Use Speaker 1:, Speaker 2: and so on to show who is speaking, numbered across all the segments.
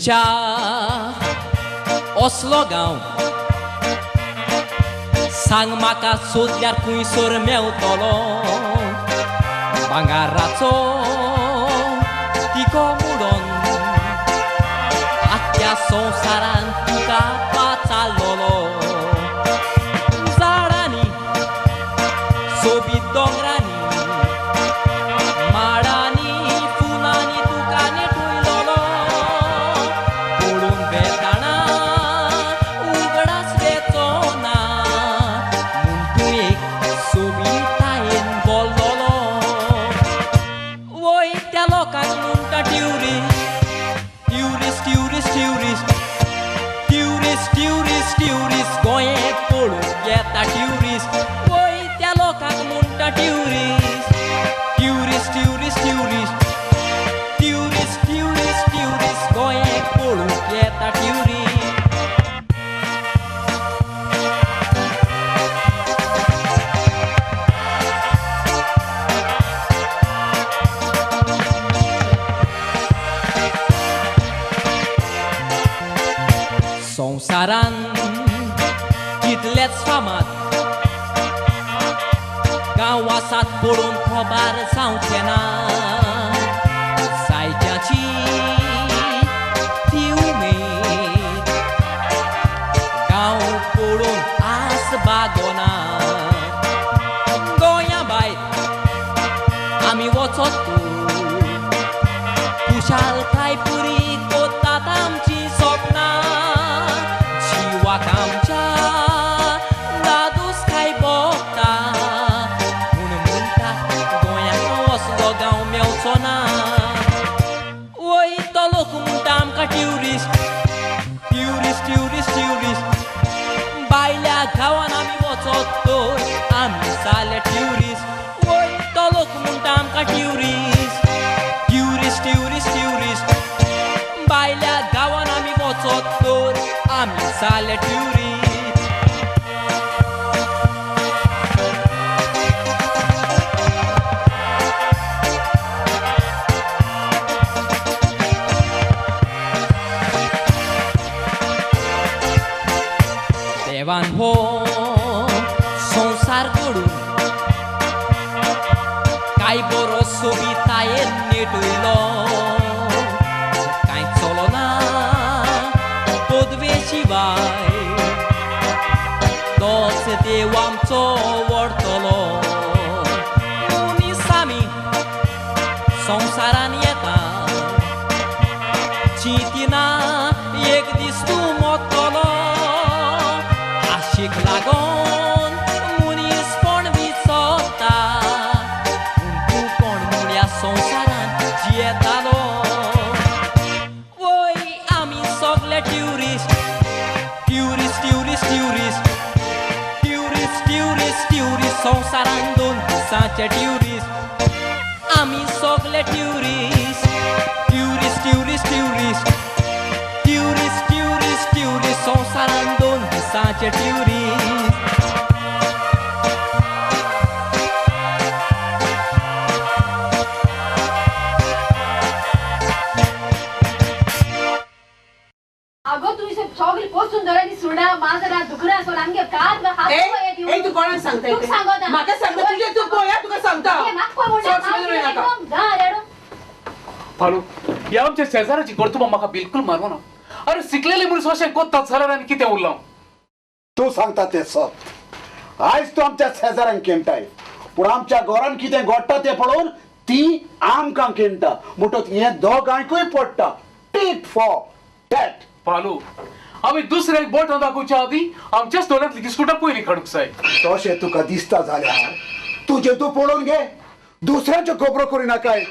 Speaker 1: तुमच्या असलो गांव सांग म्हाका सोदल्यार खुंयसर मेवतलो भांगाराचो तिको मुडोन आख्या संवसारान तुका पाचारलोलो झाडांनी सोबीत दोंगरांनी माडांनी फुलांनी तुका नेटयलोलो पळोवन वेताना उगडास वेचो ना म्हूण तूं एक सोबीतायेन बोल्लोलो वय त्या लोकांक म्हणटा tourist tourist tourist tourist tourist tourist tourist गोंयेक पळोवंक येता ट्युरिस्ट वय त्या लोकांक म्हणटा tourist tourist tourist tourist tourist tourist tourist गोंयेक पळोवंक येता ट्युरिस्ट. संवसारान कितलेच फामाद गांव आसात पळोवन खबर जावचें ना जायत्याची ती उमेद गांव पळोवन आस बागोना गोंया भायर आमी वचत खुशालकाय पुरी कोतात आमची सपनां जिवाक आमच्या दादूस काय भोगता पूण म्हणटा गोंयांत असलो गांव मेवचो ना वय तो लोक म्हणटा आमकां ट्युरिस्ट ट्युरिस्ट ट्युरिस्ट ट्युरिस्ट भायल्या गांवान आमी वचत तर आमी जाले ट्युरिस्ट वय तो लोक म्हणटा आमकां ट्युरिस्ट ट्युरिस्ट ट्युरिस्ट ट्युरिस्ट भायल्या गांवान आमी वचत तर आमी जाले ट्युरिस्ट. देवान हो संवसार घडून काय बरो सोबितायेन नेटयलो कांय चलना पदवे शिवाय तोच देव आमचो व्हरतलो मनीस आमी संवसारान येता चिंतिना एक दीस तूं मरतलो आशीक लागोन मनीसपण विसरता पूण तूं कोण म्हूण ह्या संवसारान जियेतालो वय आमी सगले tourist tourist tourist tourist tourist tourist tourist संवसारान दोन दिसांचे ट्युरिस्ट आमी सगले tourist tourist tourist tourist tourist tourist tourist संवसारान दोन दिसांचे ट्युरिस्ट.
Speaker 2: अगो तुमी सगळी पोसून धरली सुणा माजरां दुकरां सोड आमगे कार
Speaker 3: ए तू कोणाक सांगता?
Speaker 2: तुका सांगता
Speaker 3: म्हाका सांगता तुजें तूं पळया तुका सांगता.
Speaker 4: फालू ह्या आमच्या शेजाराची कर्तुबां म्हाका बिलकुल मारवना. अरे शिकलेले मनीस अशें कोत्तात जाल्यार आनी कितें उरलां?
Speaker 5: तूं सांगता तें सत. आयज तूं आमच्या शेजाऱ्यांक केणटाय पूण आमच्या घरान कितें घडटा तें पळोवन ती आमकां केणटा म्हणटकच हें दोगांयकूय पडटा टीट फॉर टॅट.
Speaker 4: फालू आमी दुसऱ्याक बोटां दाखोवच्या आदीं आमच्याच दोळ्यांतली बिस्कुटां पयलीं काडूंक जाय.
Speaker 5: तशें तुका दिसता जाल्यार तुजें तूं पळोवन घे दुसऱ्यांच्यो खबरो करिनाकाय.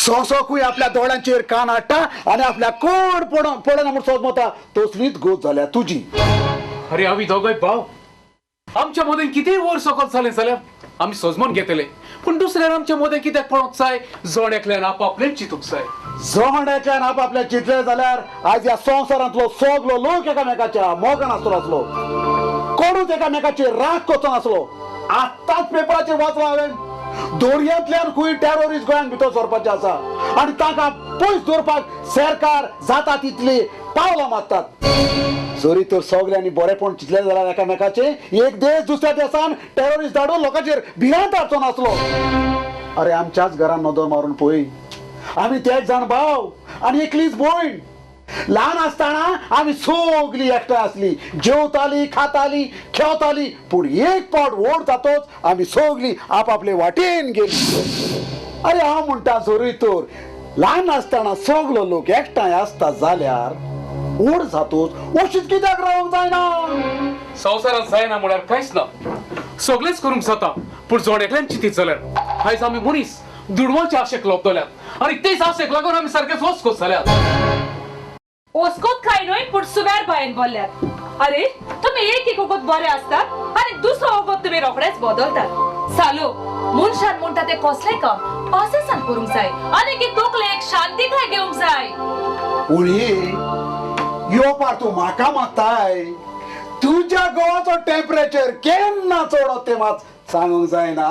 Speaker 5: सोंसोकूय आपल्या दोळ्यांचेर कान हाडटा आनी आपल्या कोण पळोवना म्हूण सोदमता तसलीच गोत जाल्या तुजी.
Speaker 4: अरे आमी दोगांय भाव आमच्या मदें कितेंय वर सकल जालें जाल्यार आमी सोजमोन घेतले पूण दुसऱ्यान आमच्या मदें कित्याक पळोवंक जाय? जण एकल्यान आपापलें चिंतूंक जाय.
Speaker 5: जण एकल्यान आपापलें चिंतलें जाल्यार आयज ह्या संवसारांतलो सगलो लोक एकामेकाच्या मोगान आसतलो आसलो कोणूच एकामेकाचेर राग करचो नासलो. आत्तांच पेपराचेर वाचलां हांवें दर्यांतल्यान खंय टेररिस्ट गोंयांत भितर सरपाचे आसा आनी तांकां पयस दवरपाक सरकार जाता तितली पावलां मारतात. जरी तर सगल्यांनी बरेपण चिंतलें जाल्यार एकामेकाचें एक देश दुसऱ्या देशान टेररिस्ट धाडून लोकांचेर भिरांत हाडचो नासलो. अरे आमच्याच घरान नदर मारून पळय, आमी तेग जाण भाव आनी एकलीच भयण. ल्हान आसतना आमी सगळीं एकठांय आसली, जेवताली, खाताली, खेळताली. पूण एक पावट व्हड जातोच आमी सगळीं आपापले वाटेन गेली. अरे हांव म्हणटा जरूय तर ल्हान आसतना सगलो लोक एकठांय आसता जाल्यार व्हड जातोच अशीच कित्याक रावंक जायना?
Speaker 4: संवसारांत जायना म्हळ्यार कांयच ना, सगळेंच करूंक जाता. पूण जण एकल्यान चिंतीत जाल्यार आयज आमी मनीस दुडवांचे आशेक लोपतल्यात आनी तेच आशेक लागून आमी सारकेच वस्कोत जाल्यात.
Speaker 6: ओस्कोत काय न्हय पूण सुव्यार बायन बोल्ल्यात. अरे तुम्ही एक एक वगत बरे असतात आणि दुसरो वगत तुम्ही रोखडेच बदलतात. सालू मनशान म्हणटा ते कसलें काम पासेसान करूंक जाय आनी की तकलेक शांतीकाय घेवंक जाय.
Speaker 5: उणी यो पार तूं म्हाका मागताय, तुज्या गोवाचो टेम्परेचर केन्ना चडत तें मात सांगूंक जायना.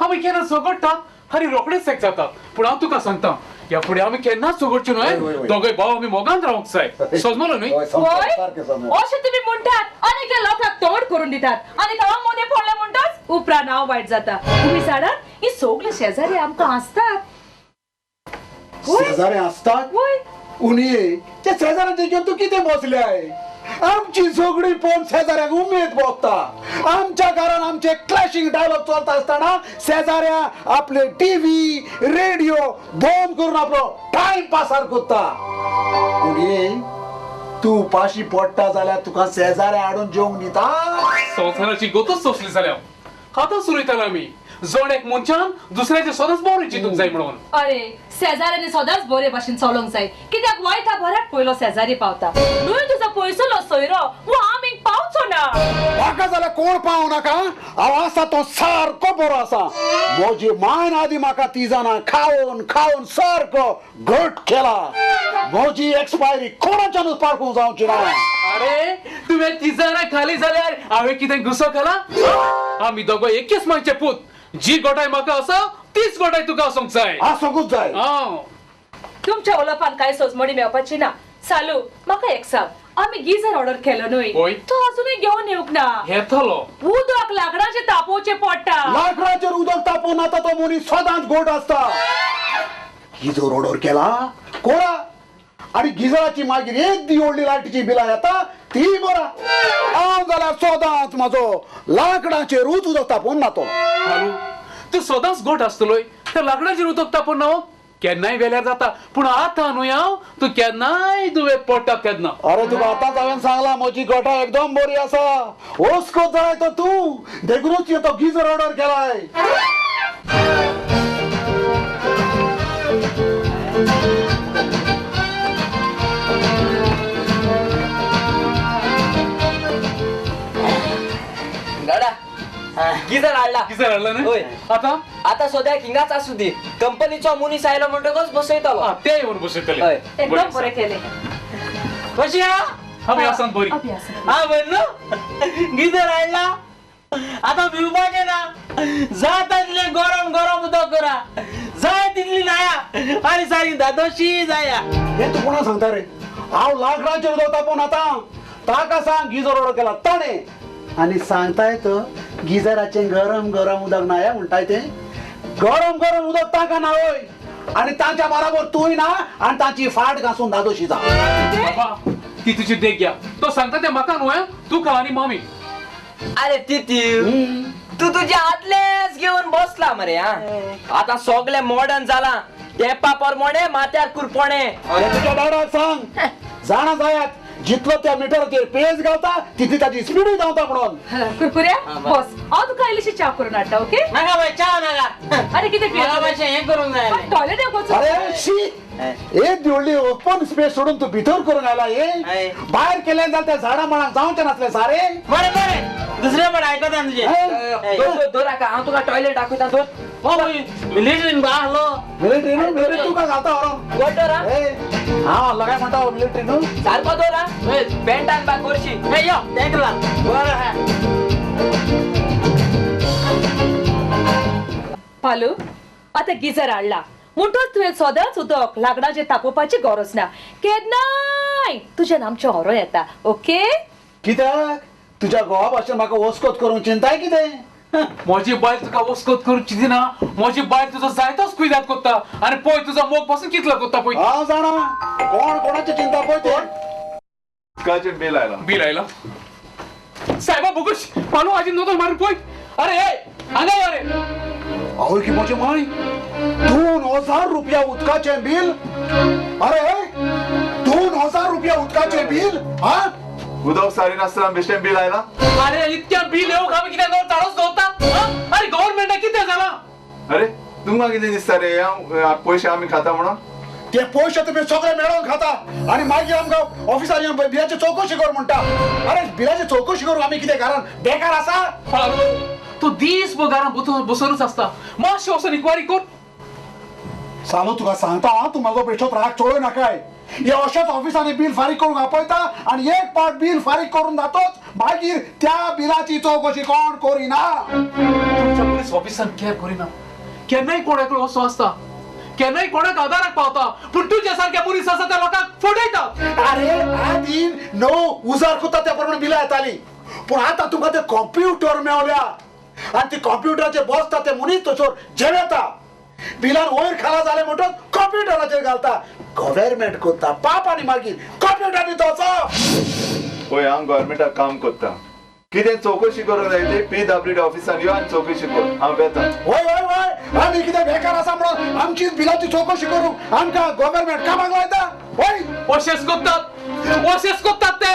Speaker 4: आमी केन्ना झगडटात आनी रोखडेच एक जातात. पूण हांव तुका सांगता ह्या फुडें आमी केन्नाच झगडचे न्हय. दोगय भाव आमी मोगान रावंक जाय. समजलो न्हय?
Speaker 6: अशें तुमी म्हणटात आनी त्या लोकांक तोड करून दितात आनी हांव मोदें पडलें म्हणटाच उपरांत हांव वायट जाता. तुमी जाणात ही सगळे शेजारी आमकां हांसतात.
Speaker 5: शेजारी हांसतात? उणये त्या शेजाऱ्यांचे घेवन तूं कितें बसल्याय? आमची झगडी पळोवन शेजाऱ्यांक उमेद भोगता. आमच्या घरान आमचे क्लॅशिंग डायलॉग चलता आसतना शेजाऱ्या आपले टीव्ही रेडिओ बंद करून आपलो टायम पासार करता. उणये तूं उपाशी पडटा जाल्यार तुका शेजाऱ्या हाडून जेवंक दिता?
Speaker 4: संवसाराची गोतच सोंसली जाल्यार आतां सुरयताले आमी जण एक मनशान दुसऱ्याचे सदांच बरें चिंतूंक जाय म्हणून.
Speaker 6: अरे शेजाऱ्यांनी सदांच बरे भाशेन चलोवंक जाय कित्याक वयता बऱ्याक पयलो शेजारी पावता न्हय. तुजो पयसुलो सोयरो वो आमी पावचो ना.
Speaker 5: म्हाका जाल्यार कोण पावो नाका, हांव आसा तो सारको बरो आसा. म्हजी मायन आदी म्हाका ती जाणां खावन खावन सारको घट केला. म्हजी एक्सपायरी कोणाच्यानूच पारखूंक जावची ना.
Speaker 4: अरे तुवें तिजारां खाली जाल्यार हांवें कितें गुसो खाला? आमी दोगो एकेच मायचे पूत. जी गोठाय म्हाका आसा तीच गोठाय तुका आसूंक जाय.
Speaker 5: आसूंकूच जाय.
Speaker 6: तुमच्या उलोवपान कांय सोजमणी मेळपाची ना. सालू म्हाका एक सांग, आमी गिजर ऑर्डर केलो न्हय, तो अजूनय घेवन येवंक ना.
Speaker 4: येतलो.
Speaker 6: उदक लाकडाचेर तापोवचें पडटा.
Speaker 5: लाकडाचेर उदक तापोवन आतां तो मनीस सदांच गोट आसता. गिजर ऑर्डर केला कोरा आनी गिजराची मागीर एक दी व्हडली लायटीची बिलां येता ती बरा. हांव जाल्यार सदांच म्हाजो लाकडाचेरूच उदक तापोवन ना तो.
Speaker 4: तूं सदांच गोट आसतलोय त्या लाकडाचेर उदक तापोवन ना केन्नाय वेल्यार जाता. पूण आतां न्हय हांव तूं केन्नाय दुयेंत पडटा तेन्ना.
Speaker 5: अरे तुका आतांच हांवें सांगलां म्हजी गोठा एकदम बरी आसा. ओस्कोत जाय तो तूं देखूनच तो गिजर ऑर्डर केलाय.
Speaker 1: गिजर हाडला.
Speaker 4: गिजर हाडला न्हय? आतां
Speaker 1: आतां सद्याक हिंगाच आसूं दी. कंपनीचो मनीस आयलो म्हणटकच बसयतलो.
Speaker 4: ते येवन बसयतले.
Speaker 6: एकदम बरें केलें.
Speaker 7: कशी आहा?
Speaker 4: आमी आसात बरी.
Speaker 7: हा बरें न्हू, गिजर हाडला आतां भिवपाचें ना. जाता तितलें गरम गरम उदक करा, जाय तितली न्हाया आनी सारी दादोशी जाया.
Speaker 5: हें तूं कोणाक सांगता रे? हांव लाकडाचेर उदक तापोवन आतां ताका सांग गिजर ऑर्डर केला ताणें. आनी सांगताय तो गिजराचें गरम गरम उदक न्हाया म्हणटाय तें गरम गरम उदक तांकां न्हावय आनी तांच्या बराबर तूंय ना आनी तांची फाट घासून दादोशी जा.
Speaker 4: बाबा ती तुजी देख घ्या. तो सांगता तें म्हाका न्हय, तुका आनी मामी.
Speaker 1: अरे तिती तूं तुजे आदलेच घेवन बसला मरे. हा आतां सगळें मॉडर्न जालां. तेंपा परमोणे माथ्यार कुरपोणे.
Speaker 5: अरे तुज्या डाडाक सांग जाणा जायात जितलो त्या मिटराचेर पेज घालता तितली ताची स्पीडूय धांवता म्हणून.
Speaker 6: कुरकुऱ्या बस, हांव तुका इल्लीशी च्या करून हाडटा. ओके?
Speaker 7: नाका बाय च्या नाका.
Speaker 6: अरे कितें
Speaker 7: म्हाका मातशें हें करूंक जाय.
Speaker 6: टॉयलेट.
Speaker 5: अरे शी, एक व्हडली ओपन स्पेस सोडून तूं भितर करून आयला. हे भायर केल्यान जाल्यार त्या झाडां माळांक जावचें नासलें सारे.
Speaker 7: बरें बरें दुसरें पण आयकता तुजें.
Speaker 1: दोर हाका, हांव तुका टॉयलेट दाखयता. दोर
Speaker 7: मिलिटरीन आहलो.
Speaker 5: मिलिटरी न्हू, मिलिटरी तुका घालता व्हरोन.
Speaker 1: गोड दोर.
Speaker 5: हांव लगाय म्हणटा मिलिटरी न्हू.
Speaker 1: सारको दोर. पेंटान बा करशी.
Speaker 7: यो तेंकला बरें आहा.
Speaker 6: पालू आतां गिजर हाडला, म्हणटच तुवें सदांच उदक लाकडाचेर तापोवपाची गरज ना. केन्नाय तुज्यान आमचें हरो येता. ओके?
Speaker 5: कित्याक तुज्या घोवा भाशेन म्हाका वस्कोत करूंक चिंताय कितें?
Speaker 4: म्हजी बायल तुका वस्कोत करूंक चिंतिना. म्हजी बायल तुजो जायतोच कुयदाद कोत्ता आनी पळय तुजो मोग पासून कितलो कोत्ता पळय.
Speaker 5: हांव जाणा कोण कोणाची चिंता पळय ते.
Speaker 8: उदकाचें बील आयलां.
Speaker 4: बील आयलां सायबा बोगूश पालू आजी नदर मारून पळय. अरे हे हांगा यो रे.
Speaker 5: आवय की म्हजे माय 2000 रुपया उदकाचें बील. अरे 2000 रुपया उदकाचें बील. हा
Speaker 8: उदक सारी नासतना बेश्टें बील आयलां.
Speaker 4: अरे इतक्या बील येवंक आमी कितें नळ चाळूच दवरता? अरे गव्हर्मेंटाक कितें जालां?
Speaker 8: अरे तुमकां कितें दिसता रे पयशे आमी खाता म्हणून?
Speaker 5: ते पयशे तुमी सगळे मेळोवन खाता आनी मागीर आमकां ऑफिसार येवन बिलाची चवकशी कर म्हणटा. अरे बिलाची चवकशी करूंक आमी कितें घरान बेकार आसा?
Speaker 4: तूं दीस भर घरान बसोनूच आसता. मातशें वचून इन्क्वायरी कर.
Speaker 5: सालू तुका सांगता हांव, तूं म्हजो बेश्टोच राग चोळय नाकाय. हे अशेंच ऑफिसांनी बील फारीक करूंक आपयता आनी एक पावट बील फारीक करून जातोच मागीर त्या बिलाची चवकशी कोण करिना.
Speaker 4: तुमच्या पुलीस ऑफिसान केअर करिना. केन्नाय कोण एकलो असो आसता, केन्नाय कोणाक आदाराक पावता, पूण तुज्या सारक्या पुलीस आसा त्या लोकांक फटयता.
Speaker 5: अरे आदी णव उजार कोता त्या प्रमाणे बिलां येतालीं, पूण आतां तुमकां ते कॉम्प्युटर मेवल्या आनी ते कॉम्प्युटराचेर बसता ते मनीस थंयसर जेवेता. बिलान वयर खाला जालें म्हणटच कॉम्प्युटराचेर घालता. गव्हर्मेंट करता पाप आनी मागीर कॉम्प्युटर दिता.
Speaker 8: पळय हांव गव्हर्मेंटाक काम करता. कितें चवकशी करूंक जाय ती पीडब्ल्यूडी ऑफिसान यो आनी चवकशी कर. हांव वेता.
Speaker 5: वय वय वय आमी कितें बेकार आसा म्हणून आमची बिलाची चवकशी करूंक आमकां गव्हर्मेंट कामाक लायता? वय
Speaker 4: अशेंच करतात, अशेंच करतात ते.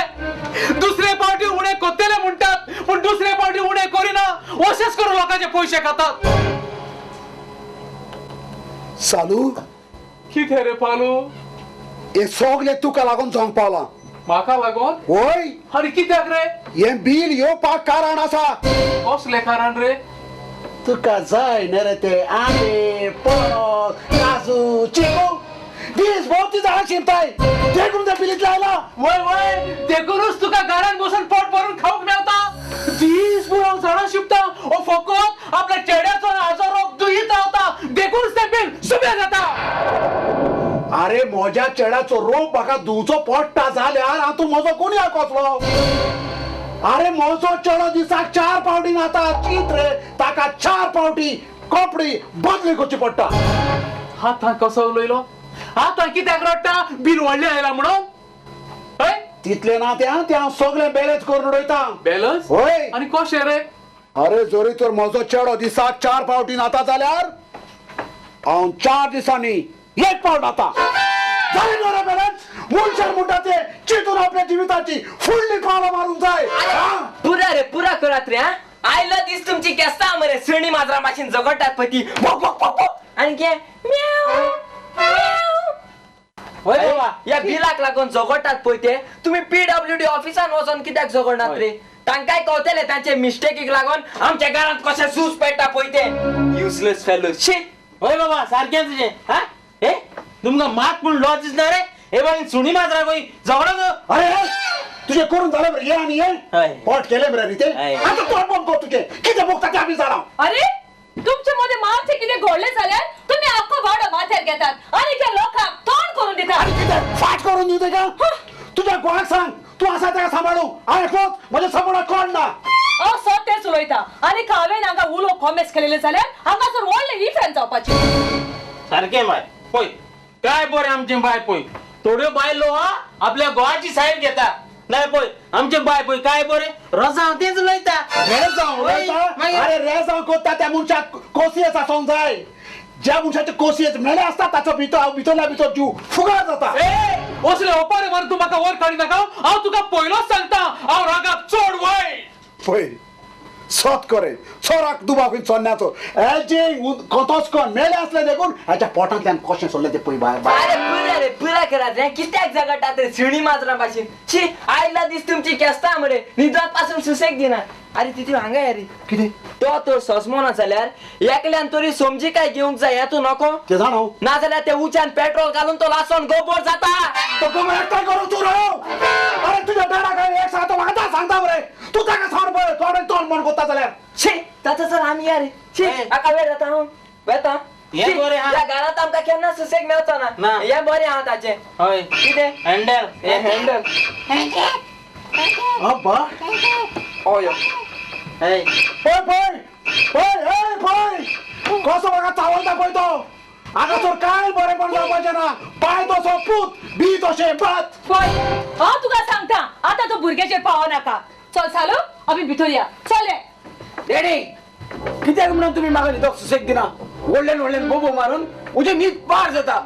Speaker 4: दुसरे पावटी उणें करतले म्हणटात पूण दुसरे पावटी उणें करिना. अशेंच करून लोकांचे पयशे खातात.
Speaker 5: सालू
Speaker 4: कितें रे पालू?
Speaker 5: हे सगळे तुका लागून जावंक पावलां.
Speaker 4: म्हाका लागून?
Speaker 5: वय.
Speaker 4: आनी कित्याक रे?
Speaker 5: हें बील येवपाक कारण आसा.
Speaker 4: कसलें कारण रे?
Speaker 5: तुका जाय न्ही रे ते आंबे, पणस, काजू, चिकू दीस भर ती झाडां शिंपताय देखून ते बिलींतलें आयलां.
Speaker 4: वय वय देखूनच तुका घरान बसून पोट भरून खावंक मेवता. दीस भर हांव झाडां शिंपता, हो फकत आपल्या चेड्याचो हाजो रोग दुयीत रावता देखूनच तें बील सुबें जाता.
Speaker 5: अरे म्हज्या चेड्याचो रोग म्हाका धुवचो पडटा जाल्यार हांव तूं म्हजो कोणी कसलो? अरे म्हजो चेडो दिसाक 4 पावटी न्हाता. चीत रे ताका 4 पावटी कपडे बदली करची पडटा.
Speaker 4: आतां कसो उलयलो? आतां कित्याक रडटा? बील व्हडलें आयलां म्हणून?
Speaker 5: तितलें ना तें तें हांव सगळें बॅलन्स करून उडयता.
Speaker 4: बॅलन्स?
Speaker 5: हय.
Speaker 4: आनी कशें रे?
Speaker 5: अरे जरी तर म्हजो चेडो दिसाक 4 पावटी न्हाता जाल्यार हांव 4 दिसांनी 1 पावट न्हाता. जालें न्हू रे बॅलन्स? मनशान म्हणटा ते चिंतून आपल्या जिविताची फुडली पावलां मारूंक जाय.
Speaker 1: पुरा रे पुरा करात रे. आयलो दीस तुमची केस्तां मरे सणी माजरां भाशेन झगडटात पळय ती भोक भोक भोक भोक आनी कितें म्याव म्याव. ह्या बिलाक लागून झगडटात पळय ते. तुमी पीडब्ल्यूडी ऑफिसान वचोन कित्याक झगडनात रे? तांकांय कळटलें तांचे मिस्टेकीक लागून आमच्या घरांत कशें सूज पेट्टा पळय ते. Useless fellow. शी.
Speaker 7: हय बाबा सारकें तुजें. हा हे तुमकां मात पूण लॉज दिसना रे? हे बाई सुणी माजरां पळय झगडो.
Speaker 5: अरे तुजें करून जालें मरे हे आनी हे पोट केलें मरे न्ही तें. आतां तोंड बंद कर तुजें. कितें भोगता तें आमी जाणा.
Speaker 6: अरे तुमचे मध्ये मातशें कितें घडलें जाल्यार तुमी आख्खो वाडो माथ्यार घेतात आनी त्या लोकांक तोंड करून दितात.
Speaker 5: आनी कितें फाट करून दिवं तेका? तुज्या घोवाक सांग तूं आसा तेका सांबाळूंक. हांव एकलोच म्हज्या सांबाळाक कोण ना.
Speaker 6: हांव सत तेंच उलयता. आनी हांवें हांगा उलो कॉमेस केलेलें जाल्यार हांगासर व्हडलें इफेंट जावपाचें.
Speaker 7: सारकें बाय पळय काय बरें आमचें बाय पळय थोड्यो बायलो आपल्या घोवाची सायड घेता. नाही पळय आमचें बाय पळय काय बरें रोजांव तेंच उलयता.
Speaker 5: रेजांव उलयता? अरे रेजांव कोत्ता त्या मनशाक कोसयेच आसोंक जाय. ज्या मनशाचे कोसयेच मेले आसता ताचो भितर भितरल्या भितर जीव फुगार जाता.
Speaker 4: असले ओपारे मारून तूं म्हाका वयर काडी नाका. हांव तुका पयलोच सांगता हांव रागाक चड वय.
Speaker 5: पळय सत करे चोराक दुबाव चोन्याचो हेजे कोतोच कोण मेले आसले देखून हाच्या पोटांतल्यान कशें सोडलें तें पळय भायर.
Speaker 1: अरे पुरा रे पुरा करात रे. कित्याक झगडटात रे शिणी माजरां भाशेन? शी आयला दीस तुमची केस्तां मरे न्हिदत पासून सुसेग दिना. अरे तितू हांगा या रे.
Speaker 5: कितें?
Speaker 1: तो तर सजमो ना जाल्यार एकल्यान तरी समजिकाय घेवंक जाय. हें तूं नको
Speaker 5: तें जाणा.
Speaker 1: ना जाल्यार ते उच्यान पेट्रोल घालून तो लासोन गोबोर जाता.
Speaker 5: तो गोबोर एकठांय करूंक तूं राव. अरे तुज्या डॅडा काय एक सांगता म्हाका सांगता मरे. तूं ताका सांग पळय थोडें तोंड बंद करता जाल्यार.
Speaker 1: शी ताचो चल आमी या रे. शी हाका वेळ जाता. हांव वेता.
Speaker 7: हे बरें आहा.
Speaker 1: ह्या घरांत आमकां केन्ना सुसेग मेळचो ना. हे बरें आहा ताचें.
Speaker 7: हय.
Speaker 1: कितें?
Speaker 7: हँडल.
Speaker 1: हे हँडल.
Speaker 5: अब्बा.
Speaker 1: हय.
Speaker 7: हय.
Speaker 5: पळय पळय पळय पळय कसो म्हाका चावलता पळय तो. हांगासर कांय बरेंपण जावपाचें ना. पांय तसो पूत बी तशें भात.
Speaker 6: पळय हांव तुका सांगता आतां तूं भुरग्याचेर पावो नाका. चल सालू आमी भितर या. चल.
Speaker 9: डॅडी कित्याक म्हणून तुमी म्हाका न्हिदोक सुसेग दिना? व्हडल्यान व्हडल्यान बोबो मारून म्हजें न्हीद पाड जाता.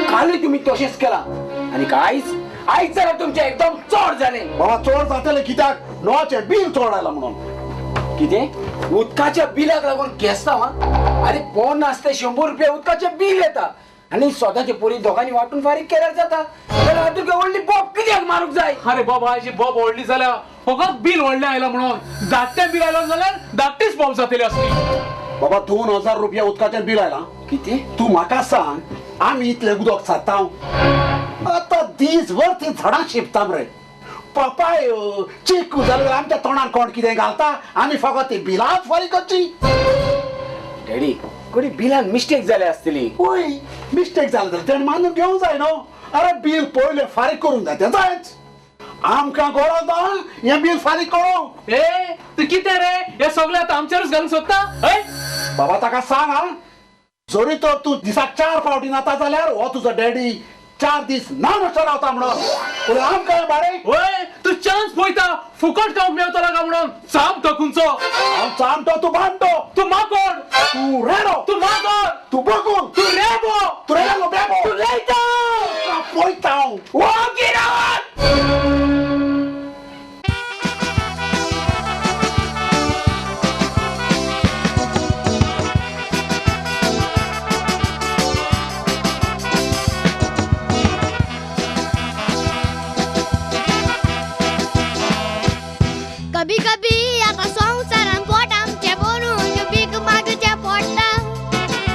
Speaker 9: कालूय तुमी तशेंच केलां आनी आयज आयज जाल्यार तुमचें एकदम चड जालें.
Speaker 5: बाबा चड जातलें कित्याक? नोवाचें बील चड आयलां म्हणून.
Speaker 9: कितें? उदकाच्या बिलाक लागून केसता. अरे 50 ते 100 रुपया उदकाचें बील येता आनी स्वताचे पोरी दोगांनी वांटून फारीक केल्यार जाता. जाल्यार तुका व्हडली बोब कित्याक मारूंक जाय?
Speaker 4: अरे बाबा आयची बोब व्हडली जाल्या फकत बील व्हडलें आयलां म्हणून. धाकटें बील आयलां जाल्यार धाकटीच बोब जातली आसली.
Speaker 5: बाबा 2000 रुपया उदकाचें बील आयलां.
Speaker 9: कितें?
Speaker 5: तूं म्हाका सांग आमी इतलें उदक सादता आतां दीसभर ती झाडां शिंपता मरे. पपाय चिकू जाल्यार आमच्या तोंडान कोण कितें घालता आमी फकत ती बिलांच फारीक करची.
Speaker 9: डॅडी कोणी बिलान मिस्टेक जाल्या आसतली.
Speaker 5: वय मिस्टेक जालें जाल्यार तेणें मानून घेवंक जाय न्हू. अरे बील पयलें फारीक करूंक जाय तें जायच. आमकां गरज ना हें बील फारीक करूंक.
Speaker 4: ए तूं कितें रे हें सगळें आतां आमचेरूच घालूंक सोदता? हय
Speaker 5: बाबा ताका सांग आं, जरी तर तूं दिसाक 4 फावटी न्हाता जाल्यार हो तुजो डॅडी 4 दीस न्हावन रावता म्हणून. पूण आमकां बारे.
Speaker 4: वय तूं चान्स पळयता फुकट खावंक मेवतलो काय म्हणून. चामटो खुंचो.
Speaker 5: हांव चामटो तूं बामटो.
Speaker 4: तूं माकोड.
Speaker 5: तूं रेडो.
Speaker 4: तूं माकोड.
Speaker 5: तूं बगूल.
Speaker 4: तूं रेबो.
Speaker 5: तूं रेडो बेबो.
Speaker 9: तूं लेयता.
Speaker 5: पळयता हांव.
Speaker 9: ओगी रावात.
Speaker 10: कभी कभी आता संवसारान पोट आमचें भरून भीक मागचें पडटा.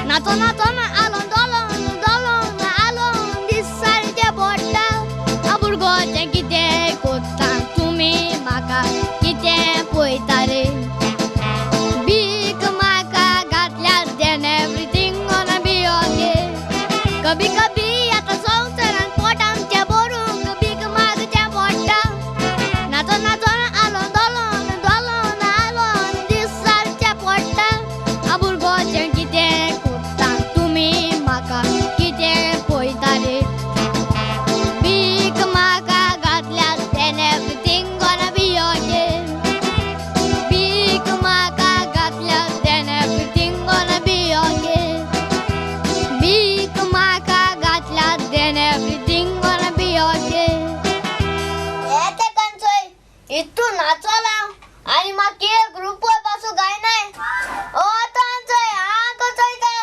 Speaker 10: नाचो नाचोन आलोन डोलोन डोलोन आलोन दीस सारकें पडटा. भुरगोचें कितें कोत्ता तुमी म्हाका कितें पळयता रे? भीक म्हाका घातल्यार then everything gonna be okay. कभी कभी आतां संवसारान पोट आमचें भरून भीक मागचें पडटा. नाचो नाचोन इतू नाचोला आनी म्हाका 1 रुपय पासून गायनाय. ओ आतां हांव चोयता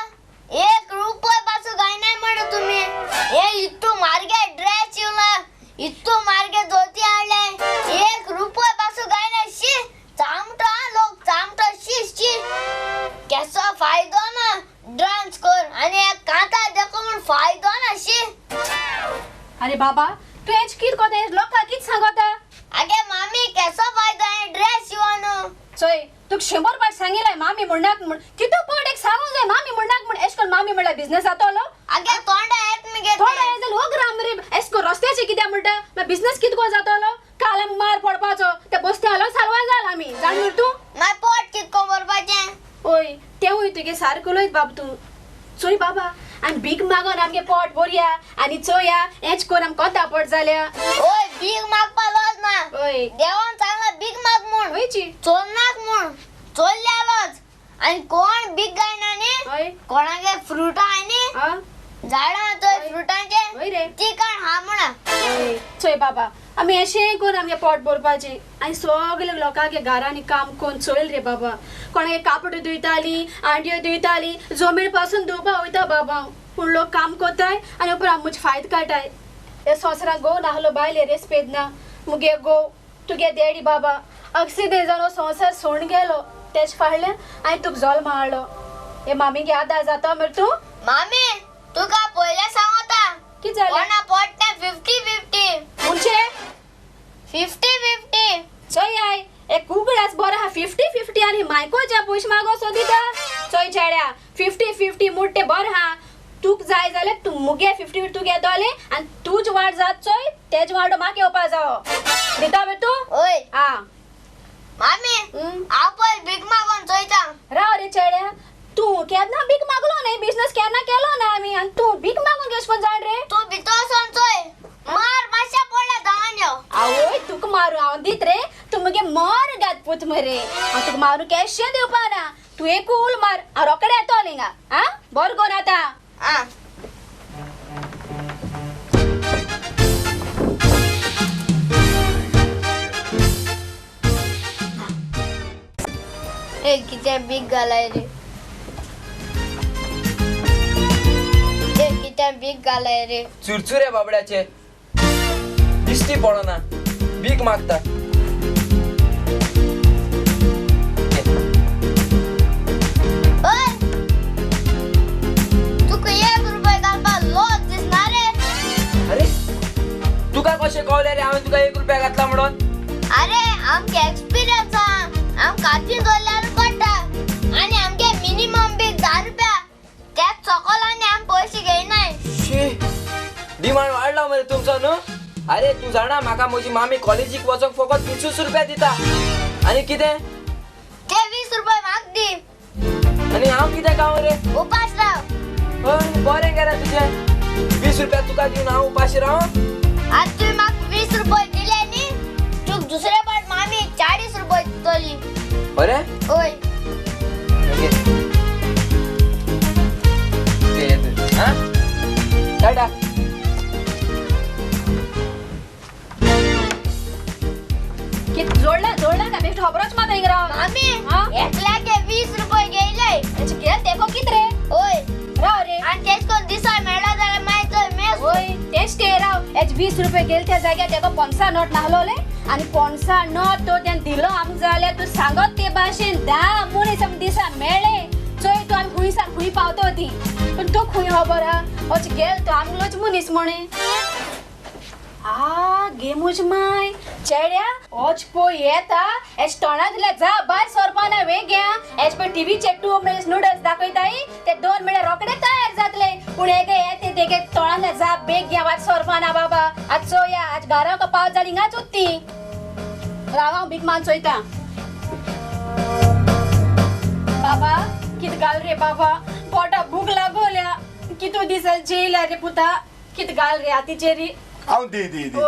Speaker 10: 1 रुपय पासून गायनाय म्हणटा तुमी. हे इतू मार्गे ड्रेस शिवला इतू मार्गे धोती हाडले 1 रुपय पासून गायनाय. शी चामटो आं लोक चामटो. शी शी केसो फायदो ना डांस कर आनी कांता देखो म्हूण फायदो ना. शी.
Speaker 2: अरे बाबा तूं हें कितें कोता? लोकांक कितें सांगता?
Speaker 10: आगे मामी केसो फायदो हें ड्रेस शिवोन?
Speaker 2: चोय तुका 100 पाट सांगिलाय मामी म्हणनाक म्हण. कितू पाट एक सांगूंक जाय मामी म्हणनाक म्हण. एश कोन मामी म्हणल्यार बिजनेस जातलो?
Speaker 10: आगे तोंडा येत मगे.
Speaker 2: तोंडा येत जाल्यार हो ग्राम रे. एश कोन रस्त्याचे कित्याक म्हणटा? मागीर बिजनेस कितें कोन जातलो? काल आमकां मार पडपाचो ते बस्ते हालोन सालवार जाल आमी. जाण मरे तूं?
Speaker 10: मागीर पोट कितें कोन भरपाचें?
Speaker 2: ओय तेवूय तुगे सारको उलयत बाब तूं. चोय बाबा आनी भीक मागोन आमगे पोट भरया आनी चोया हेंच कोन आमकां कोता पोट जाल्या.
Speaker 10: ओय भीक मागपा लज ना.
Speaker 2: ओय
Speaker 10: देवान सांगला भीक माग म्हूण.
Speaker 2: वयची
Speaker 10: चोरनाक म्हूण. चोरल्या लज. आनी कोण भीक गायना न्ही कोणागे फ्रुटां आहा न्ही झाडां चोय फ्रुटांचे ती काण हा म्हणा.
Speaker 2: चोय बाबा आमी अशें करून आमगे पोट भरपाचें आनी सगळे लोकांगे घरांनी काम करून चोयल रे बाबा. कोणागे कापड धुयताली आंडयो धुयताली जमीन पासून धुवपा वयता बाबा. पूण लोक काम कोताय आनी उपरांत म्हजे फायद काडटाय. हे संवसारांत घोव नाहलो बायले रेस्पेद ना. मुगे घोव तुगे डॅडी बाबा अक्सिडेंट जावन हो संवसार सोडून गेलो. तेज फाडलें आनी तुका जल्म हाडलो. हे मामीगे आदार जाता मरे तूं?
Speaker 10: मामी तुका पयलें सांगता
Speaker 2: कितें जालें?
Speaker 10: कोणा पोटतें 50-50.
Speaker 2: म्हणजे
Speaker 10: 50-50.
Speaker 2: चोय I एक कुकडाच बरो आहा 50-50 आनी मायको ज्या पयशे मागो सोदिता. चोय चेड्या 50-50 मुट्टे बर हा तुक जाय जाल्यार तूं मुगे 50 तूं घेतोले आनी तुज वाट जात चोय तेज वांटो म्हाका येवपा जावो दिता बे तूं
Speaker 10: ओय
Speaker 2: आ
Speaker 10: मामी हांव पळय भीक मागून चोयता
Speaker 2: राव रे चेड्या तूं केन्ना भीक मागलो न्ही बिजनेस केन्ना केलो ना आमी आनी तूं भीक मागून केश कोन जाण रे
Speaker 10: तूं भितर वचोन चोय मार मातशें पडल्या धांवन यो
Speaker 2: आवय तुका मारू हांव दीत रे तूं मुगे मर गात पूत मरे हांव तुका मारू केशें दिवपा ना तूं एक उल मार हांव रोखडें येतलो हिंगा आं बरें कोन आतां
Speaker 10: आं ए कितें भीक घालाय रे ए कितें भीक घालाय रे
Speaker 1: चुरचुरे बाबड्याचे दिश्टी पडना भीक मागता
Speaker 10: ओय तुका 1 रुपया घालपाक लॉस दिसना रे
Speaker 1: अरे तुका कशें कळलें रे हांवें तुका 1 रुपया घातला म्हणून
Speaker 10: अरे आमगे एक्सपिरियन्स आहा आमकां हातीन धरल्यार कळटा आनी आमगे मिनिमम बी 10 रुपया त्याच सकल आनी आमी पयशे घेयनाय
Speaker 1: शी डिमांड वाडला मरे तुमचो न्हू अरे तूं जाणा म्हाका म्हजी मामी कॉलेजीक वचोंक फकत 20 रुपया दिता आनी कितें
Speaker 10: ते 20 रुपये म्हाका दी
Speaker 1: आनी हांव कितें खावं रे
Speaker 10: उपास राव
Speaker 1: हय बरें गेलें तुजें 20 रुपया तुका दिवन हांव उपाशी राव
Speaker 10: आतां तुवें म्हाका 20 रुपये दिले न्ही तुका दुसरे पाट मामी 40 रुपये दितली
Speaker 1: बरें
Speaker 10: ओय
Speaker 1: हां टाटा
Speaker 2: कित जोडला जोडला ना बेश्ट खबरोच मात हिंग राव
Speaker 10: मामी एकल्याके 20 रुपये घेयले
Speaker 2: गेल तेको कित रे
Speaker 10: ओय
Speaker 2: राव रे
Speaker 10: आनी तेश कोन दिसा मेळ्ळा जाल्यार मागीर चोय मेस
Speaker 2: ओय तेच ते राव एच 20 रुपये गेल त्या जाग्यार तेका 50 नोट नाहलोले आनी 50 नोट तो तेणें दिलो आमकां जाल्यार तूं सांगत ते भाशेन 10 मनीस आमकां दिसा मेळ्ळे चोय तूं आमी खूंय सान खूंय पावतो ती पूण तूं खूंय खबर आहा अशें गेल तो आमगेलोच मनीस म्हणे आ गे म्हज माय चेड्या ओच पोय येता एच तोंडांतल्या जा भायर सरपाना वेग्या एच पळय टिवीचेर 2 मिनिट्स नुडल्स दाखयताय ते 2 मिनटां रोखडे तयार जातले पूण हेगे येते तेगे तोंडांतल्या जा बेग घ्या वाट सरपाना बाबा आज चोया आज घराक पावस जाली हिंगाच उत्ती राव हांव भीक मान चोयता बाबा कित घाल रे बाबा पोटा भूक लागोल्या कितू दिसल जेयल्या रे पुता कित घाल रे हातीचेरी
Speaker 8: हांव दी दी दी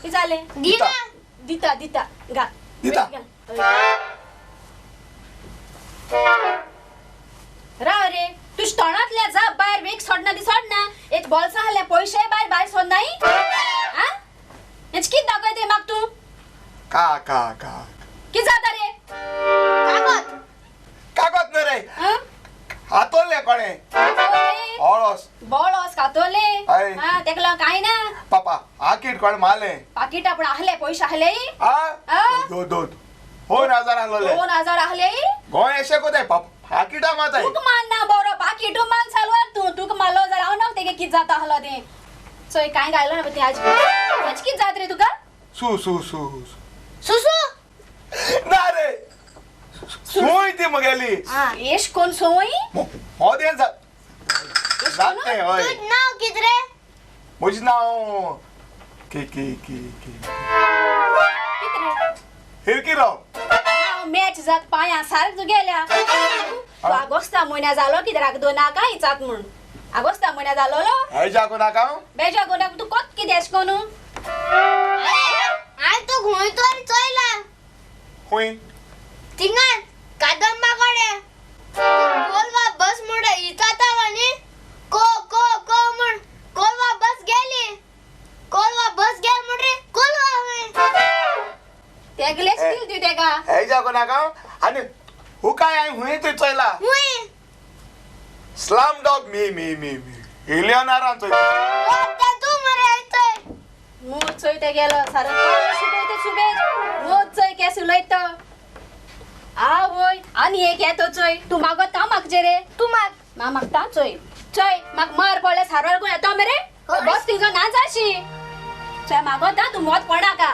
Speaker 2: कितें जालें
Speaker 10: दिना
Speaker 2: दिता दिता घाल
Speaker 8: दिता
Speaker 2: राव रे तुज तोंडांतल्या जा भायर वेग सोडना ती सोडना एक बोल्सां आहले पयशे भायर भायर सोडनाय आं हेच कितें दाखयता म्हाका तूं
Speaker 8: का का का
Speaker 2: कितें जाता रे
Speaker 10: कागद
Speaker 8: कागद न्हय रे हातोले कोणें बोळोस
Speaker 2: बोळोस खातोले आं तेका लागून कांय ना
Speaker 8: पापा पाकीट कोणें मारलें
Speaker 2: पाकिटा पूण आहले पयशे आहले
Speaker 8: आ दोन दोन हजार आहलोले
Speaker 2: 2000 आहले
Speaker 8: गोंय अशें कोताय पाकिटा माताय
Speaker 2: तुका मान ना बरो पाकिटू मान सालवार तूं तुका मारलो जाल्यार हांव ना तेगे कितें जाता आहलो तें चोय कांय घायलो ना तें आज आज कितें जाता रे तुका
Speaker 8: सु सु सु
Speaker 10: सुसु
Speaker 8: ना रे सुय ती मगेली
Speaker 2: एश कोण सोय
Speaker 8: मोदेन जाते हय
Speaker 10: तुजें नांव कितें रे
Speaker 8: म्हजें नांव की की की की
Speaker 2: कितें रे
Speaker 8: हिरकिरो
Speaker 2: मॅच जात पांया सारक तुगेल्या तूं आगोस्ता म्हयन्या जालो कित्याक दोन नाका हिचात म्हूण आगोस्ता म्हयन्या जालोलो
Speaker 8: हेजा को नाका
Speaker 2: बेजा को नाका तूं कोत कितें एश कोनू
Speaker 10: हांवें तुका खूंय तरी चोयला
Speaker 8: खूंय
Speaker 10: थिंगाच कादंबा कडेन कोलवा बस म्हूण इचाता न्ही को को को म्हूण कोलवा बस गेली कोलवा बस गेल म्हणरे कोलवा हांवें
Speaker 2: तेगलेच दिल तूं तेका
Speaker 8: हेजा को नाका आनी हुकाय हांवें खूंय थंय चोयला
Speaker 10: खूंय
Speaker 8: स्लम डॉग मी मी मी मी मिलियनरान चोयला
Speaker 10: तूं मरे चोय
Speaker 2: मोद चोय ते गेलो सारको सुबेज सुबेज मोद चोय केस उलयता आवय आनी एक येतो चोय तूं मागत हांव मागचें रे
Speaker 10: तूं माग
Speaker 2: ना मागता चोय चोय म्हाका मार पडले सारवार कोण येतो मरे बस थिंगसो ना जाशी चोय मागता तूं मोद पडनाका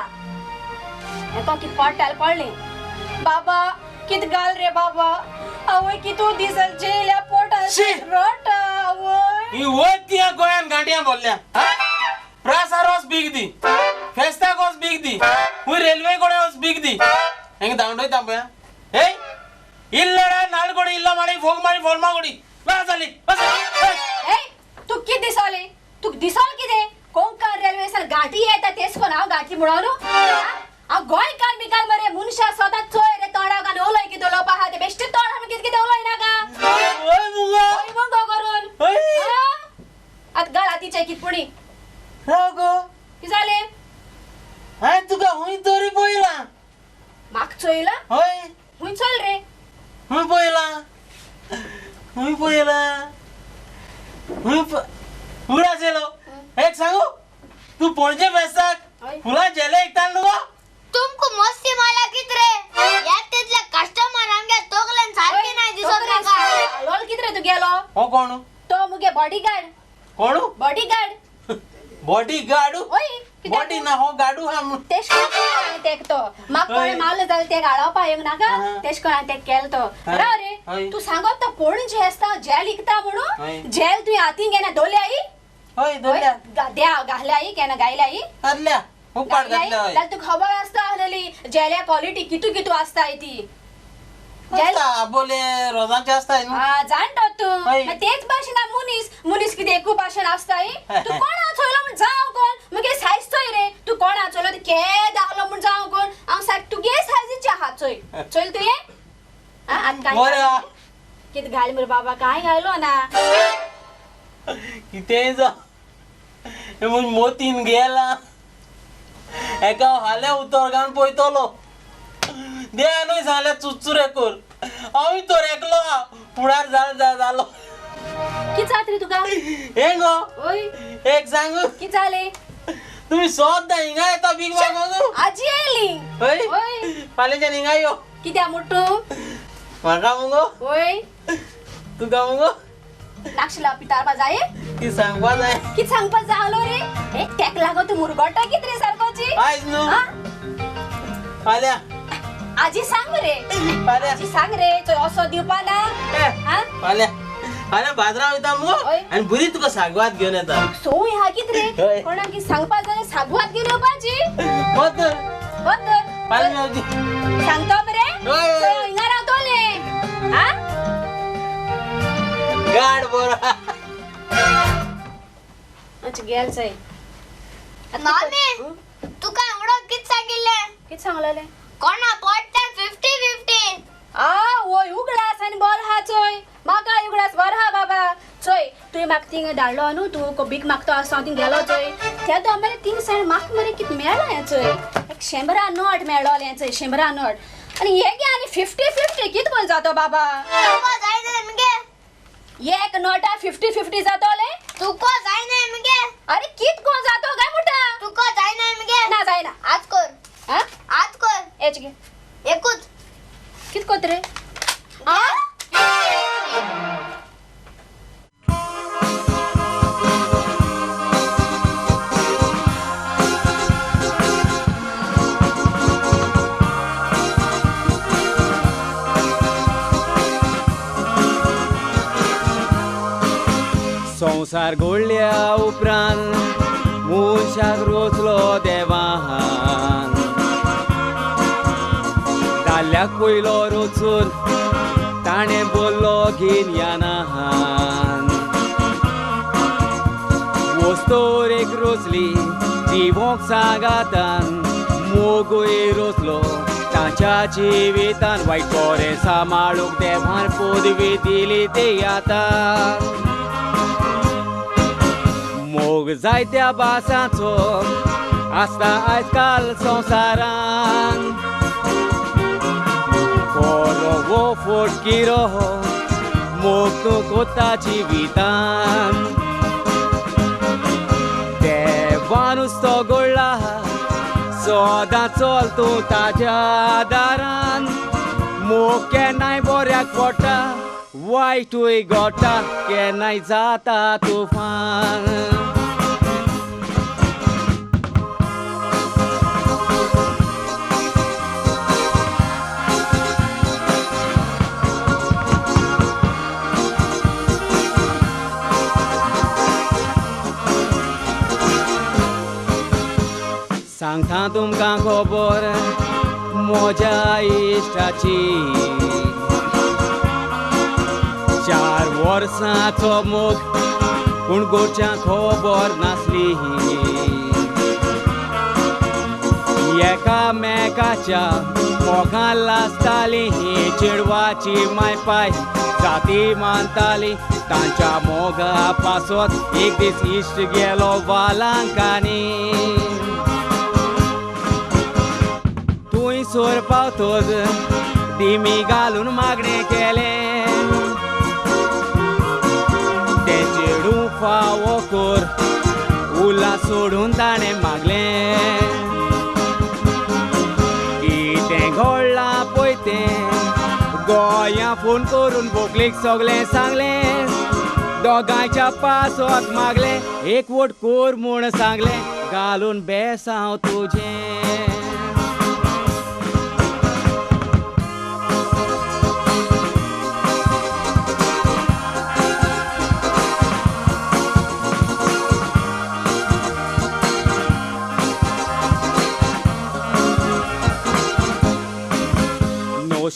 Speaker 2: हेका कित पडटा पडलें बाबा कित घाल रे बाबा आवय कितू दिसल जेयल्या पोट रोटा
Speaker 7: ही वत ती गोंयान गांठयां भरल्या. प्रासार वच बीग दी, फेस्ताक वच बीग दी, हुंय रेल्वे कडेन वच बीग दी. हेंगा धांवडयता पळया. हे इल्लो नालकोडी इल्लो माडी फोग मारी फोलमा गोडी बस जाली.
Speaker 2: ए तू कित दिसले? तुका दिसल कितें? कोंकण रेल्वे स्टेशन गांठी येता तेच कोण हांव गांठी म्हणून हांव गोंयकार बिकार मरे मनशां सदांच चोय रे तोंडाक आनी उलय कितें उलोवपा आहा तें बेश्टें तोंड आमी कितें कितें उलय नाका.
Speaker 7: हय मुगो
Speaker 2: हय मुगो करून आतां घाल हातीचें कितें पुणी.
Speaker 7: राव गो,
Speaker 2: कितें जालें?
Speaker 7: हांवें तुका हुंय तरी पळयलां.
Speaker 2: म्हाका चोयलां?
Speaker 7: हय.
Speaker 2: हुंय चोयल रे?
Speaker 7: हुंय पळयलां, हुंय पळयलां, हुंय उगडास येयलो. एक सांगू, तू पणजे फेस्ताक फुलां झेले विकतालो न्हू गो?
Speaker 10: तुमको मस्ती मारल्या कित रे? ह्या तितले कस्टमर आमगे तोगल्यान सारके नाय दिसत म्हाका.
Speaker 2: लोल कित रे तू गेलो?
Speaker 7: हो कोण?
Speaker 2: तो मुगे बॉडीगार्ड.
Speaker 7: कोण?
Speaker 2: बॉडीगार्ड.
Speaker 7: बॉडीगार्ड?
Speaker 2: हय.
Speaker 7: बॉडी ना हो गाडू हा म्हणून.
Speaker 2: तेश कोण तेक तो म्हाका कोणें मारलें जाल्यार तेक हाडोवपा येवंक नाका, तेश कोण हांवें तेक केलो तो. राव रे, तूं सांगत तो पणजे फेस्ता झेल विकता म्हणून? झेल तुवें हातीन घेना दोल्याई?
Speaker 7: हय दोल्या.
Speaker 2: द्या घाल्याई केन्ना गायल्याई?
Speaker 7: घातल्या.
Speaker 2: जाल्यार तुका खबर आसता आसलेली जेल्या क्वॉलिटी कितू कितू आसता ती.
Speaker 7: आबोले रोजांचे आसता न्हू.
Speaker 2: हा जाणतो तूं. तेच भाशेन मनीस मनीस कितें एकू भाशेन आसता. तूं कोणा चोयलो म्हूण जावं कोण मुगे सायज चोय रे. तूं कोणा चोयलो केद आहलो म्हूण जावं कोण हांव सारकें तुगे सायजीचे आहा. चोय चोयल तुवें? आतां कितें घाल मरे बाबा, कांय घायलो ना.
Speaker 7: कितेंय जावं मोतीन गेला एका हाल्या उतर घालून पळयतलो. देवा न्हय सांगल्या चुचुरे कर, हांवूय तर एकलो फुडार जालो.
Speaker 2: कितें जाता रे तुका?
Speaker 7: हे गो एक सांगू,
Speaker 2: कितें जालें?
Speaker 7: तुमी सद्दां हिंगा येता बीग मागूंक?
Speaker 2: आजी येयली.
Speaker 7: हय फाल्यांच्यान हिंगा यो.
Speaker 2: कित्याक मुट्टू?
Speaker 7: म्हाका मुगो?
Speaker 2: हय.
Speaker 7: तुका मुगो?
Speaker 2: नाक्षला पितारपा जाय?
Speaker 7: कितें सांगपा जाय?
Speaker 2: कितें सांगपा जाय रे? एक तेक लागो तूं मुरगोटा कितें रे सारकोची?
Speaker 7: आयज न्हू फाल्यां.
Speaker 2: आजी सांग रे, आजी सांग रे, चोय असो दिवपा ना.
Speaker 7: फाल्यां फाल्यां बाजारां वयता मुगो आनी बरी तुका सागवात घेवन येता.
Speaker 2: सोय आहा कितें रे? कोणाक कितें सांगपा जाय सागवात घेवन येवपाची.
Speaker 7: बरें
Speaker 2: बरें तर
Speaker 7: फाल्यां मेवची.
Speaker 2: सांगता मरे? चोय हिंगा रावतोलें. आं
Speaker 7: गाड बरो.
Speaker 2: अच्छा गेल चोय.
Speaker 10: मामी तुका उडो कितें सांगिल्लें?
Speaker 2: कितें सांगलेलें?
Speaker 10: कोणा पोट्टा 50-50.
Speaker 2: आ वय उगडास आनी बरो आहा चोय. म्हाका उगडास बरो आहा बाबा. चोय तुवें म्हाका थिंगा धाडलो न्हू, तूं भीक मागता आसता हांव थिंग गेलो चोय. तेदो मरे थिंग सायन म्हाका मरे कितें मेळ्ळें हें चोय, एक 100 नोट मेळ्ळोलें हें चोय, 100 नोट. आनी हे गे आनी 50-50 कितें म्हण जातो बाबा?
Speaker 10: तुका जायना मगे
Speaker 2: एक नोटा 50-50 जातोलें?
Speaker 10: तुका जायना मगे.
Speaker 2: अरे कित कोण जातो काय मोठा?
Speaker 10: तुका जायना मगे.
Speaker 2: ना जायना.
Speaker 10: आज कर.
Speaker 2: हां
Speaker 10: आज कर.
Speaker 2: एच गे
Speaker 10: एकूच.
Speaker 2: कित कोत रे?
Speaker 11: संवसार घोळ्ळ्या उपरांत मनशाक रोचलो देवान. दादल्याक पयलो रोचून ताणें बोल्लो गिन्यानान. वस्तोर एक रोचली जिवोंक सांगातान, मोगूय रोचलो ताच्या जिवितान. वायट बरें सांबाळूंक देवान पदवी दिली ती आतां. मोग जायत्या भासांचो आसता आयजकाल संवसारान. बरो वो फोटकिरो मोग तूं कोता जिवितान. देवानूच तो गोळ्ळा सदां चल तूं ताज्या दारान. मोग केन्नाय बऱ्याक पडटा वायटूय घडटा केन्नाय जाता तुफान. सांगता तुमकां खबर म्हज्या इश्टाची 4 वर्सांचो मोग पूण गोरच्यांक खबर नासली एकामेकाच्या मोगान लासताली चेडवाची मायपाय जाती मानताली तांच्या मोगा पासत एक दीस इश्ट गेलो वालांकांनी तूंय सोर पावतोच दिमी घालून मागणें केलें तें चेडूं फावो कर उला सोडून ताणें मागलें कितें घडलां पळय तें गोंया फोन करून व्हंकलेक सगळें सांगलें दोगांयच्या पासत मागलें एक वोट कर म्हूण सांगलें घालून बेसांव तुजें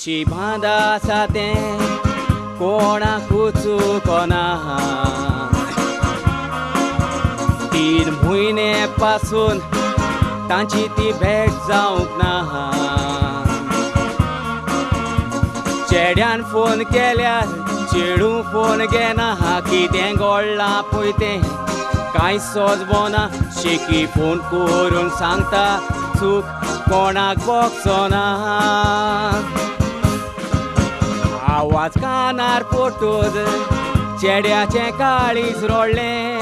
Speaker 11: नशिबांत आसा तें कोणाकूच चुकना 3 म्हयने पासून तांची ती भेट जावंक ना चेड्यान फोन केल्यार चेडूं फोन घेना कितें घडलां पळय तें कांय सोजबना शेकी फोन करून सांगता चूक कोणाक भोगचोना आवाज कानार पडटोच चेड्याचें काळीज रडलें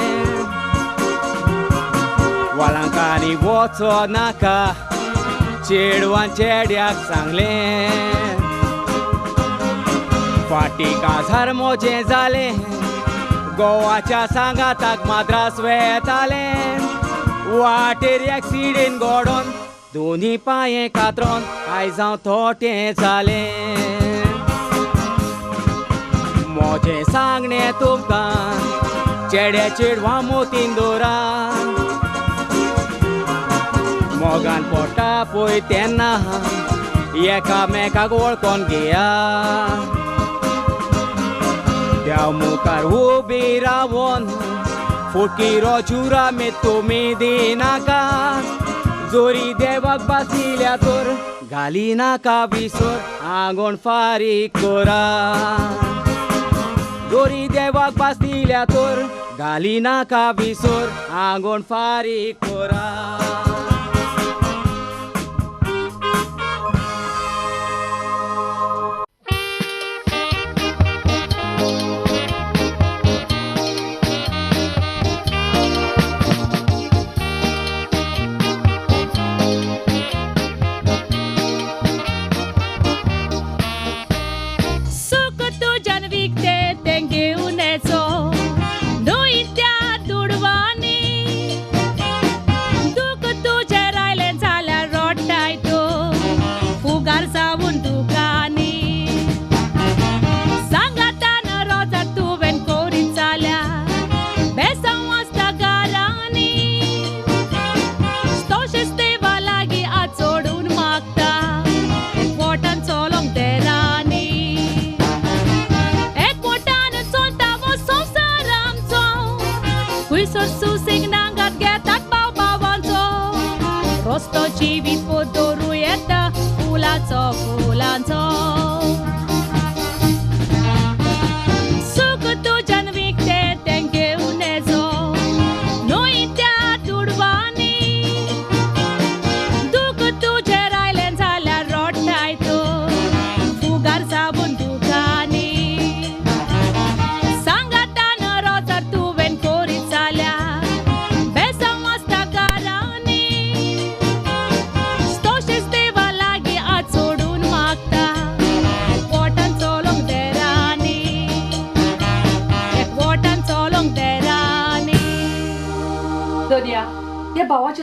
Speaker 11: वालांकांनी वचो नाका चेडवान चेड्याक सांगलें फाटीं काजार म्हजें जालें गोवाच्या सांगाताक माद्रास वेतालें वाटेर एक्सिडेंट घडोन दोनी पांये कातरोन आयज हांव थोटें जालें म्हजें सांगणें तुमकां चेड्या चेडवां मोतीन दवरा मोगान पोटा पळय तेन्ना एकामेकाक वळखोन घेया देव मुखार उबी रावोन फुटकिरो जुरामेत तुमी दिनाका जोरी देवाक बासिल्या तर घाली नाका विसर आंगण फारीक करा जोरी देवाक बासिल्या तर घाली नाका विसर आंगण फारीक करा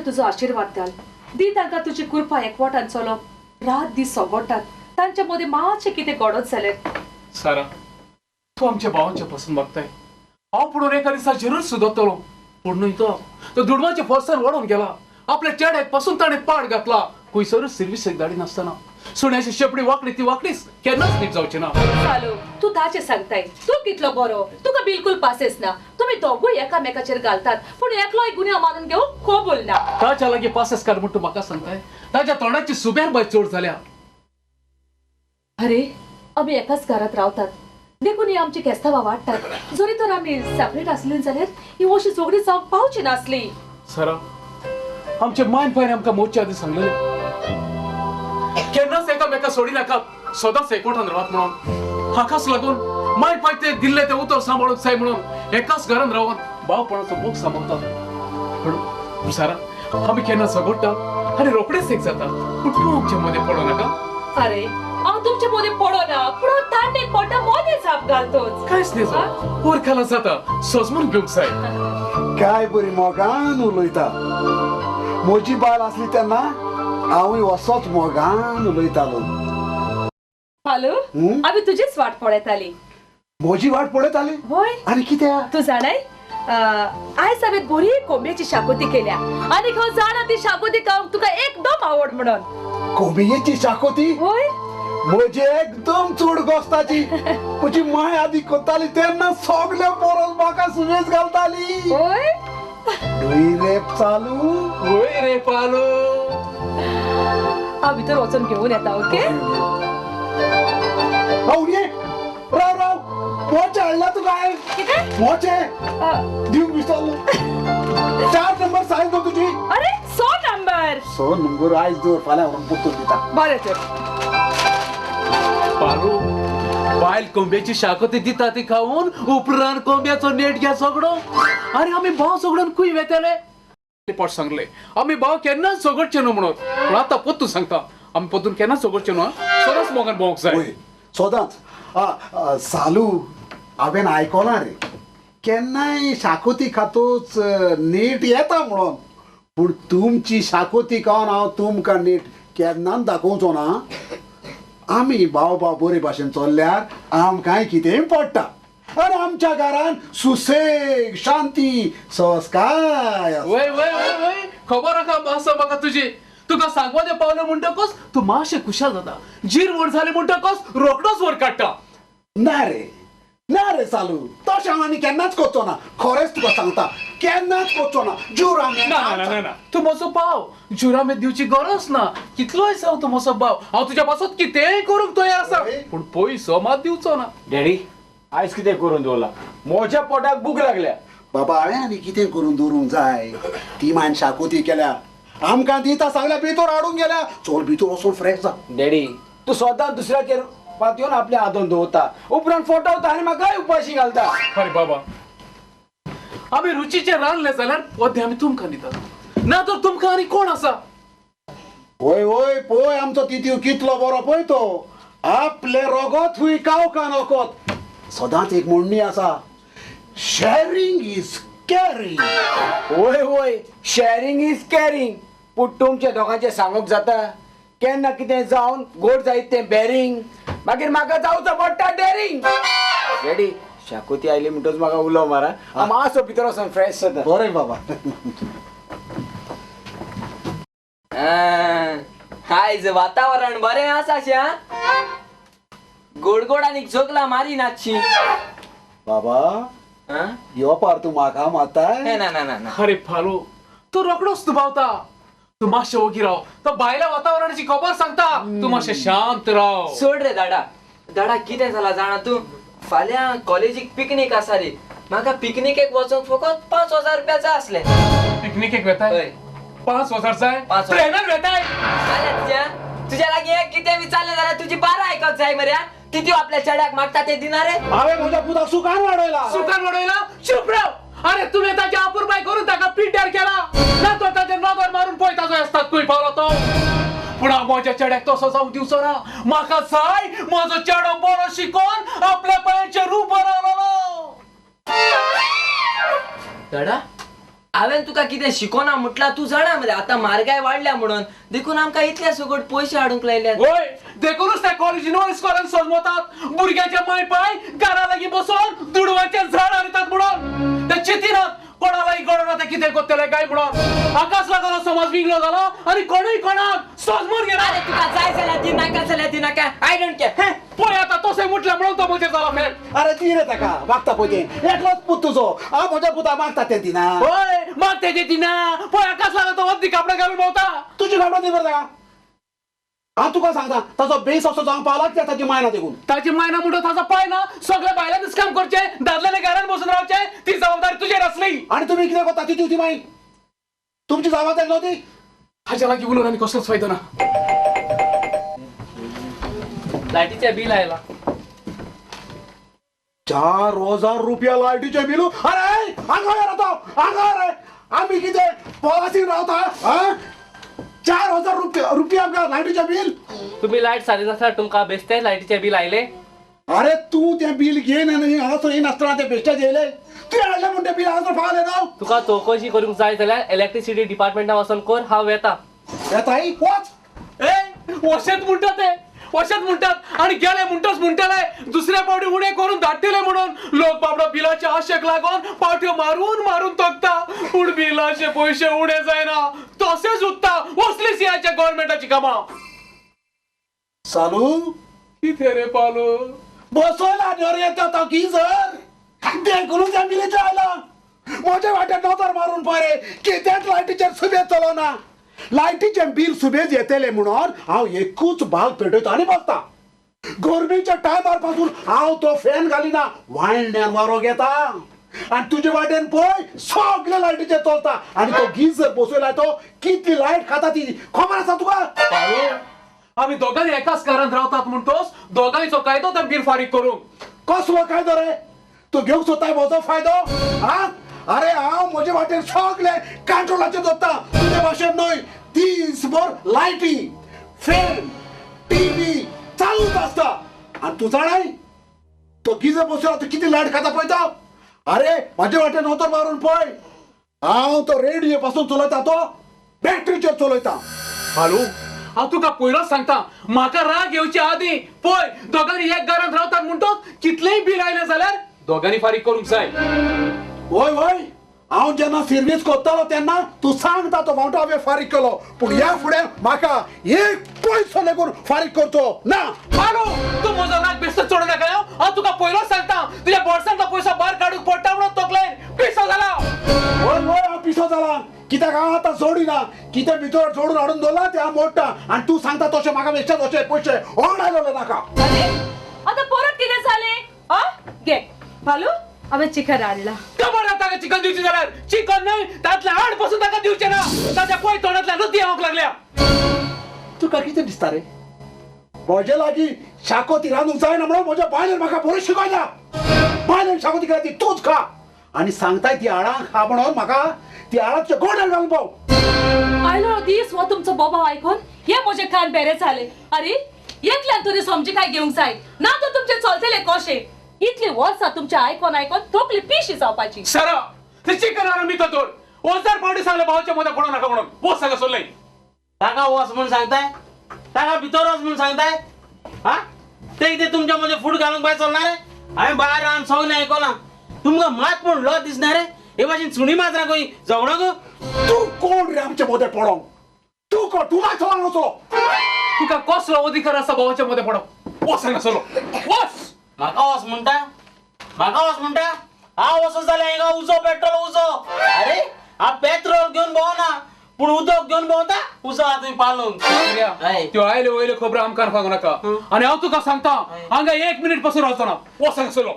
Speaker 6: तुजो आशीर्वाद घाल दी तांकां तुजी कृपा एकवटान चलोवंक रात दीस सगोटात तांच्या मदीं मातशें कितें घडत जाल्यार
Speaker 4: सारा तूं आमच्या भावांच्या पसून मागताय हांव पुणून एका दिसा जरूर सुदरतलो पूण न्हय तो दुडवांच्या फोर्सान वाडोवन गेला आपल्या चेड्याक पासून ताणें पाड घातला. खुंयसरूच सिर्विसेक धाडी नासतना सुण्याची शेपडी वांकडी ती वांकडीच केन्नाच नीट जावची ना.
Speaker 6: चालू तू ताचे सांगताय, तूं कितलो बरो, तुका बिलकुल पासेस ना. तुमी दोगूय एकामेकाचेर घालतात पूण एकलोय गुन्यांव मानून घेवंक कबूल ना.
Speaker 4: ताच्या लागीं पासेस काड म्हूण तूं म्हाका सांगताय? ताच्या तोंडाची सुब्यार बाय चड जाल्या.
Speaker 6: अरे आमी एकाच घरांत रावतात देखून ही आमची केस्तांवां वाडटात. जरी तर आमी सेपरेट आसली जाल्यार ही अशी झगडी जावंक पावची नासली.
Speaker 4: सरा आमचे मायन पायन आमकां मोडचे आदी सांगलेले केन्नाच एकामेका सोडी नाकात, सदांच एकवटान रावात म्हणून. हाकाच लागून माय पाय ते दिल्ले ते उतर सांबाळूंक जाय म्हणून एकाच घरान रावन भावपणाचो मोग सांबाळतात. पूण सारा आमी केन्ना झगडटात आनी रोखडेच एक जाता, पूण तूं आमचे मदें पडो नाका.
Speaker 6: अरे हांव तुमचे मदें पडो ना, पूण हांव तांडेक पडटा मदें झाप घालतोच.
Speaker 4: कांयच न्ही जावं, वर खाला जाता, सजमून घेवंक जाय.
Speaker 5: काय बरी मोगान उलयता. म्हजी बायल आसली तेन्ना हांवूय असोच मोगान उलयतालो.
Speaker 6: फालू आमी तुजीच वाट पळयताली.
Speaker 5: म्हजी वाट पळयताली?
Speaker 6: हय.
Speaker 5: आनी कित्याक?
Speaker 6: तूं जाणाय आयज हांवें बरी कोंबयेची शाकोती केल्या आनी हांव जाणा ती शाकोती खावंक तुका एकदम आवड म्हणून.
Speaker 5: कोंबयेची शाकोती?
Speaker 6: हय.
Speaker 5: म्हजी एकदम चड गोस्ताची. म्हजी माय आदी करताली तेन्ना सगळे पोरस म्हाका सुवेज घालताली.
Speaker 6: हय.
Speaker 5: डुई रे चालू.
Speaker 4: हय रे पालू.
Speaker 6: हांव भितर वचून घेवन येता. ओके.
Speaker 5: राव राव, मोचे हाडला तुका हांवें.
Speaker 6: कितें?
Speaker 5: मोचे दिवंक विसरलो. 4 नंबर सायज दवर तुजी.
Speaker 6: अरे 6 नंबर.
Speaker 5: 6 नंबर आयज दवर, फाल्यां व्हरून परतून दिता.
Speaker 6: बरें तर.
Speaker 4: पारू बायल कोंबयेची शाकोती दिता ती खावन उपरांत कोंबयाचो नेट घ्या सगळो. आनी आमी भाव सगळ्यान खंय वेतले? पोट सांगले आमी भाव केन्नाच झगडचे न्हू म्हणून, पूण आतां पोत्तून सांगता आमी पोत्तून केन्नाच झगडचे न्हू. सदांच मोगान भोंवंक जाय.
Speaker 5: सदांच. सालू हांवें आयकलां रे केन्नाय शाकोती खातूच नीट येता म्हणून, पूण तुमची शाकोती खावन हांव तुमकां नीट केन्नाच दाखोवचो ना. आमी भाव भाव बरे भाशेन चल्ल्यार आमकांय कितेंय पडटा आनी आमच्या घरान सुसेग शांती संस्कार.
Speaker 4: वय वय वय वय खबर आसा आसा म्हाका तुजी. तुका सांगपाचें पावलें म्हणटकच तूं मातशें खुशाल जाता. जीर व्हड जाली म्हणटकच रोखडोच वर काडटा.
Speaker 5: ना रे ना रे सालू, तशें हांव आनी केन्नाच करचो ना. खरेंच तुका सांगता केन्नाच करचो ना. जुरामेद
Speaker 4: ना ना ना, तूं म्हजो भाव, जुरामेद दिवची गरज ना. कितलोय जावं तूं म्हजो भाव, हांव तुज्या पासत कितेंय करूंक तयार आसा, पूण पयसो मात दिवचो ना.
Speaker 9: डॅडी आयज कितें करून दवरला? म्हज्या पोटाक भूक लागल्या.
Speaker 5: बाबा हांवें आनी कितें करून दवरूंक जाय? ती मायन शाकोती केल्या आमकां दिता सांगल्या, भितर हाडूंक गेल्या. चल भितर वचून फ्रेश जा.
Speaker 9: डॅडी तूं सदां दुसऱ्याचेर पातयेवन आपल्या हातून दवरता, उपरांत फोटवता आनी म्हाकाय उपाशी घालता.
Speaker 4: अरे बाबा आमी रुचीचें रांदलें जाल्यार पद्दे आमी तुमकां दितात, ना तर तुमकां आनी कोण आसा?
Speaker 5: वय वय पळय आमचो तितीव कितलो बरो पळय तो, आपले रोगोत हुय कावकान वखद. सदांच एक म्हणणी आसा, शॅरिंग is caring.
Speaker 9: वय वय शॅरिंग is caring, पूण तुमच्या दोगांचें सांगूंक जाता केन्ना कितें जावन गोड जायत तें बॅरींग, मागीर म्हाका जावचो पडटा डॅरींग. डॅडी शाकोती आयली म्हणटच म्हाका उलो मारा, हांव मातसो भितर वचोन फ्रेश जाता.
Speaker 5: बरें बाबा.
Speaker 1: आयज वातावरण बरें आसा शे, गोड गोड आनी जोगला मारी नाचशी.
Speaker 5: बाबा यो पार तूं म्हाका मारताय?
Speaker 1: ना ना ना.
Speaker 4: अरे फालू तूं रोखडोच दुबावता. तूं मातशें ओगी राव, तो भायल्या वातावरणाची खबर सांगता, तूं मातशें शांत राव.
Speaker 1: सोड रे दाडा. दाडा कितें जाला जाणा तूं, फाल्यां कॉलेजीक पिकनीक आसा रे. म्हाका पिकनिकेक वचोंक फकत 5000 रुपया जाय आसले.
Speaker 4: पिकनिकेक वेताय? 5000 जाय? ट्रेनान वेताय?
Speaker 1: तुज्या लागीं कितें विचारलें जाल्यार तुजी बारा आयकत जाय मरे. तितू आपल्या चेड्याक मागता ते दिना रे.
Speaker 5: हांवें म्हज्या पुताक सुखान वाडयला.
Speaker 4: सुखान वाडयला? चूप राव. अरे तुवें ताच्या अपुरबाय करून ताका पिड्ड्यार केला ना, तो ताचेर नदर मारून पळयता आसतात खंय पावलो तो. पूण हांव म्हज्या चेड्याक तसो जावंक दिवचो ना. म्हाका जाय म्हजो चेडो बरो शिकोवन आपल्या पांयाचेर उबो रावलो.
Speaker 1: दादा हांवें तुका कितें शिकोना म्हटलां तूं जाणा मरे, आतां म्हारगाय वाडल्या म्हणून देखून आमकां इतले सगट पयशे हाडूंक लायल्यात.
Speaker 4: वय देखूनच त्या कॉलेजीन इस्कॉलान सजमतात भुरग्याचे माय पाय घरा लागीं बसोन दुडवाचें झाड हाडटात म्हणून. ते चिंतिनात कोणालाय गडो आतां कितें करतले काय म्हणून. आकाश लागलो समाज विंगलो जालो आनी कोणूय कोणाक सोजमून घेना.
Speaker 1: अरे तुका जाय जाल्यार दी, नाका जाल्यार दी नाका, I don't care.
Speaker 4: पळय आतां तशें म्हटलें म्हणून तो म्हजेर जाला फेल.
Speaker 5: अरे दी रे ताका, मागता पळय तें, एकलोच पूत तुजो. हांव म्हज्या पुता मागता तें दिना.
Speaker 4: हय मागता तें दिना. पळय आकाश लागलो तो अद्दी कापडां घालून भोंवता.
Speaker 5: तुजी कापडां दी बरें ताका. हांव तुका सांगता ताचो बेस असो जावंक पावला कित्याक ताची मायना देखून.
Speaker 4: ताची मायना म्हणटा ताचो पाय ना. सगळ्या बायलांनीच काम करचें, दादल्यांनी घरान बसून रावचें, ती जबाबदारी तुजेर आसली.
Speaker 5: आनी तुमी कितें करता ती ती माई तुमची जबाबदारी न्हय ती.
Speaker 4: हाज्या लागीं उलोवन आनी कसलोच फायदो ना.
Speaker 1: लायटीचें बील आयलां
Speaker 5: 4000 रुपया लायटीचें बील. अरे हांगा रावता, हांगा रे आमी कितें पॉलासीन रावता? 4000 रुपया आमकां लायटीचें बील.
Speaker 1: तुमी लायट सारी आसल्यार तुमकां बेश्टेच लायटीचें बील आयलें.
Speaker 5: अरे तूं तें बील घेन आनी हांगासर येयनासतना तें बेश्टेच येयलें. तुवें हाडलें म्हूण तें बील हांगासर पावलें न्हू.
Speaker 1: तुका चवकशी करूंक जाय जाल्यार इलेक्ट्रिसिटी डिपार्टमेंटा वचोन कर, हांव येता.
Speaker 5: येताय वच.
Speaker 4: ए वशेंत म्हणटा ते, वशेंत म्हणटात आनी गेले म्हणटच म्हणटले दुसऱ्या पावटी उणें करून धाडटले म्हणून. लोक बाबडो बिलाच्या आशेक लागून पावट्यो मारून मारून तोखता, पूण बिलाचे पयशे उणें जायना, तशेंच उरता. वसली सियाच्या गव्हर्मेंटाची कामां.
Speaker 5: चालू
Speaker 4: कितें रे पालो
Speaker 5: बसयला न्हय तो गिजर देखून त्या बिलीचें आयलां. म्हजे वाटेन नदर मारून पळय रे, कितेंच लायटीचेर सुबेज चलोना. लायटीचें बील सुबेज येतलें म्हणून हांव एकूच बाल पेटयता आनी बसता. गरमेच्या टायमार पासून हांव तो फॅन घालिना, वायण्यान वारो घेता. आनी तुजे वाटेन पळय सगळे लायटीचेर चलता. आनी तो गिजर बसयला तो कितली लायट खाता ती खबर आसा तुका?
Speaker 4: आमी दोगांनी एकाच घरांत रावतात म्हणटोच दोगांयचो कायदो तें बील फारीक करूंक.
Speaker 5: कसलो कायदो रे? तूं घेवंक सोदताय म्हजो फायदो? हा अरे हांव म्हजे वाटेन सगळे कंट्रोलाचेर दवरता, तुजे भाशेन न्हय. दिसभर लायटी, फॅन, टीव्ही चालूच आसता. आनी तूं जाणाय तो गिजर बसयला तो कितली लायट खाता पळयता. अरे म्हजे वाटेन नदर मारून पळय, हांव तो रेडियो पासून चलयता, तो बॅटरीचेर चलयता.
Speaker 4: हालो हांव तुका पयलोच सांगता, म्हाका राग येवचे आदीं पळय दोगांनी एक घरांत रावतात म्हणटोच कितलेंय बील आयलें जाल्यार दोगांनी फारीक करूंक जाय.
Speaker 5: वय वय हांव जेन्ना सर्वीस करतालो तेन्ना तूं सांगता तो फावटो हांवें फारीक केलो, पूण ह्या फुडें म्हाका एक पयसो लेगून फारीक करचो ना.
Speaker 4: पालो तूं म्हजो राग बेश्टो चडोवं नाका. हांव तुका पयलोच सांगता, तुज्या बोल्सांतलो पयसो भायर काडूंक पडटा म्हणून तकलेन पिसो जाला.
Speaker 5: वय वय हांव पिसो जाला कित्याक हांव आतां जोडिना, कितें भितर जोडून हाडून दवरला तें हांव मोडटा. आनी तूं सांगता तशें म्हाका बेश्टे तशे पयशे ओडायले नाका.
Speaker 6: आतां परत कितें जालें? घे पालो हांवें चिकन हाडलां.
Speaker 4: खबर आसा ताका चिकन दिवचें जाल्यार चिकन न्हय तांतलें हाड पसून ताका दिवचें ना. ताच्या पळय तोंडांतल्यान रुती येवंक लागल्या.
Speaker 5: तुका कितें दिसता रे? म्हजे लागीं शाकोती रांदूंक जायना म्हणून म्हज्या बायलेन म्हाका बरें शिकयला. बायलेन शाकोती केल्या ती तूंच खा आनी सांगताय ती हाडां खा म्हणून म्हाका ती हाडां तुज्या गोड्यार घालून पाव.
Speaker 6: आयलो दीस हो तुमचो बोबाव आयकून हे म्हजे कान बेरे जाले. अरे एकल्यान तरी समजिकाय घेवंक जाय, ना तर तुमचें चलतलें कशें? इतली वर्सां तुमच्या आयकोन आयकोन तकली पिशी जावपाची.
Speaker 4: सरा ते चिकन हाडून भितर दवर. 1000 फावटी सांगलें भावाच्या मदें पडोवं नाका म्हणून. वच हांगा सोडलें.
Speaker 7: ताका वच म्हूण सांगताय, ताका भितर वच म्हूण सांगताय. हा ते कितें तुमच्या मदें फूट घालूंक भायर चलना रे? हांवें भायर रावन सगळें आयकलां. तुमकां मात पूण लज दिसना रे? हे भाशेन सुणी माजरां खंय झगडोंक?
Speaker 5: तूं कोण रे आमचे मदें पडोंक? तूं कोण? तूं मातसो हांगा.
Speaker 4: तुका कसलो अधिकार आसा भावाच्या मदें पडोंक? वच हांगा सोडलो, वच.
Speaker 7: म्हाका वच म्हणटा, म्हाका वच म्हणटा? हांव वचो जाल्यार हिंगा उजो पेट्रोल उजो. अरे हांव पेट्रोल घेवन भोंवना, पूण उदक घेवन भोंवता. उजो आहा तुमी पालोवंक.
Speaker 4: त्यो आयल्यो वयल्यो खबरो आमकां सांगू नाका. आनी हांव तुका सांगता हांगा 1 मिनीट पासून रावचो ना. वच हांगा सोडलो.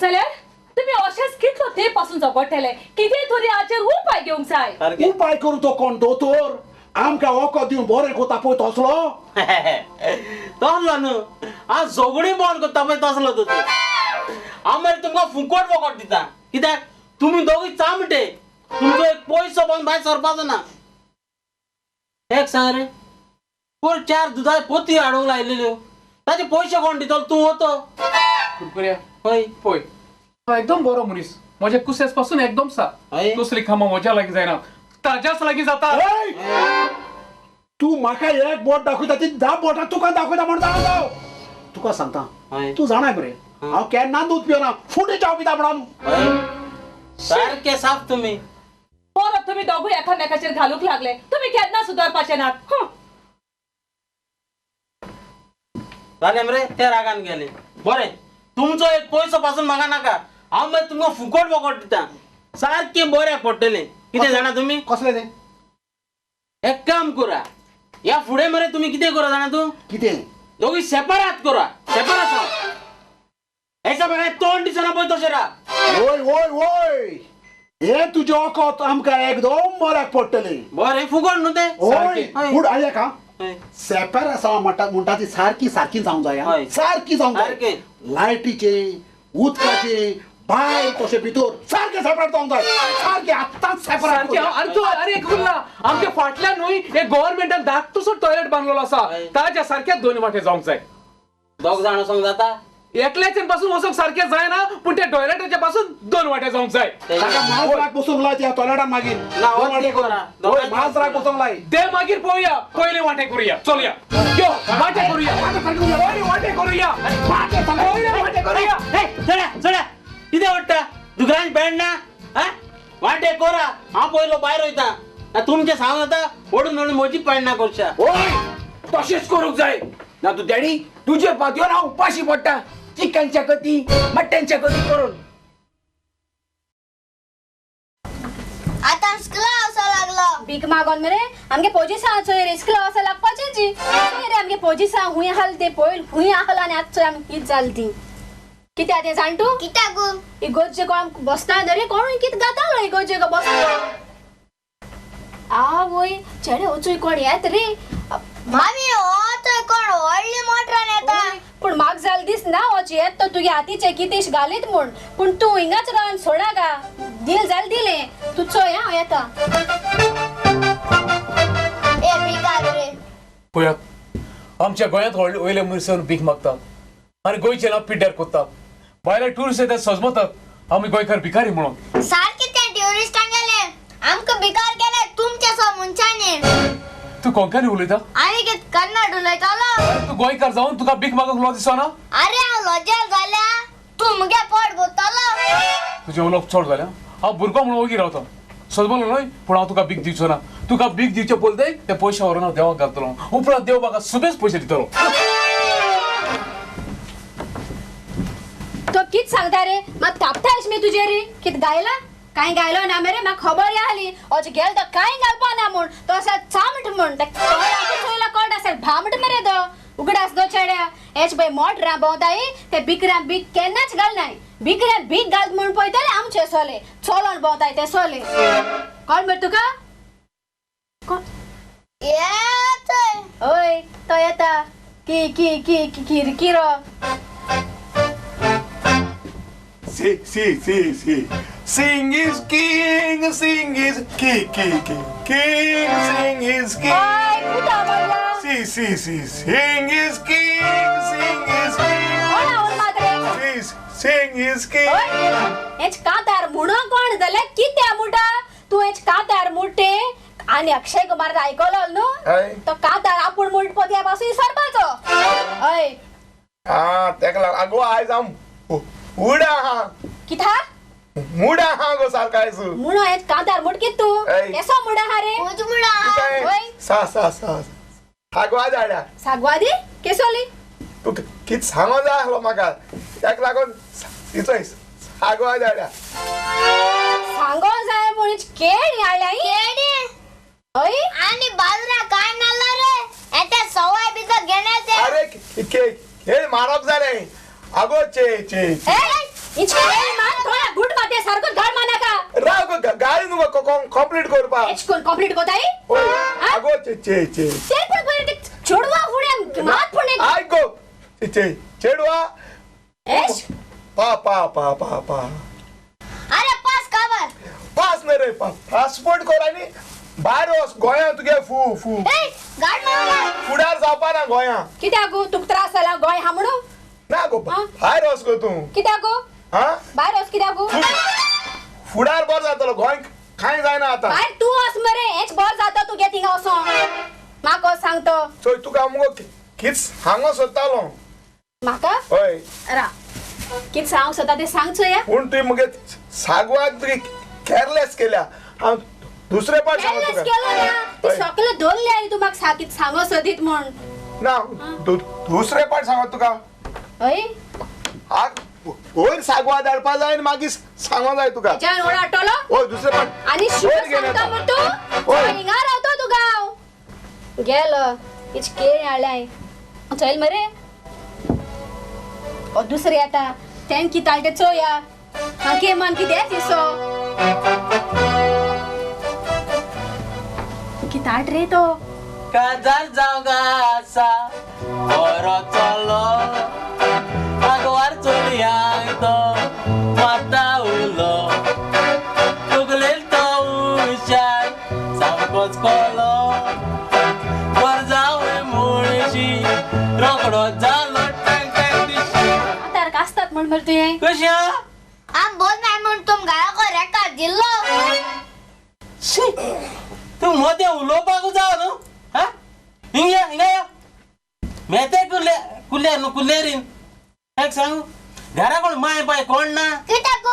Speaker 6: जाल्यार तुमी अशेंच कितलो ते पासून झगडटले? कितें तरी हाचेर उपाय घेवंक जाय.
Speaker 5: उपाय करूं तो कोण दोतोर? आमकां वखद दिवन बरें कोता पळय तसलो.
Speaker 7: तसलो न्हू, हांव झगडीं बंद करता पळय तसलो दोतोर. हांव मागीर तुमकां फुकट वखद दिता, कित्याक तुमी दोगूय चामटे, तुमचो एक पयसो पण भायर सरपाचो ना. एक सांग रे, पयर 4 दुदा पोती हाडूंक लायलेल्यो, ताचे पयशे कोण दितलो? तूं वतो. हय
Speaker 4: पळय एकदम बरो मनीस, म्हज्या कुसेस पासून एकदम सा. दुसरी कामां म्हज्या लागीं जायना, ताज्याच लागीं जाता.
Speaker 5: तूं म्हाका एक बोट दाखयता ती 10 बोटां तुका दाखयता म्हण जाणा जाव. तुका सांगता तूं जाणाय मरे हांव केन्ना दूद पियना, फुटी च्या पिता म्हणून.
Speaker 7: सारके साफ तुमी.
Speaker 6: आरोप तुम्ही दोघूय एकामेकाचेर घालूंक लागले. तुम्ही केन्ना सुदारपाचे नात.
Speaker 7: जालें मरे ते रागान गेले. बरें तुमचो एक पयसो पासून म्हाका नाका. हांव मागीर तुमकां फुकट बोकट दिता. सारकें बऱ्याक पडटलें. कितें जाणा तुमी
Speaker 5: कसलें तें?
Speaker 7: एक काम करा ह्या फुडें मरे तुमी कितें करा जाणा तूं?
Speaker 5: कितें?
Speaker 7: दोगी सेपरात करा. सेपरात हांव एकामेकाक तोंड दिसना पळय तशें राव.
Speaker 5: वय वय वय हे तुजें वखद आमकां एकदम बऱ्याक पडटलें.
Speaker 7: बरें फुकट न्हू तें?
Speaker 5: हय पूण आयक आं सेपर आसा म्हणटा म्हणटा ती सारकी सारकी जावंक जाय. सारकी जावंक जाय. लायटीचे उदकाचे भायर तशें भितर सारकें सेपरेट जावंक जाय. सारकें आत्तांच सेपरेट.
Speaker 4: आनी तूं अरे एक उरला आमच्या फाटल्यान न्हय एक गव्हर्मेंटान धाकटोसो टॉयलेट बांदलेलो आसा ताज्या सारक्या दोन वाटे जावंक जाय.
Speaker 7: दोग जाण वचोंक जाता?
Speaker 4: एकल्याच्यान पासून वचोंक सारकें जायना पूण त्या टॉयलेटाच्या पासून दोन वाटे जावंक जाय.
Speaker 5: ताका माजराक बसूंक लाय त्या टॉयलेटान मागीर. दोन वाटे करा. माजराक बसूंक लाय
Speaker 4: ते मागीर पळोवया. पयले वाटे करुया. चलया यो वाटे करुया. पयले वाटे करुया. पयले वाटे करुया.
Speaker 7: चला चला कितें वाडटा दुकरान पेंड ना. वाटे कोरा. हांव पयलो भायर वयता. तुमचें सांगून जाता ओडून ओडून म्हजी पेंड ना करच्या.
Speaker 9: ओय तशेंच करूंक जाय ना तूं डॅडी तुजे पातयेन हांव उपाशी पडटा. चिकनच्या कती मटनच्या कती करून
Speaker 10: आतां स्कुला वचो लागलो.
Speaker 2: भीक मागोन मरे आमगे पोजिसां चोय रे स्कुला वचो लागपाचें जी चोय रे आमगे पोजिसां हुंय आसल ते पयल हुंय आसल आनी आतां चोय आमी कितें जाल ती. कित्याक तें जाण तूं?
Speaker 10: कित्याक गो?
Speaker 2: इगोर्जे कोण बसता न्हय रे कोणूय कितें गातालो इगोर्जे बसता. आवय चेडे वचूय कोण येत रे.
Speaker 10: मामी हो थंय कोण व्हडली मोटरान येता.
Speaker 2: पूण म्हाका जाल दीस ना वच येत तो तुगे हातीचे कितें घालीत म्हूण. पूण तूं हिंगाच रावन सोडा गा. दिल जाल दिलें तूं चोय हांव येता.
Speaker 10: ए भिकार रे.
Speaker 4: पळयात आमच्या गोंयांत वयले मनीस भीक मागतात आनी गोंयचे नांव पिड्ड्यार कोत्तात. भायले ट्युरिस्ट येतात सजमतात आमी गोंयकार भिकारी म्हणून.
Speaker 10: सारकें तें ट्युरिस्टांक गेले आमकां भिकार केले तुमच्या सो मनशांनी.
Speaker 4: तूं कोंकणी उलयता?
Speaker 10: आनी कितें कन्नड उलयतालो?
Speaker 4: तूं गोंयकार जावन तुका भीक मागूंक लज दिसना?
Speaker 10: अरे हांव लजेल जाल्या तूं मुगे पोट भरतलो.
Speaker 4: तुजें उलोवप चड जालें. हांव भुरगो म्हणून ओगी रावता. सजमलो न्हय पूण हांव तुका भीक दिवचो ना. तुका भीक दिवचे पयलीं ते पयशे व्हरून हांव देवाक घालतलो. उपरांत देव म्हाका सुबेज पयशे दितलो.
Speaker 2: तो कित सांगता रे? म्हाका तापता मी तुजेर रे. कित गायला? कांय गायलो ना मरे म्हाका खबर आसली. अशें गेलो तो कांय घालपा ना म्हूण. तो अशें चामट म्हूण चोयला कोण असेल भामट मरे तो उगडास दो चेड्या. हेच पळय मोटरां भोंवताय ते बिकऱ्यां भीक केन्नाच घालनाय. बिकऱ्यां भीक घालत म्हूण पळयतले आमचे सोले चलोन भोंवताय ते सोले. कोण मरे तुका? कोण? हय तो येता की की की किरकिरो.
Speaker 8: Si, si, si, si. Sing is king, sing is king, king, king, king, sing is king.
Speaker 2: Ay, puta madre.
Speaker 8: Si, si, si. Sing is king, sing is king.
Speaker 2: Hola, un madre.
Speaker 8: Si, sing is king.
Speaker 2: हेच कातार म्हणून कोण जाल्यार कित्या मुटा तूं हेच कातार मुटे आनी अक्षय कुमार आयकलो न्हू तो कातार आपूण मुट पदया पासून विसरपाचो. हय
Speaker 8: आं तेका लागून आगो आयज हांव उडा आहा.
Speaker 2: कित्या?
Speaker 8: मुडा आहा गो सारको आयज.
Speaker 2: म्हणून हेच कातार मुट कित तूं केसो मुडा आहा रे?
Speaker 10: म्हूज मुडा आहा.
Speaker 8: सा सा सा सागवाद हाडल्या.
Speaker 2: सागवादी केसोली?
Speaker 8: तूं कित सांगो जाय आसलो म्हाका तेका लागून तिचो सागवाद हाडल्या.
Speaker 2: सांगो जाय म्हूण केळी हाडल्या.
Speaker 10: केळी?
Speaker 2: हय.
Speaker 10: आनी बाजरा काय नाल्ला रे येते सवाय बिजो घेण्याचे.
Speaker 8: अरे खेळ मारप जालें आगो चे चे राव गाडी न्हू कंप्लीट करपाक.
Speaker 2: कंप्लीट कोताय?
Speaker 8: आगो चे चे चे
Speaker 2: चेडवा फुडें मात फुडें
Speaker 8: आयक गो चे चेडवा पा पा पा पा पा.
Speaker 10: अरे पास काबर
Speaker 8: पास न्हय रे पासपोर्ट कर आनी भायर वच गोंया तुगे फू फू फुडार जावपा ना गोंया.
Speaker 2: कित्याक गो तुका त्रास जाला गोंय हा म्हणून?
Speaker 8: ना गो भायर वच गो तूं.
Speaker 2: कित्याक गो? भायर वच कित्याक गो?
Speaker 8: फुडार बरो जातलो गोंय कांय जायना आतां.
Speaker 2: भायर तूं वच मरे हेच बरो जाता तुगे थिंगा वचोन म्हाका सांगतो.
Speaker 8: चोय तुका मुगो कित सांगो सोदतालो.
Speaker 2: म्हाका?
Speaker 8: हय
Speaker 2: रा कित सांगूंक सोदता तें सांग चोया.
Speaker 8: पूण तुवें मुगे सागवाक तुवें केरलेस केल्या. हांव दुसरे पाट सांगो तुका.
Speaker 2: केलो ना ती सगळे धरले आनी तूं म्हाका साकीत सांगो सोदीत म्हण.
Speaker 8: ना दुसरे पाट सांगो तुका.
Speaker 2: हय
Speaker 8: वयर सागवा धाडपा जाय आनी मागीर सांगो जाय तुका.
Speaker 2: वयर आटोलो.
Speaker 8: हय दुसरे पाट.
Speaker 2: आनी शिव सांगता म्हण तूं हिंगा रावतो तूं गांव गेलो इच केळी हाडल्या चल मरे. ओ दुसरे येता तें कितें हाडटा चोया हाके मन कितें दिसो कितें हाड रे तो.
Speaker 7: काजार जावंक आसा बरो चलो आगवार चलयांक तो माता उलो तुगलेल तो हुशार सामकोच कोलो गरजावय मुळशी रोकडो जालो टँग टँग दिशी.
Speaker 2: आतां आसतात म्हण मरे तुवें
Speaker 7: कशें
Speaker 10: आम बोल नाय म्हण तुमकां रेकॉर्ड दिल्लो.
Speaker 7: शी तूं मदें उलोवपाक जाव न्हू. हा हिंगा हिंगा या मेते कुल्ले कुल्ले न्हू कुल्लेरीन एक सांगू घरा कोण माय पाय कोण ना.
Speaker 10: कित्याक?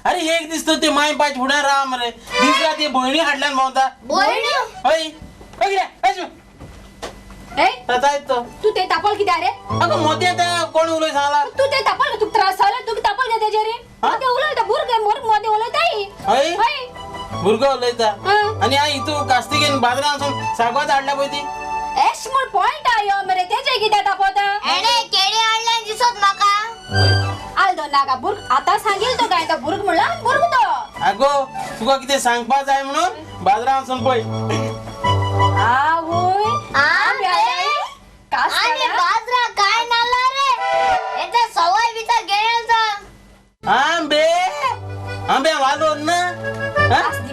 Speaker 7: अरे एक दीस तो ते माय पाय फुडें राव मरे दीस रात भयणी हाडल्यान भोंवता.
Speaker 10: भयणी?
Speaker 7: हय हय कितें हय तो
Speaker 2: तूं ते तापल कित्याक रे?
Speaker 7: अगो मोतें कोण उलय सांगला.
Speaker 2: तूं ते तापल तुका त्रास जालो तुका तापल कित्याक तेजेर? मोदें उलयता भुरगें मोर मोदें उलयताय.
Speaker 7: हय भुरगो उलयता आनी आई तूं कास्तिगेन बाजारान वचून सागवात हाडल्या पळय ती.
Speaker 2: एश म्हण पॉयंट आयो मरे तेजे कित्याक तापता?
Speaker 10: एणे केळी हाडल्या दिसत म्हाका.
Speaker 2: आल नाका भुरग आतां सांगील तो काय तो भुरग म्हणला भुरग तो.
Speaker 7: आगो तुका कितें सांगपा जाय म्हणून बाजारान वचून पळय.
Speaker 2: आवय
Speaker 10: आनी बाजरा काय नाला रे हेचा सवय विचार घेण्याचा.
Speaker 7: आंबे आंबे वालोर ना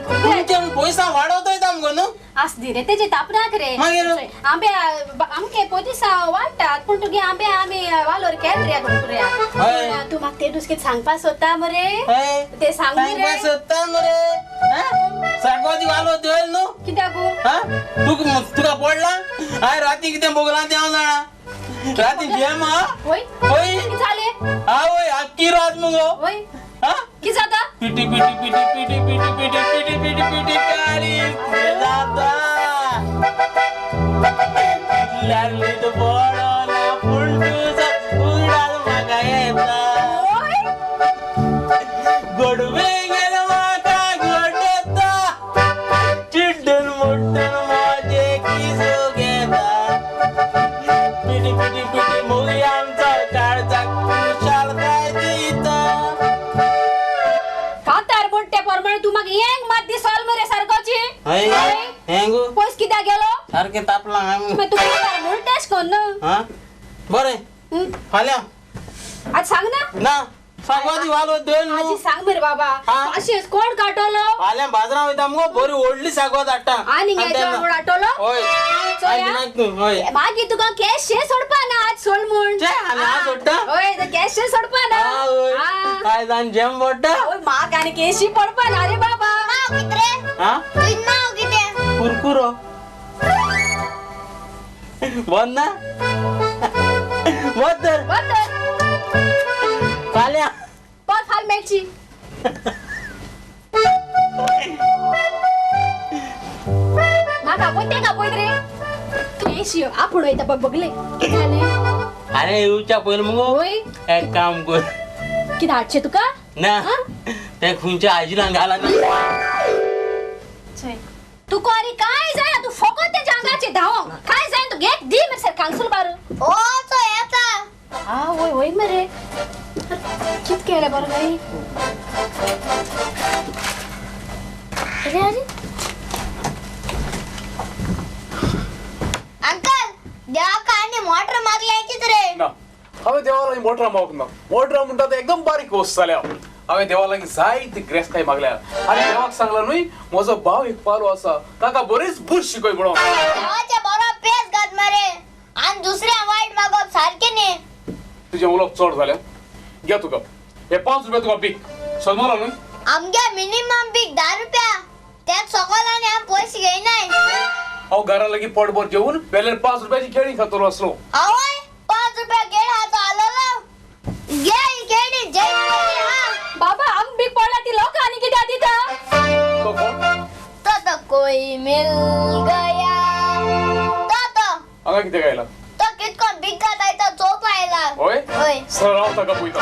Speaker 7: तुमचे पयसा वाडोवतोय आमकां न्हू.
Speaker 2: आसदी रे तेजे तापनाक रे.
Speaker 7: मागीर
Speaker 2: आंबे आमके पोदिसा वाडटात पूण तुगे आंबे आमी वालोर केल रे रे. तूं म्हाका ते दुसके सांगपा सोदता मरे? ते सांग
Speaker 7: सांगपा सोदता मरे. सागवाची वालोर देवल न्हू.
Speaker 2: कित्याक?
Speaker 7: तुका पडला हांवें राती कितें भोगलां तें हांव जाणा. राती जेम हा
Speaker 2: वय
Speaker 7: वय
Speaker 2: कितें जालें?
Speaker 7: आवय आख्खी रात मुगो.
Speaker 2: वय कितें जाता?
Speaker 7: पिटी पिटी पिटी पिटी पिटी पिटी पिटी पिटी पिटी काळी जाता लागली तो पडला पूण तुजो उगडास म्हाका येता. गोडवे गेलो म्हाका गोडता चिड्डून मुड्डून म्हजे किसो घेता पिटी पिटी पिटी मोगी आमचो काळजाक खुशालकाय दिता.
Speaker 2: कांतार म्हणटे प्रमाणे तूं म्हाका येंग मात दिसल मरे सारकोची.
Speaker 7: हेंगू
Speaker 2: पयस कित्याक गेलो?
Speaker 7: सारकें तापलां हांवें.
Speaker 2: तूं कांतार म्हणटाश कोण
Speaker 7: न्हू. बरें फाल्यां
Speaker 2: आज सांग ना.
Speaker 7: ना सागवाची वालोर देवल न्हू.
Speaker 2: आजी सांग मरे बाबा अशेंच कोण काटोलो?
Speaker 7: फाल्यां बाजारां वयता मुगो बरी व्हडली सागवात हाडटा.
Speaker 2: आनी म्हूण हाडटलो?
Speaker 7: हय.
Speaker 2: मागीर तुका कॅश सोडपा ना आज सोड म्हूण.
Speaker 7: आज सोडटा?
Speaker 2: हय कॅश सोडपा ना.
Speaker 7: आयज आनी जेम पडटा?
Speaker 2: म्हाका आनी कॅशी पडपा ना रे बाबा.
Speaker 10: नांव कितें रे? तुजें नांव कितें?
Speaker 7: कुरकुरो. बंद ना? बंद तर.
Speaker 2: बंद तर.
Speaker 7: फाल्यां
Speaker 2: पर फाल मेळची. म्हाका आपय तें आपयत रे तूं आपूण वयता बघ बघले कितें जालें?
Speaker 7: अरे येवच्या पयलीं मुगो एक काम कर.
Speaker 2: कितें हाडचें तुका?
Speaker 7: ना तें खंयच्या आजीलान घाला.
Speaker 2: तुका आनी काय जायना तूं फकत तेज्या आंगाचेर धांवोंक काय जायना तूं घेत दी मरे कांसूल बारू.
Speaker 10: ओ तो येता.
Speaker 2: आवय वय मरे कित केलें बरें गाई?
Speaker 10: अरे अरे अंकल देवाक आनी मोटर मागल्याचीच रे.
Speaker 4: ना हांवें देवा लागीं मोटरां मागूंक ना. मोटरां म्हणटा तें एकदम बारीक वस्त जाल्या. हांवें देवा लागीं जायती ग्रेस्ताय मागल्या आनी देवाक सांगला न्हय म्हजो भाव एक पालो आसा ताका बरीच बूस शिकय म्हणून.
Speaker 10: देवाचे बरो पेस घात मरे आनी दुसऱ्या वायट मागप सारकें न्ही.
Speaker 4: तुजें उलोवप चड जालें. घे तुका हे 5 रुपया तुका बीक समजलो न्हय?
Speaker 10: आमगे मिनिमम बीक 10 रुपया त्यात सकल आनी आम पयशे घेयनाय.
Speaker 4: हांव घरा लागीं पोटभर जेवन वेल्यान 5 रुपयाची केळी खातलो आसलो.
Speaker 10: आवय 5 रुपया केळी हाचो आलोलो. घे ही केळी जय हा.
Speaker 2: बाबा आम बीक पडला ती लोक आनी कित्याक दिता?
Speaker 4: तो कोण?
Speaker 10: तो तो कोई मिल गया. तो
Speaker 4: हांगा कितें गायला?
Speaker 10: तो कितकोन बिग्गात आयता चोप आयला.
Speaker 4: होय?
Speaker 10: होय.
Speaker 4: सर हांव ताका पळयता.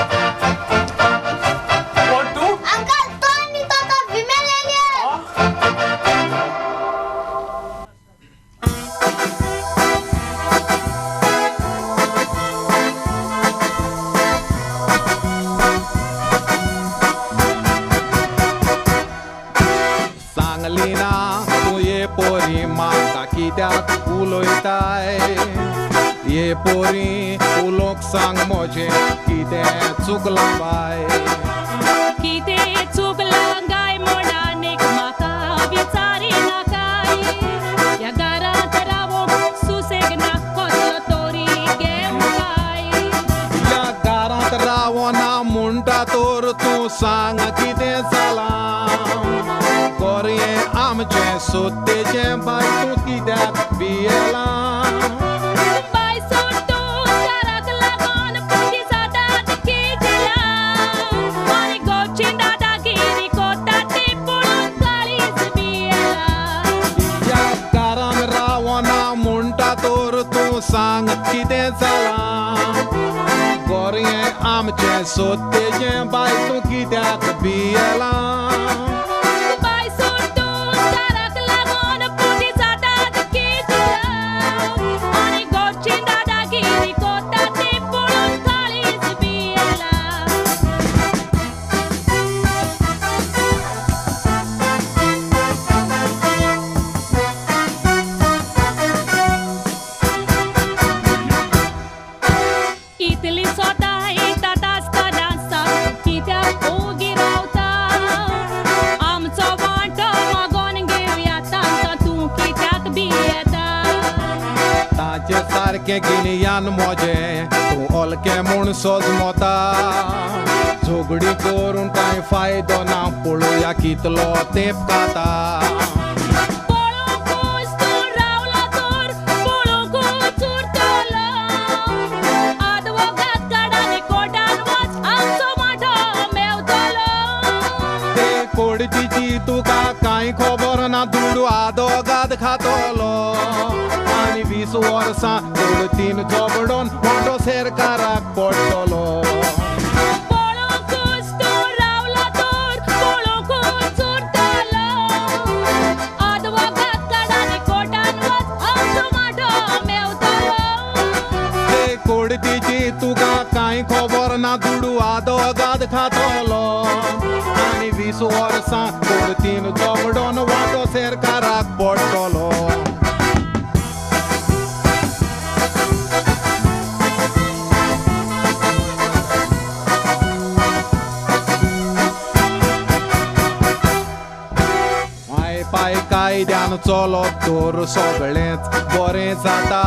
Speaker 4: कोण तूं?
Speaker 10: अंकल तो आनी तो तो फिमेल एलियन.
Speaker 12: सांगली ना तूं ये पोरी म्हाका कित्याक उलयताय? ये पोरी उलोवंक सांग म्हजें कितें चुकलां बाय?
Speaker 6: कितें चुकलां गाय म्हण एक म्हाका विचारी नाकाय. ह्या घरांत रावोंक सुसेग ना कसलो तोरी घेवंक काय.
Speaker 12: ह्या घरांत रावना म्हणटा तर तूं सांग कितें जालां? गोरयें आमचें सोतेचें बाय तूं कित्याक भियेलां?
Speaker 6: बाय सोड तूं दाराक लागून पुती जातात कितलां आनी घोवची दादागिरी कोता ती पळोवन काळीज भियेलां.
Speaker 12: ह्या घरान रावना म्हणटा तर तूं सांग कितें जालां? गोरयें आमचें सोतेचें बाय तूं कित्याक भियेलां?
Speaker 6: बाय सोड तूं दाराक लागून पुती जातात कितलां आनी घोवची दादागिरी कोता ती पळोवन काळीज भियेलां. इतली सोता येतात आसतना सांग कित्याक ओगी रावता? आमचो वांटो मागोन घेवया तांकां तूं कित्याक भियेता?
Speaker 12: ताचे सारकें गिन्यान म्हजें तूं ओलकें म्हूण सोजमोता. झगडी करून कांय फायदो ना पळोवया कितलो तेंप खाता.
Speaker 6: पळोवंकूच तूं रावलो तर पळोवंकूच उरतलो. आदवोगाद काड आनी कोर्टान वच आमचो वांटो मेवतलो.
Speaker 12: ते कोडतीची तुका कांय खबर ना दुडू आदोगाद खातलो आनी 20 वर्सां कोडतीन झगडोन वांटो सरकाराक पडटलो.
Speaker 6: पळोवंकूच तूं रावलो तर पळोवंकूच उरतलो. आदवोगाद काड आनी कोर्टान वच आमचो वांटो मेवतलो.
Speaker 12: ते कोडतीची तुका कांय खबर ना दुडू आदोगाद खातलो आनी 20 वर्सां कोडतीन झगडोन वांटो सरकाराक पडटलो. माय पाय कायद्यान चलत तर सगळेंच बरें जाता.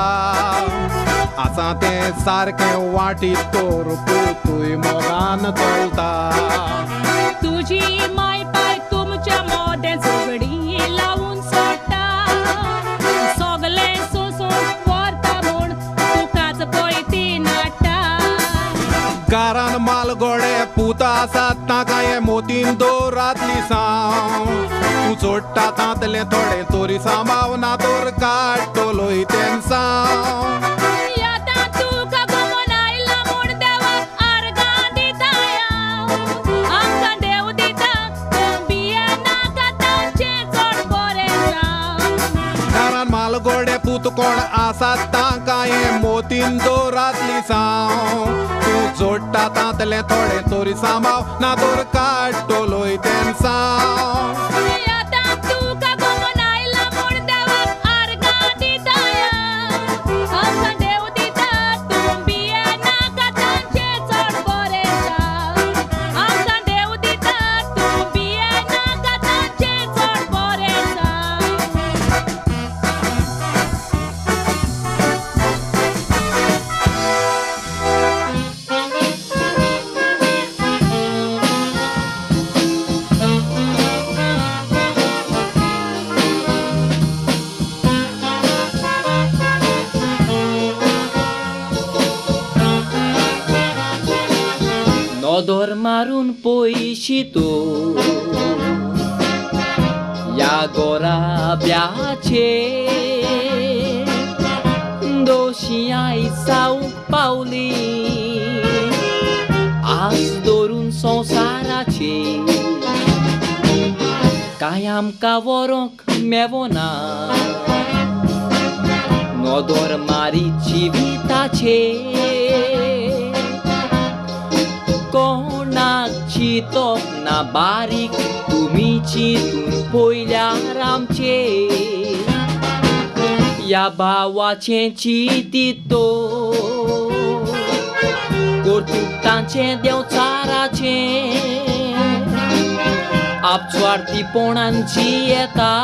Speaker 12: आसा तें सारकें वाटीत तर पुतूय मोगान चलता.
Speaker 6: तुजी माय पाय तुमच्या मोदें झगडीं लावून सोडटा. सगलें सोंसून व्हरता म्हूण तुकाच पळय ती नाडटा.
Speaker 12: घरान मालगोडे पूत आसात तांकां हें मोतीन दवरातली सांव. तूं जोडटा तांतलें थोडें तोरी सांबाव ना तर काडटलोय तेन्सांव.
Speaker 6: आतां तुका गमोन आयला म्हूण देवाक आर्गां दिता हांव. आमकां देव दिता तूं भियेनाका तांचें चड बरें जावं.
Speaker 12: घरान मालगोडे पूत कोण आसात तांकां हें मोतीन दवरातली सांव. तूं जोडटा तांतलें थोडें तोरी सांबाव ना तर काडटलोय तेन्सांव.
Speaker 6: आतां तुका गमोन आयला म्हूण देवाक आर्गां दिता हांव. आमकां देव दिता तूं भियेनाका तांचें चड बरें जावं. आमकां देव दिता तूं भियेनाका तांचें चड बरें जावं.
Speaker 11: नदर मारून पयशी तूं ह्या ह्या गोराब्याचे दोशी आयज जावंक पावली आस धरून संवसाराचे कांय आमकां व्हरूंक मेवना नदर मारी जिविताचे कोणाक चिंतप ना बारीक तुमी चिंतून पयल्यार आमचे ह्या भावाचें चिंतितो कर्तूक तांचें देंवचाराचें आपस्वार्थीपणान जियेता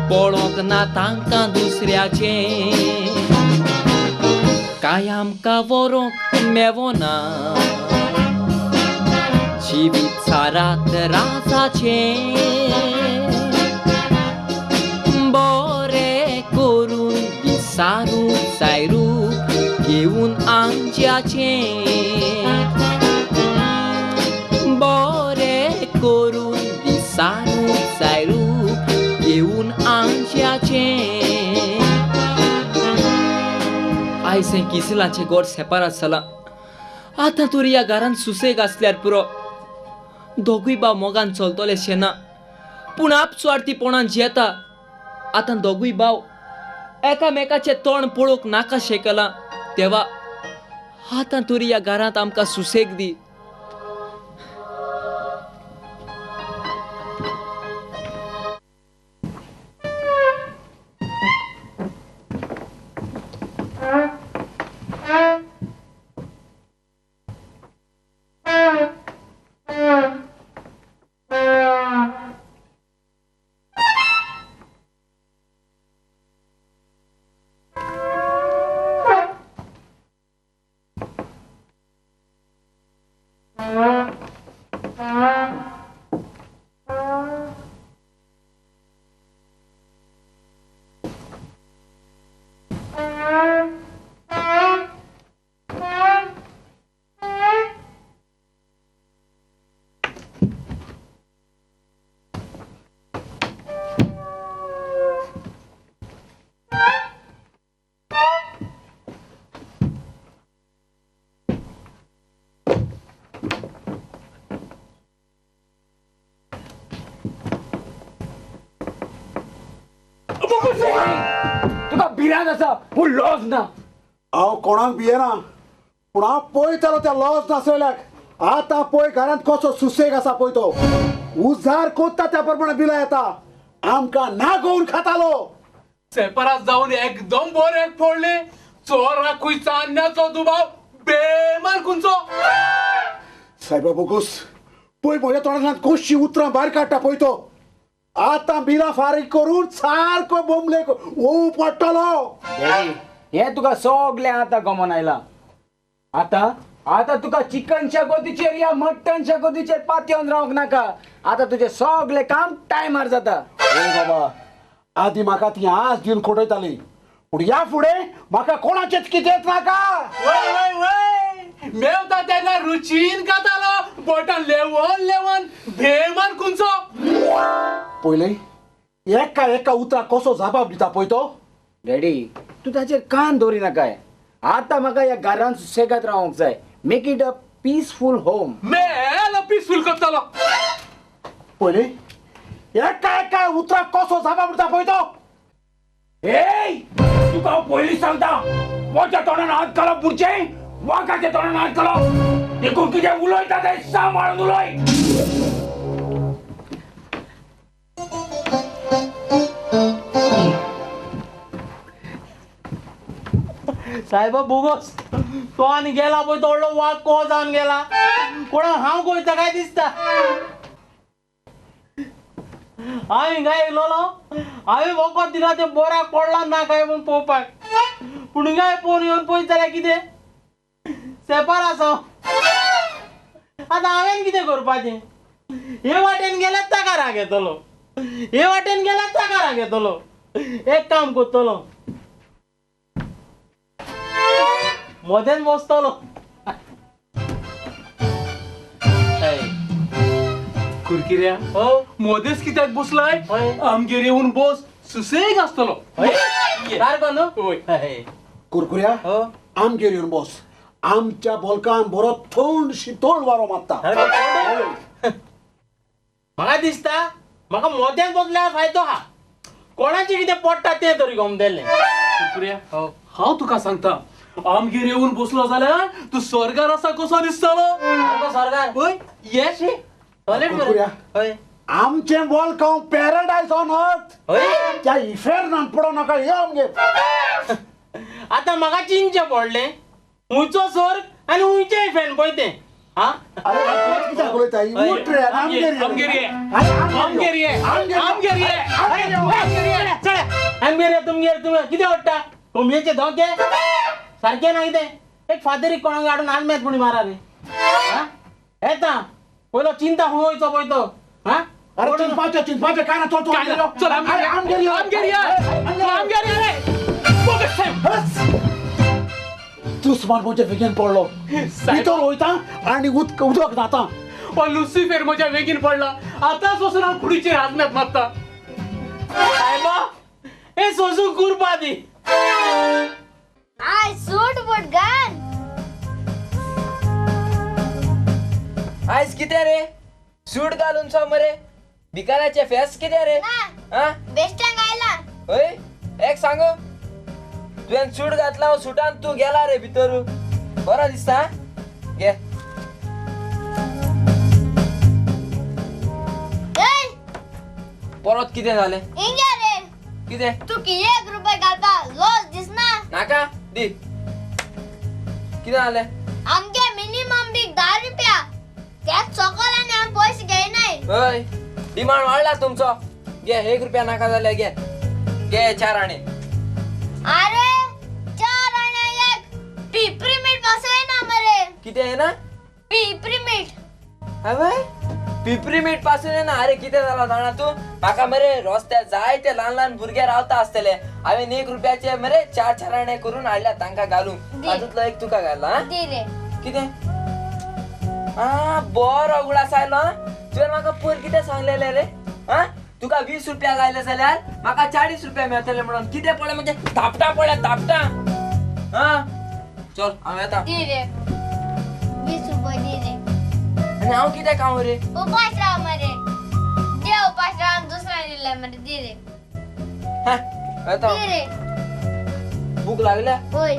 Speaker 11: पळोवंक ना तांकां दुसऱ्याचें कांय आमकां व्हरूंक मेवना जिवीत सारात राजाचें बरें करून दिसारूप जायरूप घेवन आमच्याचें बरें करून दिसारूप जायरूप घेवन आमच्याचें. आयज हें किसिलाचें गोड सेपारात जालां. आतां तरी ह्या घरान सुसेग आसल्यार पुरो. दोगूय भाव मोगान चलतले शेना पूण आपस्वार्थीपणान जियेता. आतां दोगूय भाव एकामेकाचें तोंड पळोवंक नाका शेकलां. देवा आतां तरी ह्या घरांत आमकां सुसेग दी.
Speaker 9: तुका भिरांत आसा पूण लॉस ना.
Speaker 5: हांव कोणाक भियेना पूण हांव पळयतालो त्या लॉस नासलेल्याक. आतां पळय घरांत कसो सुसेग आसा पळय तो उजार कोत्ता त्या प्रमाणे बिलां येता. आमकां ना गोवन खातालो.
Speaker 4: सेपरात जावन एकदम बरें फोडले. चोराकूय चान्न्याचो दुबाव बेमान खुंचो.
Speaker 5: सायबा बोगूस पळय म्हज्या तोंडांतल्यान कशी उतरां भायर काडटा पळय तो. आतां बिलां फारीक करून सारको बोमलेक ओव पडटलो.
Speaker 9: हें तुका सगळें आतां गमन आयलां. आतां आतां तुका चिकन शागोतीचेर या मटन शागोतीचेर पातयेवन रावंक नाका. आतां तुजें सगळें काम टायमार जाता.
Speaker 5: ओ बाबा आदी म्हाका ती आज दिवन खोटयताली पूण ह्या फुडें म्हाका कोणाचेच कितेंच नाका.
Speaker 4: वय वय वय मेवता तेन्ना रुचीन खातालो बोटान लेवन लेवन भेमान खुंचो.
Speaker 5: पयले एका एका उतराक कसो जबाब दिता पळय तो.
Speaker 9: डॅडी तूं ताचेर कान दवरी नाकाय. आतां म्हाका ह्या घरान सुसेगाद रावंक जाय. Make it a peaceful home.
Speaker 4: मेलो पीसफूल करतलो.
Speaker 5: पयले एका एका उतराक कसो जबाब दिता पळय तो.
Speaker 9: ए तुका हांव पयलीं सांगता म्हज्या तोंडान हात घालप बुरचें वागाच्या तोंडान हात घालप. देखून कितें उलयता तें सांबाळून उलय.
Speaker 7: साहेबा बोगस तो आनी गेला पळय तो व्हडलो वाग को जावन गेला. कोणाक हांव कोयता काय दिसता. हांव हिंगा येयलोलो हांवें वखद दिला तें बोराक पडला ना काय म्हूण पळोवपाक पूण हिंगा पळोवन येवन पळयत जाल्यार कितें सेपार आसा. आतां हांवें कितें करपाचें. हे वाटेन गेल्यार ताका राग येतलो हे वाटेन गेल्यार ताका राग येतलो. एक काम करतलो मदेन बसतलो.
Speaker 4: कुरकिऱ्या मोदेच कित्याक बसलाय? आमगेर येवन बस, सुसेग आसतलो.
Speaker 7: सारको न्हू?
Speaker 5: कुरकुऱ्या आमगेर येवन बस, आमच्या बोलकान बरो थंड शितोळ वारो मारता.
Speaker 7: म्हाका दिसता म्हाका मोद्यान बसल्यार फायदो आहा. कोणाचें कितें पडटा तें तरी गमतलें.
Speaker 4: कुरकुऱ्या हांव तुका सांगता, आमगेर येवन बसलो जाल्यार तूं स्वर्गार आसा कसो दिसतलो.
Speaker 7: स्वर्गार?
Speaker 4: हय.
Speaker 7: येस.
Speaker 5: हय. आमचें बोलकांव पॅराडायज ऑन अर्थ. त्या इफेर्नान पडो नाका, ये आमगेर.
Speaker 7: आतां म्हाका चिंतचें पडलें उंचो स्वर्ग आनी उंचें इफेर्न पळय तें.
Speaker 5: अरे कित्याक उलयता? उठ रे, आमगेर
Speaker 4: आमगेर ये, आमगेर ये, आमगेर ये,
Speaker 7: चल आमगेर ये. तुमगेर तुमी कितें वाडटा? कोंबयेचे धोके सारकें ना कितें? एक फादरीक कोणाक हाडून आलमेत पुणी मारा रे. येता पयलो चिंता खंय वयचो पळय तो.
Speaker 5: अरे चिंतपाचें चिंतपाचें काय ना, चल
Speaker 4: चल आमगेर ये, आमगेर ये, आमगेर ये रे.
Speaker 5: दुस्मान म्हज्या वेगीन पडलो, भितर वयता आनी उदक न्हाता.
Speaker 4: ओ लुसिफेर म्हज्या वेगीन पडला, आतांच वचून हांव कुडीचेर आजमेत मारता.
Speaker 7: सायबा हे सोसूंक कुरपा दी.
Speaker 10: आय सूट बूट घाल.
Speaker 1: आयज कितें रे सूट घालून सो मरे? भिकाराचे फेस कितें रे?
Speaker 10: बेश्ट्यांक आयला.
Speaker 1: हय एक सांगू, तुवें सूट घातला, सुटान तूं गेला रे भितर, बरो दिसता. घे. परत कितें जालें? कितें?
Speaker 10: तूं 1 रुपये घालता लॉस दिसना?
Speaker 1: नाका दी. कितें जालें?
Speaker 10: आमगे मिनिमम बीक 10 रुपया, त्याच सकल आनी आमी पयशे घेयनाय.
Speaker 1: हय डिमांड वाडला तुमचो. घे 1 रुपया नाका जाल्यार घे, घे 4 आणे.
Speaker 10: अरे 4 आणे एक पिपरी मीठ पासून ना मरे.
Speaker 1: कितें येना?
Speaker 10: पिपरी मीठ.
Speaker 1: हय पिपरी मीठ पासून येना. अरे कितें जाला जाणा तूं? म्हाका मरे रस्त्यार जायते ल्हान ल्हान भुरगे रावता आसतले, हांवें 1 रुपयाचे मरे 4 4 आणे करून हाडल्या तांकां घालूंक. तातूंतलो एक तुका घाला. कितें? आ बरो उगडास आयलो. तुवें म्हाका पयर कितें सांगलेलें रे? आ तुका 20 रुपया घायले जाल्यार म्हाका 40 रुपया मेळटले म्हणून. कितें पळय म्हणजे थापटां पळय थापटां. आ चल हांव येता.
Speaker 10: 20 रुपये दी रे.
Speaker 1: आनी हांव कितें खावं रे?
Speaker 10: उपास राव मरे, दे उपास राव, दुसऱ्या दिले मरे. दी रे.
Speaker 1: हा येता.
Speaker 10: दी रे.
Speaker 1: भूक लागल्या?
Speaker 10: होय.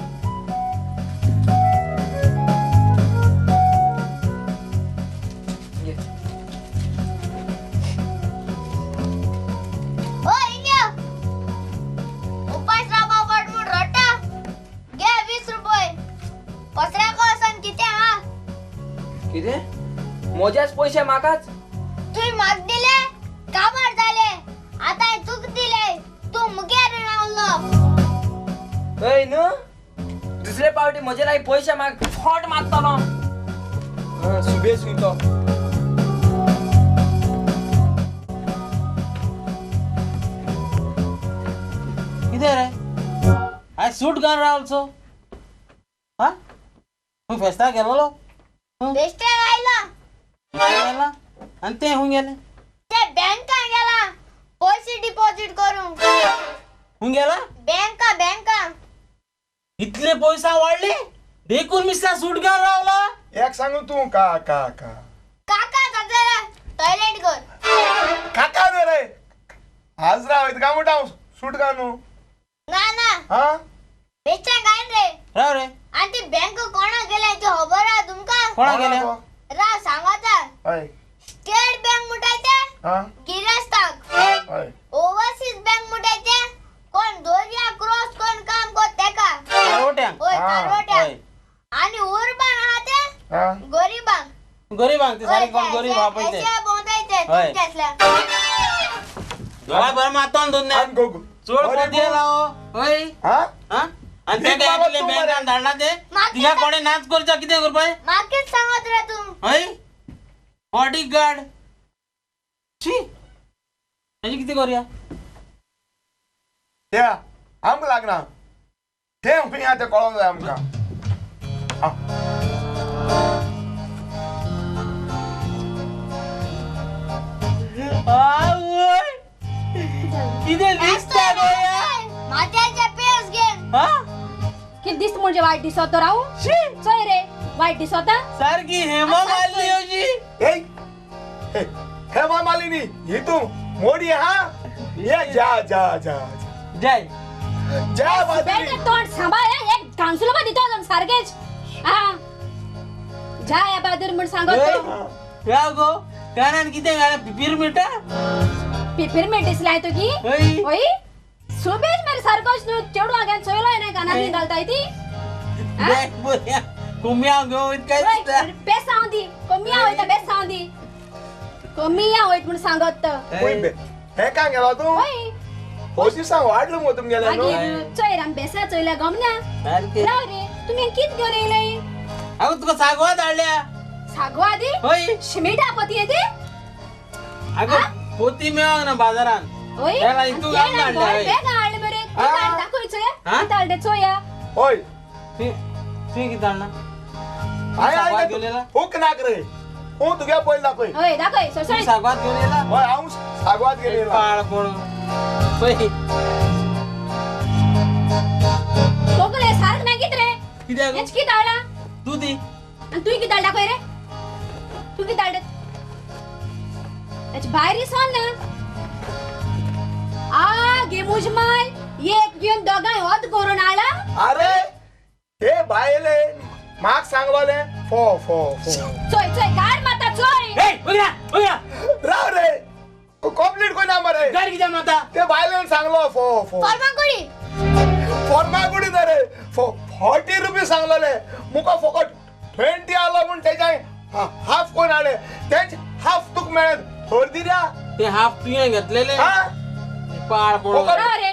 Speaker 1: कितें? म्हजेच पयशे म्हाकाच?
Speaker 10: तुवें म्हाका दिले काबार जाले, आतां तुका दिले, तूं मुगेर रावलो.
Speaker 1: हय न्हू, दुसरे पावटी म्हजे लागीं पयशे म्हाका फोट मारतलो. सुबेस वयतो.
Speaker 7: कितें रे आयज सूट घालून रावलो? हा तूं फेस्ताक गेलोलो?
Speaker 10: बेश्ट्यांक आयला.
Speaker 7: गेला आनी तें खूंय गेलें?
Speaker 10: ते बँकान गेला पयशे डिपॉझिट करूंक.
Speaker 7: खूंय गेला?
Speaker 10: बँका बँका.
Speaker 7: इतले पयशे वाडले देखून मिस्टर सूट घालून रावला.
Speaker 8: एक सांगू तूं का का का
Speaker 10: काका जाता टॉयलेट कर.
Speaker 8: काका न्हय रे, आज राव काय म्हणटा हांव सूट घालून.
Speaker 10: ना ना
Speaker 8: हा
Speaker 10: बेश्ट्यांक आयल रे.
Speaker 7: राव रे.
Speaker 10: आनी ती बँक कोणाक गेल्या ती खबर आहा तुमकां?
Speaker 7: कोणाक गेल्या?
Speaker 10: राव सांगता. स्टेट बँक म्हणटा ते गिरेस्ताक, ओवरसीज बँक म्हणटा ते कोण दर्या क्रॉस कोण काम करता तेका,
Speaker 7: कारवट्यांक.
Speaker 10: हय कारवट्यांक. आनी उर्बन आहा ते गरिबांक.
Speaker 7: गरिबांक ते सारके कोण गरीब आहा पळय ते
Speaker 10: तुमचे असल्या.
Speaker 7: दोळा बरें मातोन दोन चड पदये लाव. हय आनी ते इतले बँकान धाडला ते तिका कोणें नाच करचा कितें करपाय?
Speaker 10: म्हाका सांगत रे तूं.
Speaker 7: हय बॉडीगार्ड शी हेजें कितें करुया?
Speaker 8: त्या आमकां लागना तें खंय आहा तें कळोंक जाय आमकां.
Speaker 2: कित दिसत म्हणजे वायट दिसत तर हांव चोय रे वायट दिसता
Speaker 7: सारकी हेमा मालिनी अशी.
Speaker 8: ए हेमा मालिनी ही तू मोडी हा ये जा जा जा
Speaker 7: जाय
Speaker 8: जा
Speaker 2: बेटे तोंड सांभाळ एक कांसुलो बा दितो अजून सारकेच. हा जा या बादर म्हण सांगत
Speaker 7: या गो कानान कितें घाला पिपीर मिठा
Speaker 2: पिपीर मीठ दिसलाय तुगी होय सुबेज मेरे सारकोच न्हू चेडू आग्यान चोयलोय ना कानांनी घालताय ती.
Speaker 7: कोमिया घेवन काय दिसता
Speaker 2: बेसांव दी कोमिया वयता बेसांव दी कोमिया वयत म्हण सांगत.
Speaker 8: हे काय गेलो तूं
Speaker 2: होय
Speaker 8: हो दिसा वाडलो मगो तुमगेले न्हू.
Speaker 2: मागीर चोय आमी बेसा चोयल्या गमना राव रे तुमी कित घेवन येयले?
Speaker 7: अगो तुका सागवा धाडल्या.
Speaker 2: सागवा दी?
Speaker 7: होय
Speaker 2: शिमिटा पोती येते?
Speaker 7: अगो पोती मेळोंक ना बाजारान.
Speaker 2: होय
Speaker 7: तूं
Speaker 2: बेगा हाडले मरे दाखय चोया कित हाडले चोया.
Speaker 8: होय
Speaker 7: तुवें कितें हाडला?
Speaker 8: हांवें हुक नाक रे हूं तुगे पयलीं दाखय.
Speaker 2: हय दाखय सरसरीत.
Speaker 7: सागवात घेवन येयला?
Speaker 8: हय हांव सागवात घेवन येयला.
Speaker 7: पाड पडूं पळय
Speaker 2: कोकले सारक मागीत रे
Speaker 7: कित्याक
Speaker 2: हेच कित हाडला
Speaker 7: तूं दी
Speaker 2: आनी तुवें कित हाडला दाखय रे तूं कित हाडले हेच भायर दिसोन ना. आ गे मुज माय एक घेवन दोगांय होत करून हाडला.
Speaker 8: अरे हे बायले म्हाका सांगलोले फो फो फो
Speaker 2: चोय चोय गाड माता चोय.
Speaker 7: ए बघ बघ
Speaker 8: राव रे कंप्लीट कोण मरे
Speaker 7: गाड कित्याक माता
Speaker 8: ते बायलेन सांगलो फो फो
Speaker 10: फॉर्मागुडी
Speaker 8: फॉर्मागुडी न्हय रे 40 रुपीज सांगलोले मुका फकत 20 आलो म्हूण तेच्या हाफ कोण हाडले तेच हाफ तुका मेळत थोर दिल्या
Speaker 7: ते हाफ तुवें घेतलेले पाड पडूं
Speaker 2: रे.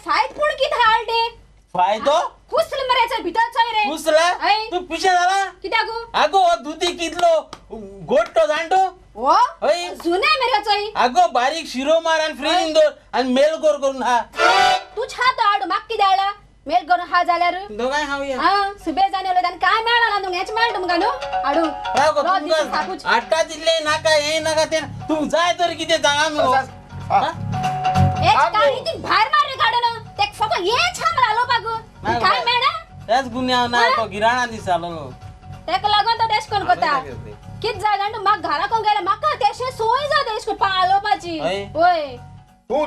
Speaker 2: फायद पूण कित हाडले
Speaker 7: फायदो
Speaker 2: कुसल मरे भितर चोय रे.
Speaker 7: कुसला तू पिशे जाला
Speaker 2: कित्याक?
Speaker 7: आगो हो दुदी कितलो गोडटो जाणटो
Speaker 2: हो
Speaker 7: हय
Speaker 2: जुने मेरे चोय.
Speaker 7: आगो बारीक शिरो मार आनी फ्रिजीन दवर आनी मेल गोर करून खा.
Speaker 2: तूं छात हाड म्हाका कितें हाडला मेल करून खा जाल्यार
Speaker 7: दोगांय खावया.
Speaker 2: हा सुबे जावन येयलो आनी काय मेळना तुमकां हेच मेळटा तुमकां न्हू हाडून.
Speaker 7: तुमकां हाडटा तितलें नाका हें नाका तें तूं जाय तर कितें सांगा मगो.
Speaker 2: एक काणी ती भायर मार काडून ते फकत हेच हांव घालोवपाक काय मेळना
Speaker 7: तेच गुन्यांव ना तो गिराणा दिसालो
Speaker 2: तेका लागून तो तेश कोण करता कित जाय जाण म्हाका घरा कोण गेले म्हाका तेशें सोय जाता तेश कोण पालोवपाची. वय
Speaker 8: तूं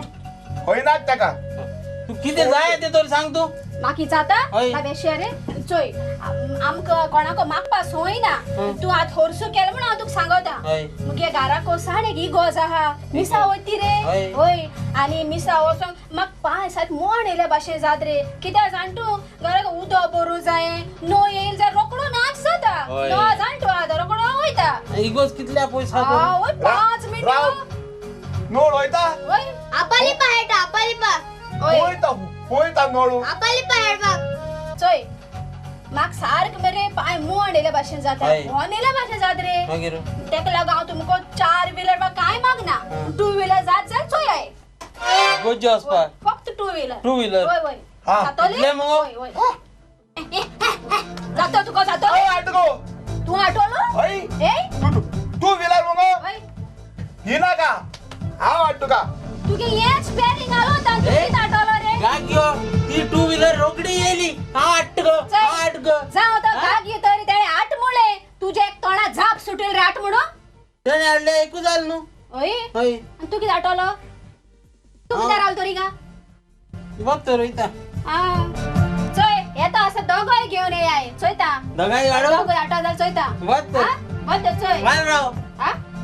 Speaker 8: खंय नाक तेका
Speaker 7: तूं कितें जाय तें तर सांग तूं
Speaker 2: म्हाका जाता बेशे रे चोय आमकां कोणाक मागपा सोय ना तूं आतां होरसू केलें म्हणून हांव तुका सांगता. मुगे घराक वचून एक इगोज आहा मिसा वयती रे. हय आनी मिसा वचोंक म्हाका पांय सारकें मोड येयल्या भाशेन जात रे कित्याक जाण तूं घराक उदक भरूं जाय नो येयल जाल्यार रोकडो नाच जाता नो जाण तूं आतां रोकडो वयता.
Speaker 7: इगोज कितल्या पयस
Speaker 2: हय 5 मिनटां
Speaker 8: नोड वयता.
Speaker 2: हय
Speaker 10: आपालिपा हेडटा आपालिपा
Speaker 8: वयता वयता नोडू
Speaker 10: आपालिपा हेडपाक
Speaker 2: चोय म्हाका सारकें मरे पांय मोड येयल्या भाशेन जाता मोड येयल्या भाशेन जात रे तेका लागून हांव तुमकां 4 व्हिलर बा कांय मागना 2 व्हिलर जात जाल्यार चोय
Speaker 7: गोज्जो वचपाक
Speaker 2: फक्त 2 व्हिलर
Speaker 7: 2 व्हिलर.
Speaker 2: वय वय जातोले
Speaker 7: मगो
Speaker 2: वय जातो तुका जातो तूं आटोलो
Speaker 8: हय 2 व्हिलर मगो
Speaker 2: हय
Speaker 8: ही नाका हांव हाड तुका
Speaker 2: तुगे हेच पेरिंग आलो तांतूं कितें आटोलो रे
Speaker 7: गाग्यो ती 2 व्हिलर रोकडी येयली हांव हाडटा गो हांव हाड गो
Speaker 2: जावं तो गाग्यो तरी तेणें आट मुळे तुजे एक तोंडा झाप सुटेल रे आट म्हणून
Speaker 7: तेणें हाडलें एकूच जालें न्हू.
Speaker 2: हय
Speaker 7: हय
Speaker 2: आनी तूं कितें आटोलो तूं कितें रावलो तरी गा
Speaker 7: वत तर वयता.
Speaker 2: चोय येता असो दोगांय घेवन येयाय चोयता
Speaker 7: दोगांय हाडो
Speaker 2: दोगांय आटो जाल्यार चोयता
Speaker 7: वत तर
Speaker 2: वत तर चोय
Speaker 7: फाल्यां राव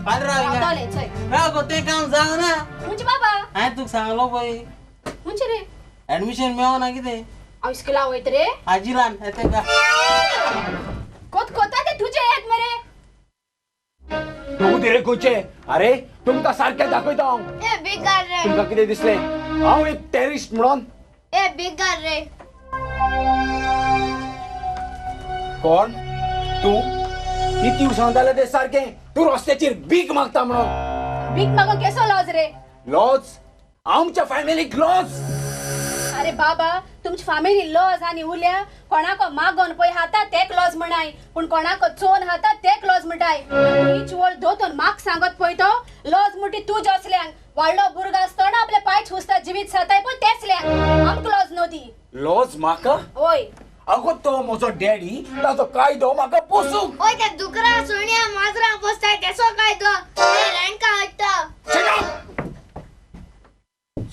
Speaker 7: फाल्यां राव
Speaker 2: रावतोले चोय
Speaker 7: राव गो तें काम जावं ना
Speaker 2: म्हणजे बाबा
Speaker 7: हांवें तुका सांगलो पळय
Speaker 2: म्हणजे रे
Speaker 7: एडमिशन मेळना कितें
Speaker 2: हांव इस्कुला वयत रे
Speaker 7: आजिलान येता का
Speaker 2: कोत कोता ते तुजे येत मरे
Speaker 9: तूं रे खंयचे? अरे तुमकां सारकें दाखयता हांव.
Speaker 10: ए बेकार रे
Speaker 9: तुमकां कितें दिसलें हांव एक टेरिस्ट म्हणून?
Speaker 10: ए बेकार रे
Speaker 9: कोण तूं? किती सांगताले ते सारकें तूं रस्त्याचेर भीक मागता म्हणून.
Speaker 2: भीक मागून केसो लॉज रे?
Speaker 9: लॉज आमच्या फॅमिलीक लॉज.
Speaker 2: अरे बाबा तुमची फॅमिली लॉज आनी उरल्या कोणाको मागोन पळय खाता तेक लॉज म्हणाय पूण कोणाको चोन खाता तेक लॉज म्हणटाय. तूं वळ दोतोन म्हाका सांगत पळय तो लॉज म्हणटी तूं जसल्यांक वाडलो भुरगो आसतना आपले पांय छुसता जिवीत जाताय पळय तेच आमकां लॉज न्हू ती.
Speaker 9: लॉज म्हाका?
Speaker 2: हय.
Speaker 9: अगो तो म्हजो डॅडी ताचो कायदो म्हाका पोसूंक.
Speaker 10: ओय ते दुकरां सुण्या माजरां पोसताय तेसो कायदो रेंका हाडटा.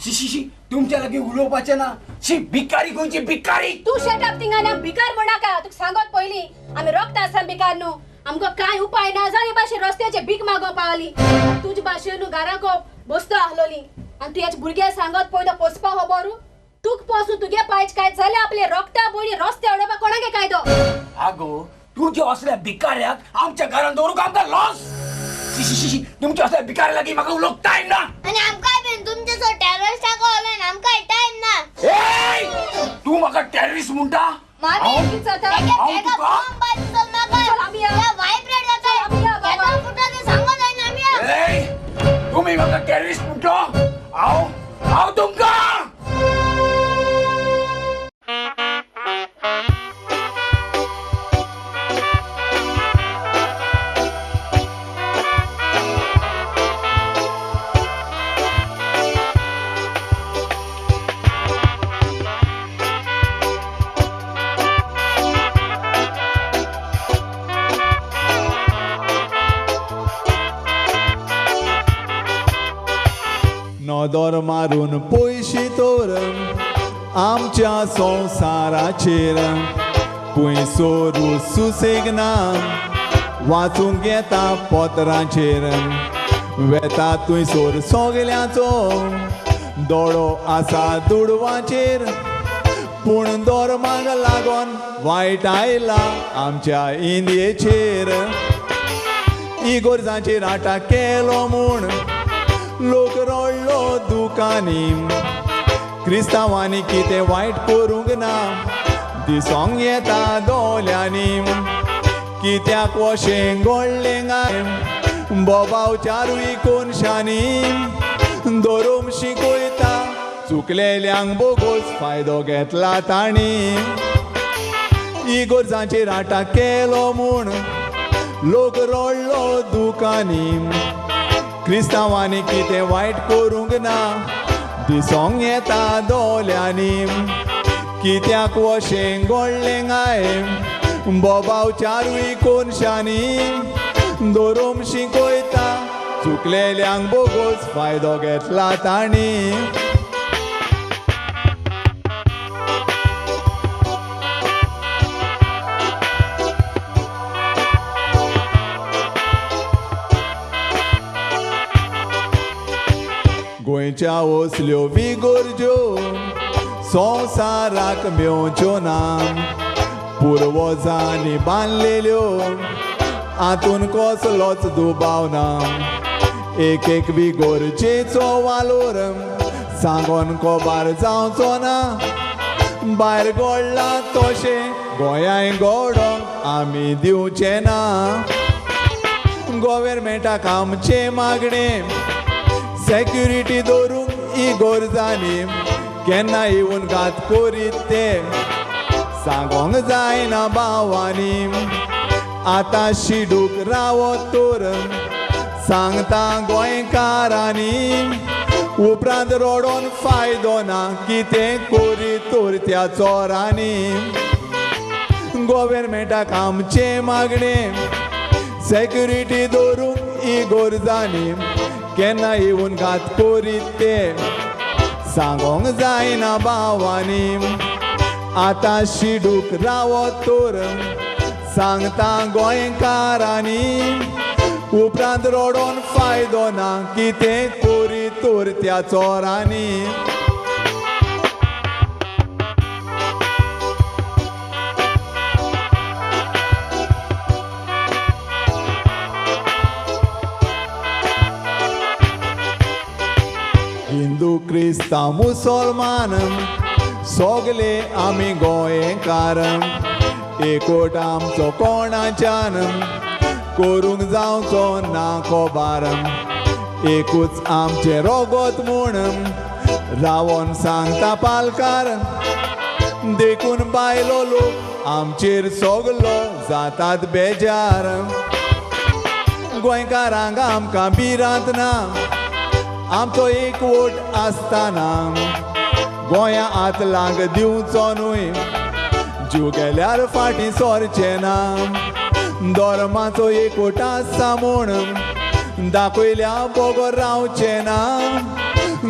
Speaker 9: शी शी शी तुमच्या लागीं उलोवपाचें ना. शी भिकारी खंयची भिकारी.
Speaker 2: तूं शट अप थिंगा आनी भिकार म्हणनाका. तुका सांगत पयलीं आमी रक्त आसा भिकार न्हू. आमकां कांय उपाय ना जाले भाशेन रस्त्याचे भीक मागोवंक पावली. तुजे भाशेन न्हू घराक बसता आहलोली आनी तूं हेच भुरग्यांक सांगत पळय तो पोसपा खबर. तुका पोसूं तुगे पांयच काय जाल्यार आपले रक्ता बळी रस्ते उडोवपाक कोणाक कायदो?
Speaker 9: आगो तुज्या असल्या भिकाऱ्याक आमच्या घरान दवरूंक आमकां लॉस. शी शी शी तुमच्या असल्या भिकाऱ्या लागीं म्हाका उलोवंक टायम ना.
Speaker 10: आनी आमकांय बीन तुमचे सो टेररिस्टाक उलोवन आमकांय टायम ना.
Speaker 9: ए तूं म्हाका टेररिस्ट म्हणटा?
Speaker 10: मामी तेका बॉम्ब बाजतो म्हाका. वायब्रेट जाता. केदो फुटता तें सांगो जायना आमी.
Speaker 9: ए तुमी म्हाका टेररिस्ट म्हणटा? हांव हांव तुमकां
Speaker 12: नदर मारून पयशे तर आमच्या संवसाराचेर पयसोरू सुसेग ना वाचूंक येता पत्रांचेर वेता थंयसर सगल्यांचो दोळो आसा दुडवांचेर पूण धर्माक लागून वायट आयला आमच्या इंडियेचेर इगोर्जांचेर आटा केलो म्हूण लोक रडलो दुकानी क्रिस्तांवांनी कितें वायट करूंक ना दिसोंक येता दोळ्यांनी कित्याक वशें घडलें गाय बोबाव चारूय कोनशांनी धरून शिकयता चुकलेल्यांक बोगोस फायदो घेतला तांणी इगोर्जांचेर आटा केलो म्हूण लोक रडलो दुकानी क्रिस्तांवांनी कितें वायट करूंक ना दिसोंक येता दोळ्यांनी कित्याक वशें घडलें गाय बोबाव चारूय कोनशांनी धरून शिकयता चुकलेल्यांक बोगोस फायदो घेतला तांणी. गोंयच्या असल्यो विगोरज्यो संवसाराक मेवच्यो ना पुर्वजांनी बांदलेल्यो आतून कसलोच दुबाव ना एक एक विगोरचेचो वालोर सांगोन कोबार जावचो ना भायर गोडला तशें गोंयांय गोडोंक आमी दिवचे ना गोव्हर्मेंटाक आमचें मागणें सेक्युरिटी दवरूंक इगोर्जांनी केन्ना येवन घात करीत ते सांगोंक जायना भावांनी आतां शिडूक रावत तर सांगता गोंयकारांनी उपरांत रडोन फायदो ना कितें करीत तर त्या चोरांनी गोव्हर्मेंटाक आमचें मागणें सेक्युरिटी दवरूंक इगोर्जांनी केन्ना येवन घात करीत ते सांगोंक जायना भावांनी आतां शिडूक रावत तर सांगता गोंयकारांनी उपरांत रडोन फायदो ना कितें करीत तर त्या चोरांनी. हिंदू क्रिस्तांव मुसलमान सगले आमी गोंयकार एकवट आमचो कोणाच्यान करूंक जावचो ना खबर एकूच आमचें रोगोत म्हूण रावोन सांगता पालकार देखून बायलो लोक आमचेर सगलो जातात बेजार गोंयकारांक आमकां भिरांत ना आमचो एकवट आसतना गोंया आत लांग दिवचो न्हय जीव गेल्यार फाटीं सरचें ना धर्माचो एकवट आसा म्हूण दाखयल्या बगर रावचें ना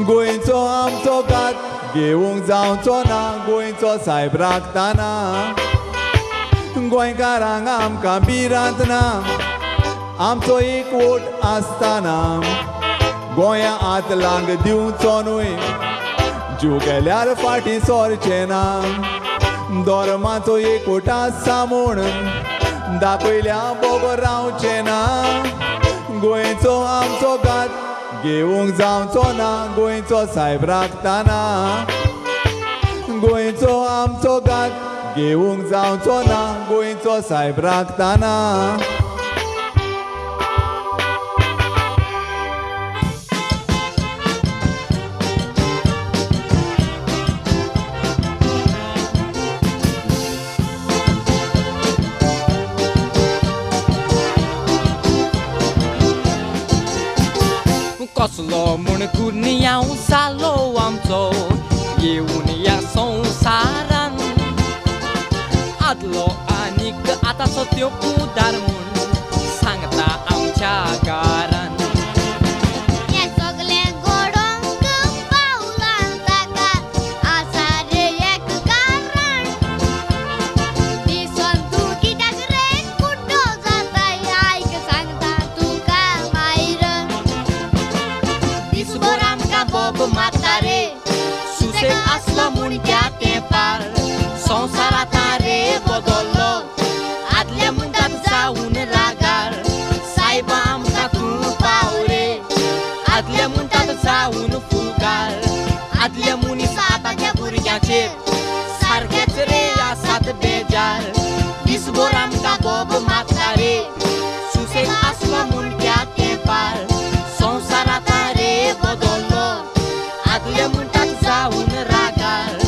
Speaker 12: गोंयचो आमचो घात घेवंक जावचो ना गोंयचो सायब राखतना गोंयकारांक आमकां भिरांत ना आमचो एकवट आसतना गोंया आत लांग दिवचो न्हय जीव गेल्यार फाटीं सरचें ना धर्माचो एकवट आसा म्हूण दाखयल्या बगर रावचें ना गोंयचो आमचो घात घेवंक जावचो ना गोंयचो सायब राखतना गोंयचो आमचो घात घेवंक जावचो ना गोंयचो सायब राखतना.
Speaker 11: कसलो म्हूण गुन्यांव जालो आमचो येवन ह्या संवसारान आदलो आनीक आतांचो त्यो उदार म्हूण सांगता आमच्या घरान.
Speaker 10: हें सगलें घडोवंक पावलां ताका आसा रे एक कारण दिसन तूं कित्याक रे कुड्डो जाताय आयक सांगता तुका मायर
Speaker 11: दिसभर आमकां बोब मारता रे सुसेग आसलो म्हूण त्या तेंपार संवसार आतां रे बदल्लो आदले म्हणटात जावन रागार सायबा आमकां तूं पाव रे आदले म्हणटात जावन फुगार आदले मनीस आतांच्या भुरग्यांचेर सारकेच रे आसात बेजार दिसभर आमकां बोब मारता रे सुसेग आसलो म्हूण त्या तेंपार संवसार आतां रे बदल्लो आदले म्हणटात जावन रागार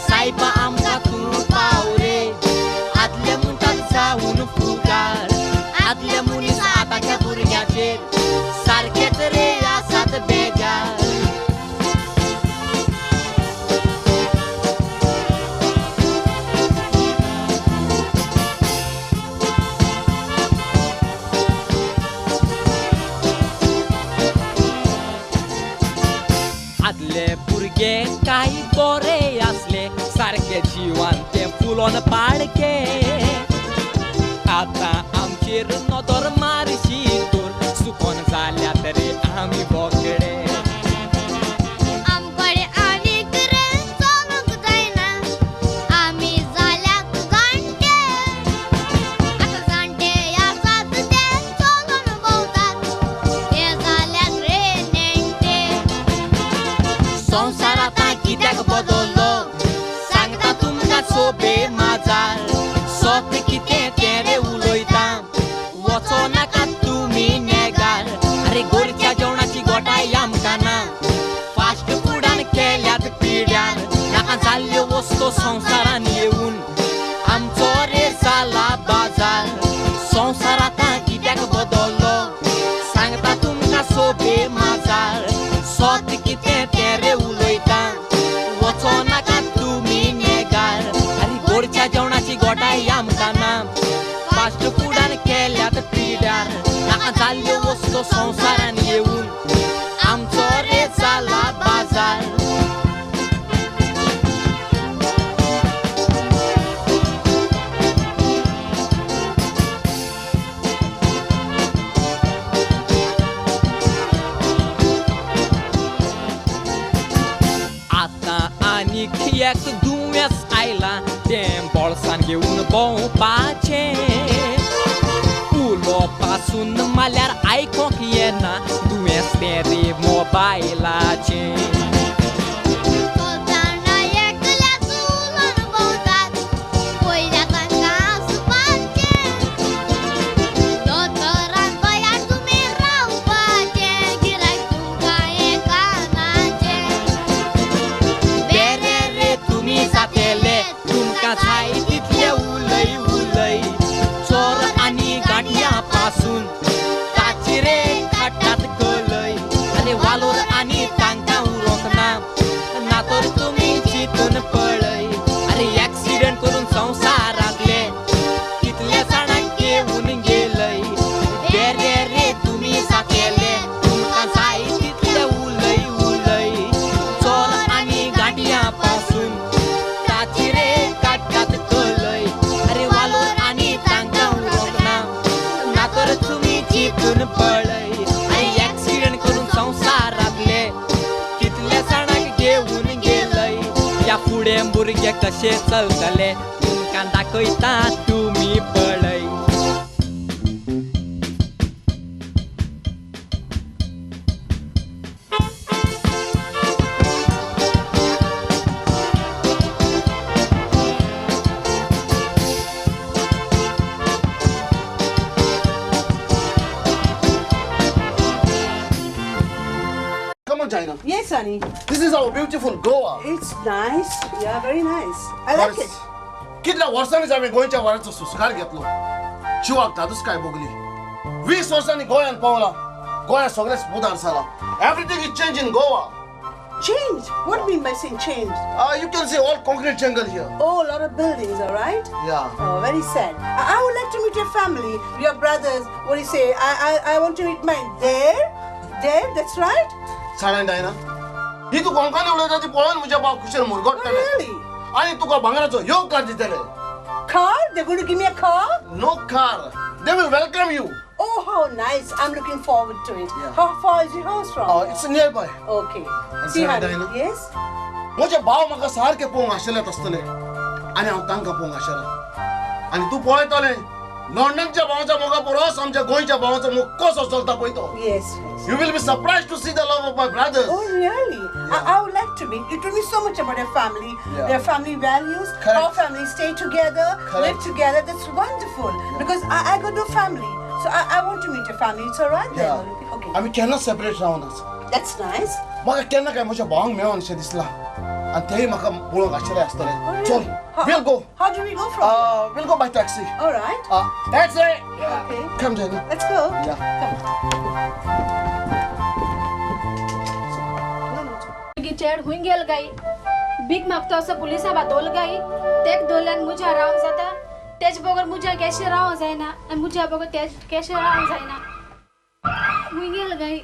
Speaker 11: सायबा आमकां तूं पाव रे आदले म्हणटात जावन फुगार आदले मनीस आतांच्या भुरग्यांचेर सारकेच रे आसात बेजार. आदले भुरगे काय बरे आसले सारके जिवान ते फुलोन पाडके आतां आमचेर नदर मारशी तर सुकोन जाल्यात रे आमी बोकडे.
Speaker 10: आमकडे आनीक रे चलूंक जायना आमी जाल्यात जाणटे आतां जाणटे आसात ते चलून भोंवतात ते जाल्यात रे नेणटे.
Speaker 11: संवसार आतां कित्याक बदल्लो सांगता तुमकां सोबे माजार सत कितें तें रे उलयता वचो नाका तुमी नेगार अरे गोरच्या जेवणाची गोटाय आमकां ना फास्ट फुडान केल्यात पिड्यार नाका जाल्ल्यो वस्तू संवसारान येवन आमचो रे जाला बाजार संवसार आतां कित्याक बदल्लो सांगता तुमकां सोबे माजार सत कितें तें रे उलयता वचो नाका तुमी नेगार अरे गोडच्या जेवणाची गोटाय आमकां ना फास्ट फुडान केल्यात पिड्यार नाका जाल्ल्यो वस्तू संवसारान येवन आमचो रे जाला बाजार. आतां आनीक एक दुयेंस आयलां तें बोळसान घेवन भोंवपाचें उलोवपासून माल्यार आयकोंक येना दुयेंस तें रे मोबायलाचें.
Speaker 10: चलतना एकल्याच उलोवन भोंवतात पयल्या तांकां आसपाचें दोतोरान गोंयान तुमी रावपाचें गिरायक तुमकां हें कानाचें.
Speaker 11: बेरे रे तुमी जातेले तुमकां जाय तितले उलय उलय चोर आनी गाडयां पासून ताची रे काडटात कलय आनी वालोर आनी आनी तांकां उरोंक ना, ना तर तुमी चिंतून पळय. अरे एक्सिडंट करून संवसारांतले कितल्या जाणांक घेवन गेलय. बेरे रे तुमी साकेले तुमकां जाय तितले उलय उलय. चोर आनी गाडयां पासून ताची रे काडटात कलय. अरे वालोर आनी तांकां उरोंक ना, ना तर तुमी चिंतून पळय. अरे एक्सिडंट करून संवसारांतले कितल्या जाणांक घेवन गेलय. ह्या फुडें भुरगे कशे चलतले तुमकां दाखयता तुमी पळय.
Speaker 8: Come on, China.
Speaker 3: Yes, honey.
Speaker 8: This is our beautiful Goa.
Speaker 3: It's nice. Yeah, very nice. I like it.
Speaker 8: कितल्या वर्सांनी हांवें गोंयच्या वाऱ्याचो सुस्कार घेतलो. जिवाक धादोसकाय भोगली. 20 वर्सांनी गोंयांत पावला. गोंयांत सगळेंच मुदार जाला. Everything is change in Goa.
Speaker 3: Change? What do you mean by saying change?
Speaker 8: You can see all concrete jungle here.
Speaker 3: Oh, a lot of buildings, all right?
Speaker 8: Yeah.
Speaker 3: Oh, very sad. I would like to meet your family, your brothers. What do you say? I want to meet mine. There? There, that's right?
Speaker 8: साडे Diana, ही तूं कोंकणी उलयता ती पळोवन म्हज्या भाव खुशेन मुरगोडटले. आनी तुका भांगराचो योग कार दितले.
Speaker 3: Car? They're going to give me a car?
Speaker 8: No car. They will welcome you.
Speaker 3: Oh, how nice. I'm looking forward to it.
Speaker 8: Yeah.
Speaker 3: How far is your house from?
Speaker 8: It's nearby.
Speaker 3: Okay. See, honey. Yes?
Speaker 8: म्हजे भाव म्हाका सारके पळोवंक आशिल्लेच आसतले आनी हांव तांकां पळोवंक आशिल्लो. आनी तूं पळयतलें लंडनच्या भावाच्या मोगा परस आमच्या गोंयच्या भावाचो मोग कसो चलता पळय तो.
Speaker 3: Yes.
Speaker 8: You will be surprised to see the love of my brothers.
Speaker 3: Oh, really? Yeah. I would like to meet. You told me so much about your family,
Speaker 8: yeah.
Speaker 3: Their family values,
Speaker 8: Correct.
Speaker 3: How families stay together,
Speaker 8: Correct.
Speaker 3: Live together. That's wonderful.
Speaker 8: Yeah.
Speaker 3: Because I got no family. So I want to meet your family. It's all right
Speaker 8: yeah.
Speaker 3: then. Okay.
Speaker 8: आमी केन्ना separate रावना.
Speaker 3: That's nice.
Speaker 8: म्हाका केन्ना काय म्हज्या भावांक मेळोन अशें दिसलां आनी तेय म्हाका पळोवंक आशिल्ले आसतले. चल, we'll go.
Speaker 3: How do we go from here?
Speaker 8: We'll go by taxi.
Speaker 3: All right.
Speaker 8: Taxi.
Speaker 3: Okay.
Speaker 8: Come, Jenny.
Speaker 3: Let's go.
Speaker 8: Yeah.
Speaker 3: Come.
Speaker 2: चेड हुई गेल गाई भीक मागता असो पुलिसा बातोल गाई तेक दोल्यान मुझ्या रावंक जाता तेज बगर मुझ्या केशे रावंक जायना आनी मुझ्या बगर तेज केशे रावंक जायना हुई गेल गाई.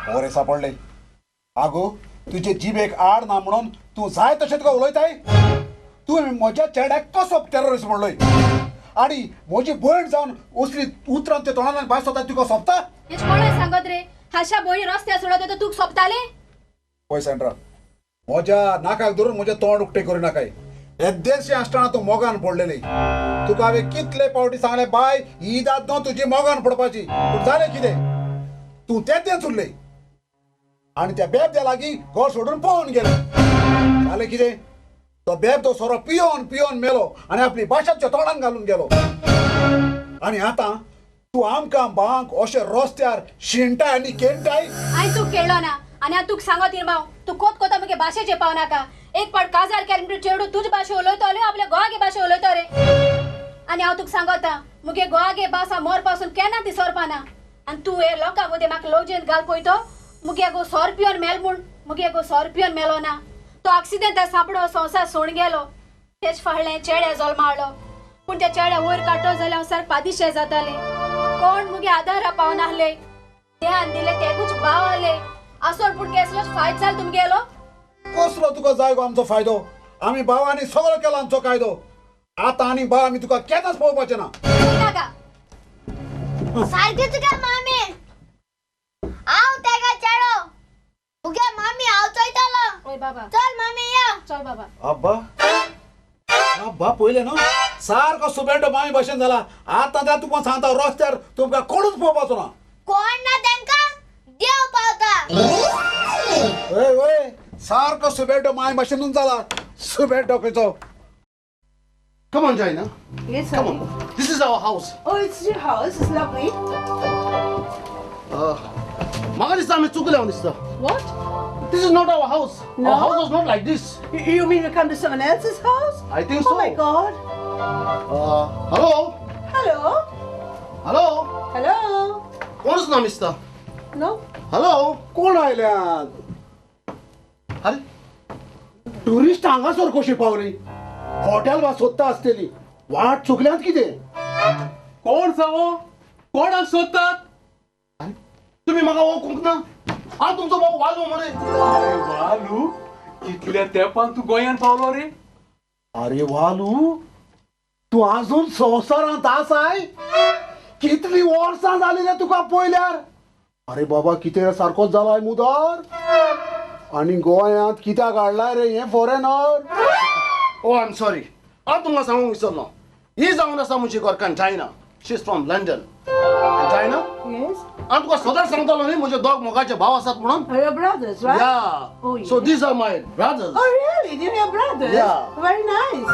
Speaker 5: बरें सापडले. आगो तुजे जिबेक आड ना म्हणून तूं जाय तशें तुका उलयताय. तूं म्हज्या चेड्याक कसो टेररिस्ट म्हणलोय आनी म्हजी भयण जावन असली उतरां ते तोंडांतल्यान भायर सोदता तुका सोंपता?
Speaker 2: हेच कोणूय सांगत रे हाशा भयणी रस्त्यार सोडत तर तुका सोंपताले?
Speaker 5: पळय सँड्रा, म्हज्या नाकाक धरून म्हजें तोंड उक्तें करूं नाकाय. येद्देशें आसतना तूं मोगान पडलेली. तुका हांवें कितले फावटी सांगलें बाय ही दाद न्हू तुजी मोगान पडपाची, पूण जालें कितें तूं तेंच उरलें आनी त्या बेबद्या लागीं घर सोडून पळोवन गेलें. जालें कितें तो बेबदो सोरो पियोन पियोन मेलो आनी आपली भाशा तोंडान घालून गेलो. आनी आतां तूं आमकां भावांक अशें रस्त्यार शिणटाय आनी केणटाय.
Speaker 2: आनी तूं खेळ्ळो ना आनी हांव तुका सांगत इरमाव तूं कोत कोता मुगे भाशेचेर पाव नाका. एक पाट काजार केलें म्हणटकीर चेडूं तुजे भाशे उलयतलें आपल्या गोवागे भाशे उलयतो रे. आनी हांव तुका सांगता मुगे गोवागे भास मोर पासून केन्ना ती सरपाना. आनी तूं हे लोकांक उदे म्हाका लॉजेन घाल पळयतो मुगे गो सोर पिवन मेल म्हूण मुगे गो सोर पिवन मेलो ना. तो एक्सिडेंटार सांपडो संवसार सोडून गेलो. तेच फाडलें चेड्या जल्माळ्ळो पूण त्या चेड्या वयर काडटो जाल्यार हांव सारकें पादिशें जातालें. कोण मुगे आदारा पावनासले ध्यान दिलें तेकूच भाव आले आसोन पूण केसलोच फायदो जालो तुमगेलो.
Speaker 5: कसलो तुका जाय गो आमचो फायदो? आमी भावांनी सगळो केलो आमचो कायदो. आतां आनी भाव आमी तुका केन्नाच पळोवपाचें ना.
Speaker 10: नाका सारकें तुका मामी हांव तेका चेडो मुगे मामी हांव चोयतलो.
Speaker 2: ओय बाबा
Speaker 10: चल मामी या.
Speaker 2: चल बाबा.
Speaker 5: अब्बा अब्बा पळयलें न्हू सारको सुबेंटो मामी भशेन जाला. आतां त्या तुका सांगता रस्त्यार तुमकां कोणूच पळोवपाचो ना.
Speaker 10: कोण ना तेंका देव पावता.
Speaker 5: वय वय सारको सुबेटो माय भशेनूच जाला सुबेटो खंयचो.
Speaker 8: Come on, Jaina.
Speaker 3: Yes,
Speaker 8: Come on. This is our house.
Speaker 3: Oh, it's your house. It's lovely.
Speaker 8: म्हाका दिसता आमी चुकले हांव दिसता.
Speaker 3: What?
Speaker 8: This is not our house.
Speaker 3: No?
Speaker 8: Our house was not like this.
Speaker 3: You mean we come to someone else's house?
Speaker 8: I think so.
Speaker 3: Oh my God.
Speaker 8: Hello?
Speaker 3: Hello?
Speaker 8: Hello?
Speaker 3: Hello?
Speaker 8: कोणच ना दिसता.
Speaker 3: No?
Speaker 5: Hello, कोण आयल्यात? अरे tourist हांगासर कशी पावली? Hotel वा सोदता आसतली, वाट चुकल्यात कितें?
Speaker 4: कोण जावो, कोणाक सोदतात?
Speaker 8: तुम्ही म्हाका वळखूंक ना? हांव तुमचो भाव वालू मरे.
Speaker 4: अरे वालू, कितल्या तेंपान तूं गोंयांत पावलो रे?
Speaker 5: अरे वालू, तूं आजून संवसारांत आसाय? कितली वर्सां जाली रे तुका पळयल्यार. अरे बाबा, कितें सारकोच जालाय मुदर. आनी गोंयांत कित्याक हाडलाय रे हें foreigner?
Speaker 8: Oh, I am sorry, हांव तुमकां सांगूंक विसरलो. ही जावन आसा म्हजी घरकान्न Diana. She is from London. Diana?
Speaker 3: Yes.
Speaker 8: हांव तुका सदांच सांगतालो न्ही म्हजे दोग मोगाचे भाव आसात म्हणून.
Speaker 3: Your brothers, right?
Speaker 8: Yeah.
Speaker 3: Oh, yeah.
Speaker 8: So these are my brothers.
Speaker 3: Oh, really? They're your brothers?
Speaker 8: Yeah.
Speaker 3: Very nice.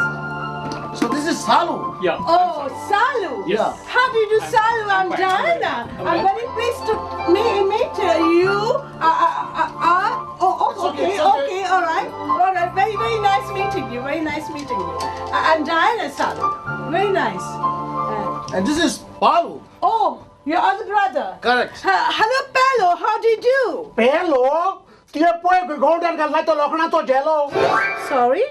Speaker 8: So this is Salu.
Speaker 4: Yeah.
Speaker 3: Oh, Salu.
Speaker 4: Yes.
Speaker 8: Yeah.
Speaker 3: How do you do, Salu? I'm Diana. I'm very pleased to meet you. Oh, okay, okay, all right. All right. Very, very nice meeting you. Very nice meeting you. I'm Diana, Salu. Very nice.
Speaker 8: And this is Palu.
Speaker 3: Oh, your other brother.
Speaker 8: Correct.
Speaker 3: Hello, Palo. How do you do?
Speaker 5: Palo? तुवें पळय गोंवट्यान घातला तो लोखणाचो झेलो.
Speaker 3: Sorry?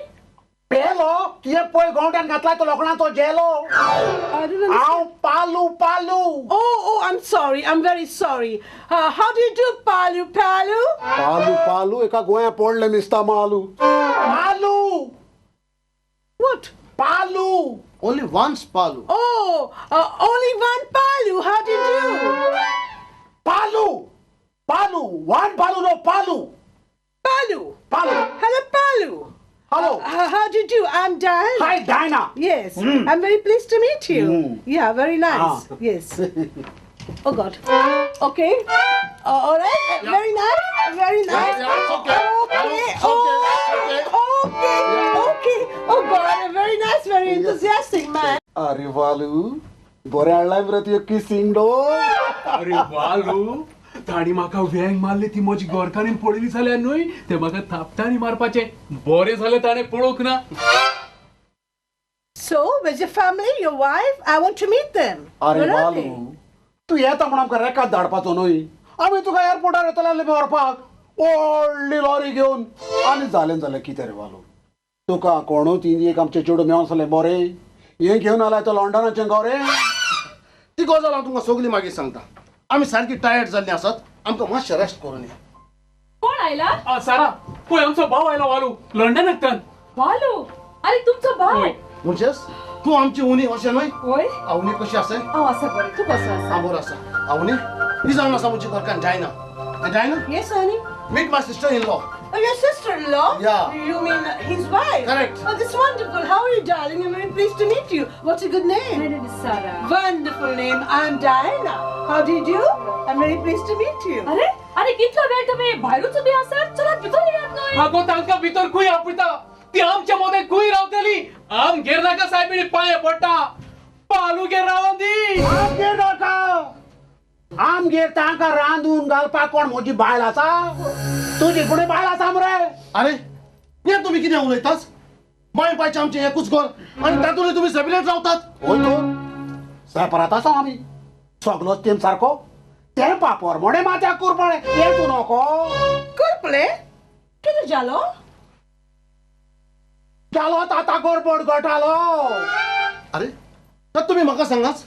Speaker 5: पेलो, तुवें पळय गोंवट्यान घातला तो लोखणाचो झेलो. हांव पालू. पालू.
Speaker 3: Oh, oh, I'm sorry. I'm very sorry. How do you do, Palu? Palu?
Speaker 5: Palu, Palu. एका गोंया पडलें दिसता Malu. Palu.
Speaker 3: What?
Speaker 5: Palu.
Speaker 8: Only once Palu.
Speaker 3: Oh, only one Palu. How do you do?
Speaker 5: Palu. Palu. One Palu, no Palu.
Speaker 3: Palu.
Speaker 5: Palu.
Speaker 3: Hello, Palu.
Speaker 5: Hello.
Speaker 3: How do you do? I'm Diana.
Speaker 5: Hi, Diana.
Speaker 3: Yes. I'm very pleased to meet you. Yeah, very nice.
Speaker 5: Ah.
Speaker 3: Yes. Oh, God. Okay. All right.
Speaker 8: Yeah.
Speaker 3: Very nice. Very nice.
Speaker 8: Yeah, it's okay.
Speaker 3: Okay.
Speaker 8: It's okay. Okay.
Speaker 3: Okay. Okay. Oh, God. Very nice. Very enthusiastic, man.
Speaker 5: अरे वालू, बरें हाडलाय मरे तुवें kissing door.
Speaker 4: अरे वालू, ताणी म्हाका वेंग मारली ती म्हजी घरकान्नीन पळयली जाल्यार न्हय ते म्हाका थापटांनी मारपाचें. बरें जालें ताणें पळोवंक ना.
Speaker 3: So, where's your family, your wife? I want to meet them.
Speaker 5: अरे वालू, तूं येता म्हूण आमकां रेकाद धाडपाचो न्हय. आमी तुका एअरपोर्टार येतले व्हरपाक व्हडली लॉरी घेवन. आनी जालें जालें कितें रे वालू, तुका कोणूच इंडियेक आमचें चेडूं मेळोन जालें बरें. हें घेवन आलाय तो लंडनाचें गोरे.
Speaker 8: ती गजाल हांव तुमकां सगळी मागीर सांगता. आमी सारकी टायर्ड जाल्ली आसात, आमकां मातशें रेस्ट करून या.
Speaker 6: कोण आयला?
Speaker 4: सारा, पळय आमचो भाव आयला वालू, लंडनांतल्यान.
Speaker 6: वालू, अरे तुमचो भाव?
Speaker 8: म्हणजेच तूं आमची उनी अशें न्हय?
Speaker 6: वय.
Speaker 8: आवनी कशी आसा?
Speaker 6: हांव आसा बरें, तूं कसो आसा?
Speaker 8: हांव बरो आसा. आवनी, ही जावन आसा म्हजी घरकान्न Diana. Diana?
Speaker 3: Yes, honey.
Speaker 8: Meet my sister-in-law.
Speaker 3: Oh, your sister-in-law?
Speaker 8: Yeah.
Speaker 3: You mean his wife?
Speaker 8: Correct.
Speaker 3: Oh, that's wonderful. How are you, darling? I'm very pleased to meet you. What's your good name?
Speaker 6: My name is Sarah.
Speaker 3: Wonderful name. I'm Diana. How do you do? I'm very pleased to meet you.
Speaker 6: अरे, अरे कितलो वेळ तुमी भायरूच उबी आसात? चलात भितर येयात न्हय.
Speaker 4: आगो, तांकां भितर खंय आपयता? ती आमच्या मदें खंय रावतली? आमगेर नाका सायबिणी पांये पडटा. पालूगेर रावोन दी.
Speaker 5: आमगेर नाका. आमगेर तांकां रांदून घालपाक कोण म्हजी बायल आसा? तुजी फुडें बायल आसा मरे.
Speaker 8: अरे, हें तुमी कितें उलयताच? माय पायचें आमचें एकूच घर आनी तातूंत तुमी सेपरेट रावतात.
Speaker 5: हय तर, सेपरात आसा आमी. सगलोच तेम सारको. तें पापोरमोणें माथ्याक कुरपणें हें तूं नको.
Speaker 3: कुरपणें? कितें जालो?
Speaker 5: जालो आतां गडबड घोटालो.
Speaker 8: अरे, तर तुमी म्हाका सांगाच,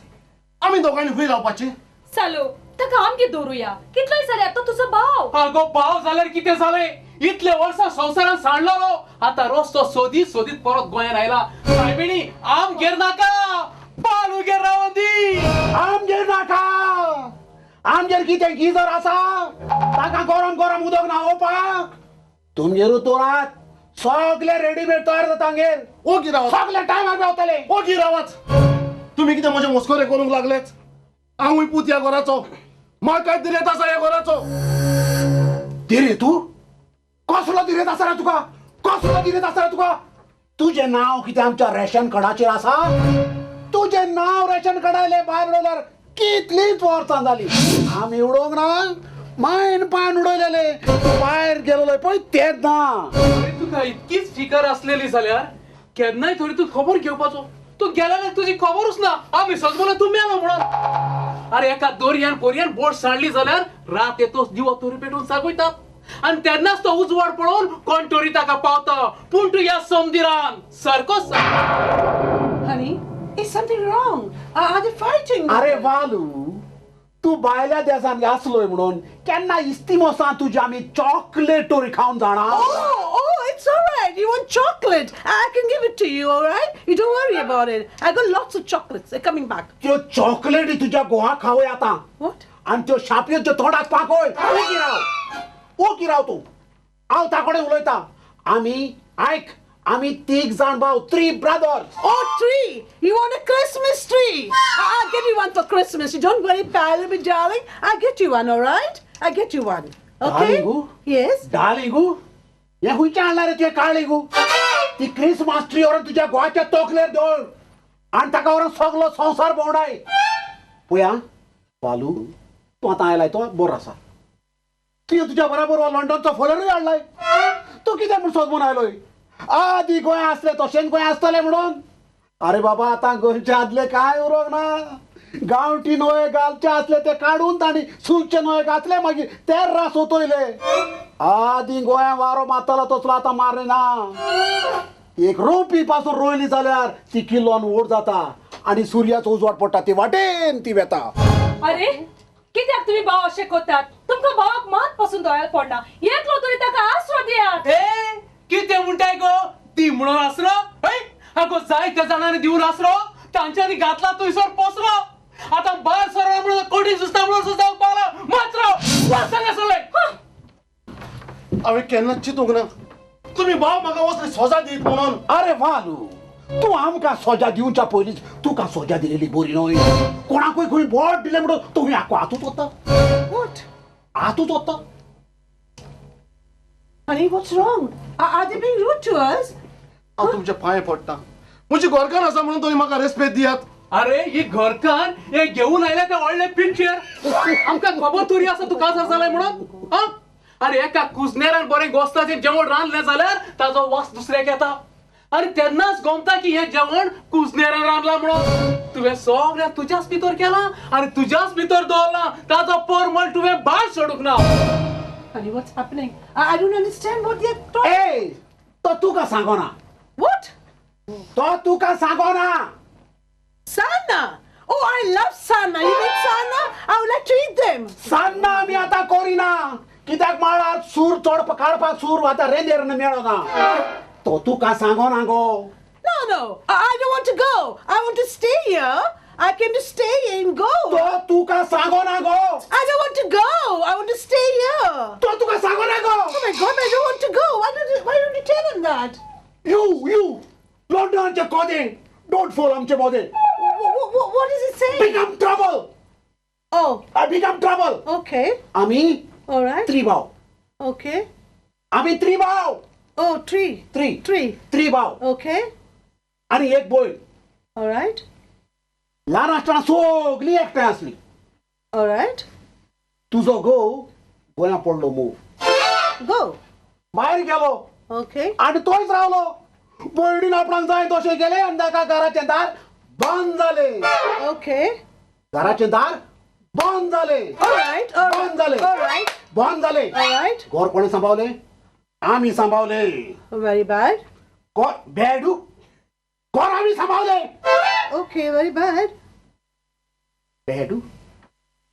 Speaker 8: आमी दोगांनी खंय रावपाचें?
Speaker 6: सालू, ताका आमगेर दवरुया. कितलोय जाल्यार तो तुजो भाव.
Speaker 4: आगो, भाव जाल्यार कितें जालें? इतले वर्सां संवसारान सांडलेलो, आतां रस्तो सोदीत सोदीत परत गोंयांत आयला. सायबिणी, आमगेर नाका, पालूगेर रावोन दी.
Speaker 5: आमगेर नाका. आमगेर कितें गिजर आसा? तांकां गरम गरम उदक न्हावोवपाक? तुमगेरूच दवरात, सगळे रेडीमेड तयार जाता आमगेर.
Speaker 8: ओगी रावात,
Speaker 5: सगळे टायमार मेवतले.
Speaker 8: ओगी रावात. तुमी कितें म्हजें मस्करे करूंक लागलेच? हांवूय पूत ह्या घराचो. म्हाकाय दिरेत आसा ह्या घराचो.
Speaker 5: दिरेत? तूं कसलो दिरेत आसा रे तुका? कसलो दिरेत आसा रे तुका? तुजें नांव कितें आमच्या रेशन कार्डाचेर आसा? तुजें नांव रेशन कार्डायलें भायर उडयल्यार कितलींच वर्सां जालीं. आमी उडोवंक ना, मायन पान उडयलेले. तूं भायर गेलोलो पळय तेंच ना.
Speaker 4: तुका इतकीच फिकर आसलेली जाल्यार केन्नाय थोडी तूं खबर घेवपाचो. तूं गेल्यार तुजी खबरूच ना. आमी सजमलो तूं मेलो म्हणून. अरे एका दोरयान पोरयान बोट सांडली जाल्यार रात येतोच दिवो तोरी पेटून सागयतात आनी तेन्नाच तो उजवाड पळोवन कोण तरी ताका पावता. पूण तूं ह्या समदिरान सारकोच.
Speaker 3: Honey, is something wrong? Are they fighting?
Speaker 5: अरे वालू, तूं भायल्या देसान आसलोय म्हणून केन्ना इस्तिमोसान तुजी आमी चॉकलेट तोरी खावन जाणा.
Speaker 3: Oh, it's all right. You want chocolate? I can give it to you, all right? You don't worry about it. I got lots of chocolates. They're coming back.
Speaker 5: त्यो चॉकलेटी तुज्या गोवा खावय आतां.
Speaker 3: What?
Speaker 5: आनी त्यो शापयो त्यो तोंडाक पाकोय. ओगी राव, ओगी राव तूं. हांव ताकोडे उलयता. आमी आयक, आमी तीग जाण भाव, 3 brothers.
Speaker 3: Oh, tree! You want a Christmas tree? I'll get you one for Christmas. You don't worry, pal, my darling. I'll get you one, all right? I'll get you one. Okay?
Speaker 5: Darling,
Speaker 3: Yes?
Speaker 5: Darling, हें खंयचें हाडलां रे तुवें काळिगू? ती Christmas tree व्हरून तुज्या गोवाच्या तोकलेर दवर आनी ताका व्हरून सगलो संवसार भोंवडाय. पळया बालू, तूं आतां आयलाय तो बरो आसा. तुवें तुज्या बराबर हो लंडनचो फोलरूय हाडलाय. तूं कितें म्हूण सोदून आयलोय? आदी गोंय आसले तशेंच गोंय आसतलें म्हणून. अरे बाबा, आतां गोंयचे आदले कांय उरोंक ना. गांवठी नोये घालचे आसले ते काडून तांणी सुलचे नोये घातले, मागीर ते रास ओतयले. आदी गोंया वारो मारतालो तसलो आतां मारना. एक रोपी पासून रोयली जाल्यार ती किल्लोन व्हड जाता आनी सुर्याचो उजवाड पडटा ती वाटेन ती वेता.
Speaker 6: अरे कित्याक तुमी भाव अशें करतात? तुमकां भावाक मात पासून दोळ्यार पडना. एकलो तरी ताका आसरो दियात.
Speaker 4: ए कितें म्हणटाय गो? ती म्हणून आसरो? हय, आगो जायत्या जाणांनी दिवन आसरो, तांच्यांनी घातला थंयसर पसरो. आतां भायर सरलो म्हणून कोटी सुस्ता म्हणून सुद्दां पावला. मात राव वाचना सगळें.
Speaker 8: हांवें केन्नाच चिंतूंक ना तुमी भाव म्हाका वचले सोजा दीत म्हणून.
Speaker 5: अरे वालू, तूं आमकां सोजा दिवच्या पयलींच तुका सोजा दिलेली बरी न्हय. कोणाकूय खंय बोट दिलें म्हणून तुमी आखो हातूच वता.
Speaker 3: What?
Speaker 5: हातूच वता.
Speaker 3: Honey, what's wrong? Are they being rude to us?
Speaker 8: हांव तुमच्या पांये पडटा. म्हजी घरकान्न आसा म्हणून तुमी म्हाका रेस्पेद दियात.
Speaker 4: अरे ही घरकान्न हे घेवन आयल्या ते व्हडले पिक्चर. आमकां खबर तरी आसा तूं काजार जालाय म्हणून. आं, अरे एका कुजनेरान बरें गोस्ताचें जेवण रांदलें जाल्यार ताजो वास दुसऱ्याक येता आनी तेन्नाच गोमता की हें जेवण कुजनेरान रांदलां म्हणून. तुवें सगळें तुज्याच भितर केलां आनी तुज्याच भितर दवरलां. ताजो परमळ तुवें भायर सोडूंक ना.
Speaker 3: Honey, what's happening? I don't understand what they're talking.
Speaker 5: Hey, तो तुका सांगोना.
Speaker 3: What?
Speaker 5: तो तुका सांगोना.
Speaker 3: Sanna! Oh, I love sanna. You make sanna? I would like to eat them.
Speaker 5: Sanna आमी आतां करिना. कित्याक माळार सूर चड काडपाक सूर आतां रेंदेर मेळना. तो तुका सांगोना गो.
Speaker 3: No, no. I don't want to go. I want to stay here. I came to stay and go.
Speaker 5: तो तुका सांगोना गो.
Speaker 3: I don't want to go. I want to stay here.
Speaker 5: तो तुका सांगोना गो.
Speaker 3: Oh my God, I don't want to go. Why don't you tell him that?
Speaker 5: You, लंडनचे Kode, don't follow आमचे मोदे.
Speaker 3: What is it saying?
Speaker 5: Become trouble.
Speaker 3: Oh.
Speaker 5: I become trouble.
Speaker 3: Okay.
Speaker 5: आमी
Speaker 3: All right.
Speaker 5: त्रिभाव.
Speaker 3: Okay.
Speaker 5: आमी त्रिभाव.
Speaker 3: Oh, tree.
Speaker 5: Three.
Speaker 3: Tree.
Speaker 5: त्रिभाव.
Speaker 3: Okay.
Speaker 5: आनी एक बोय.
Speaker 3: All right.
Speaker 5: ल्हान आसतना सगळीं एकठांय आसली.
Speaker 3: All right.
Speaker 5: तुजो घोव गोंया पडलो मोव.
Speaker 3: Go.
Speaker 5: भायर गेलो.
Speaker 3: Okay.
Speaker 5: आनी तोच रावलो. भयणीन आपणाक जाय तशें केलें आनी ताका घराचें दार बंद जालें.
Speaker 3: Okay.
Speaker 5: घराचें दार बंद जालें.
Speaker 3: All right.
Speaker 5: बंद जालें.
Speaker 3: All right.
Speaker 5: बंद जालें.
Speaker 3: All right.
Speaker 5: घर कोणें सांबावलें? आमी सांबावलें.
Speaker 3: Very bad.
Speaker 5: घर बेडू घर आमी सांबावलें.
Speaker 3: Okay, very bad.
Speaker 5: बेडू?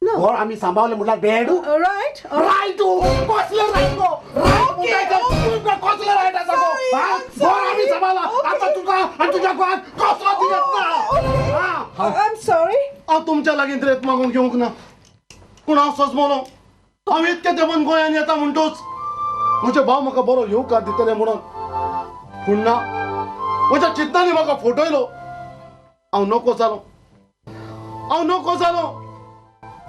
Speaker 3: No.
Speaker 5: घर आमी सांबावलें म्हटल्यार बेडू?
Speaker 3: Right.
Speaker 5: Right. कसलें रायट गो? रायट कसलें रायट आसा गो? घर आमी सांबावला. आतां तुका आनी तुज्या घोवाक कसलो दिसत ना.
Speaker 3: I'm sorry.
Speaker 8: हांव तुमच्या लागीं रेत मागूंक येवंक ना. पूण हांव सजमलो. हांव इतके तेंपान गोंयान येता म्हणटूच म्हजे भाव म्हाका बरो येवकार दितले म्हणून. पूण ना, म्हज्या चिंतनांनी म्हाका फटयलो. हांव नको जालो. हांव नको जालो.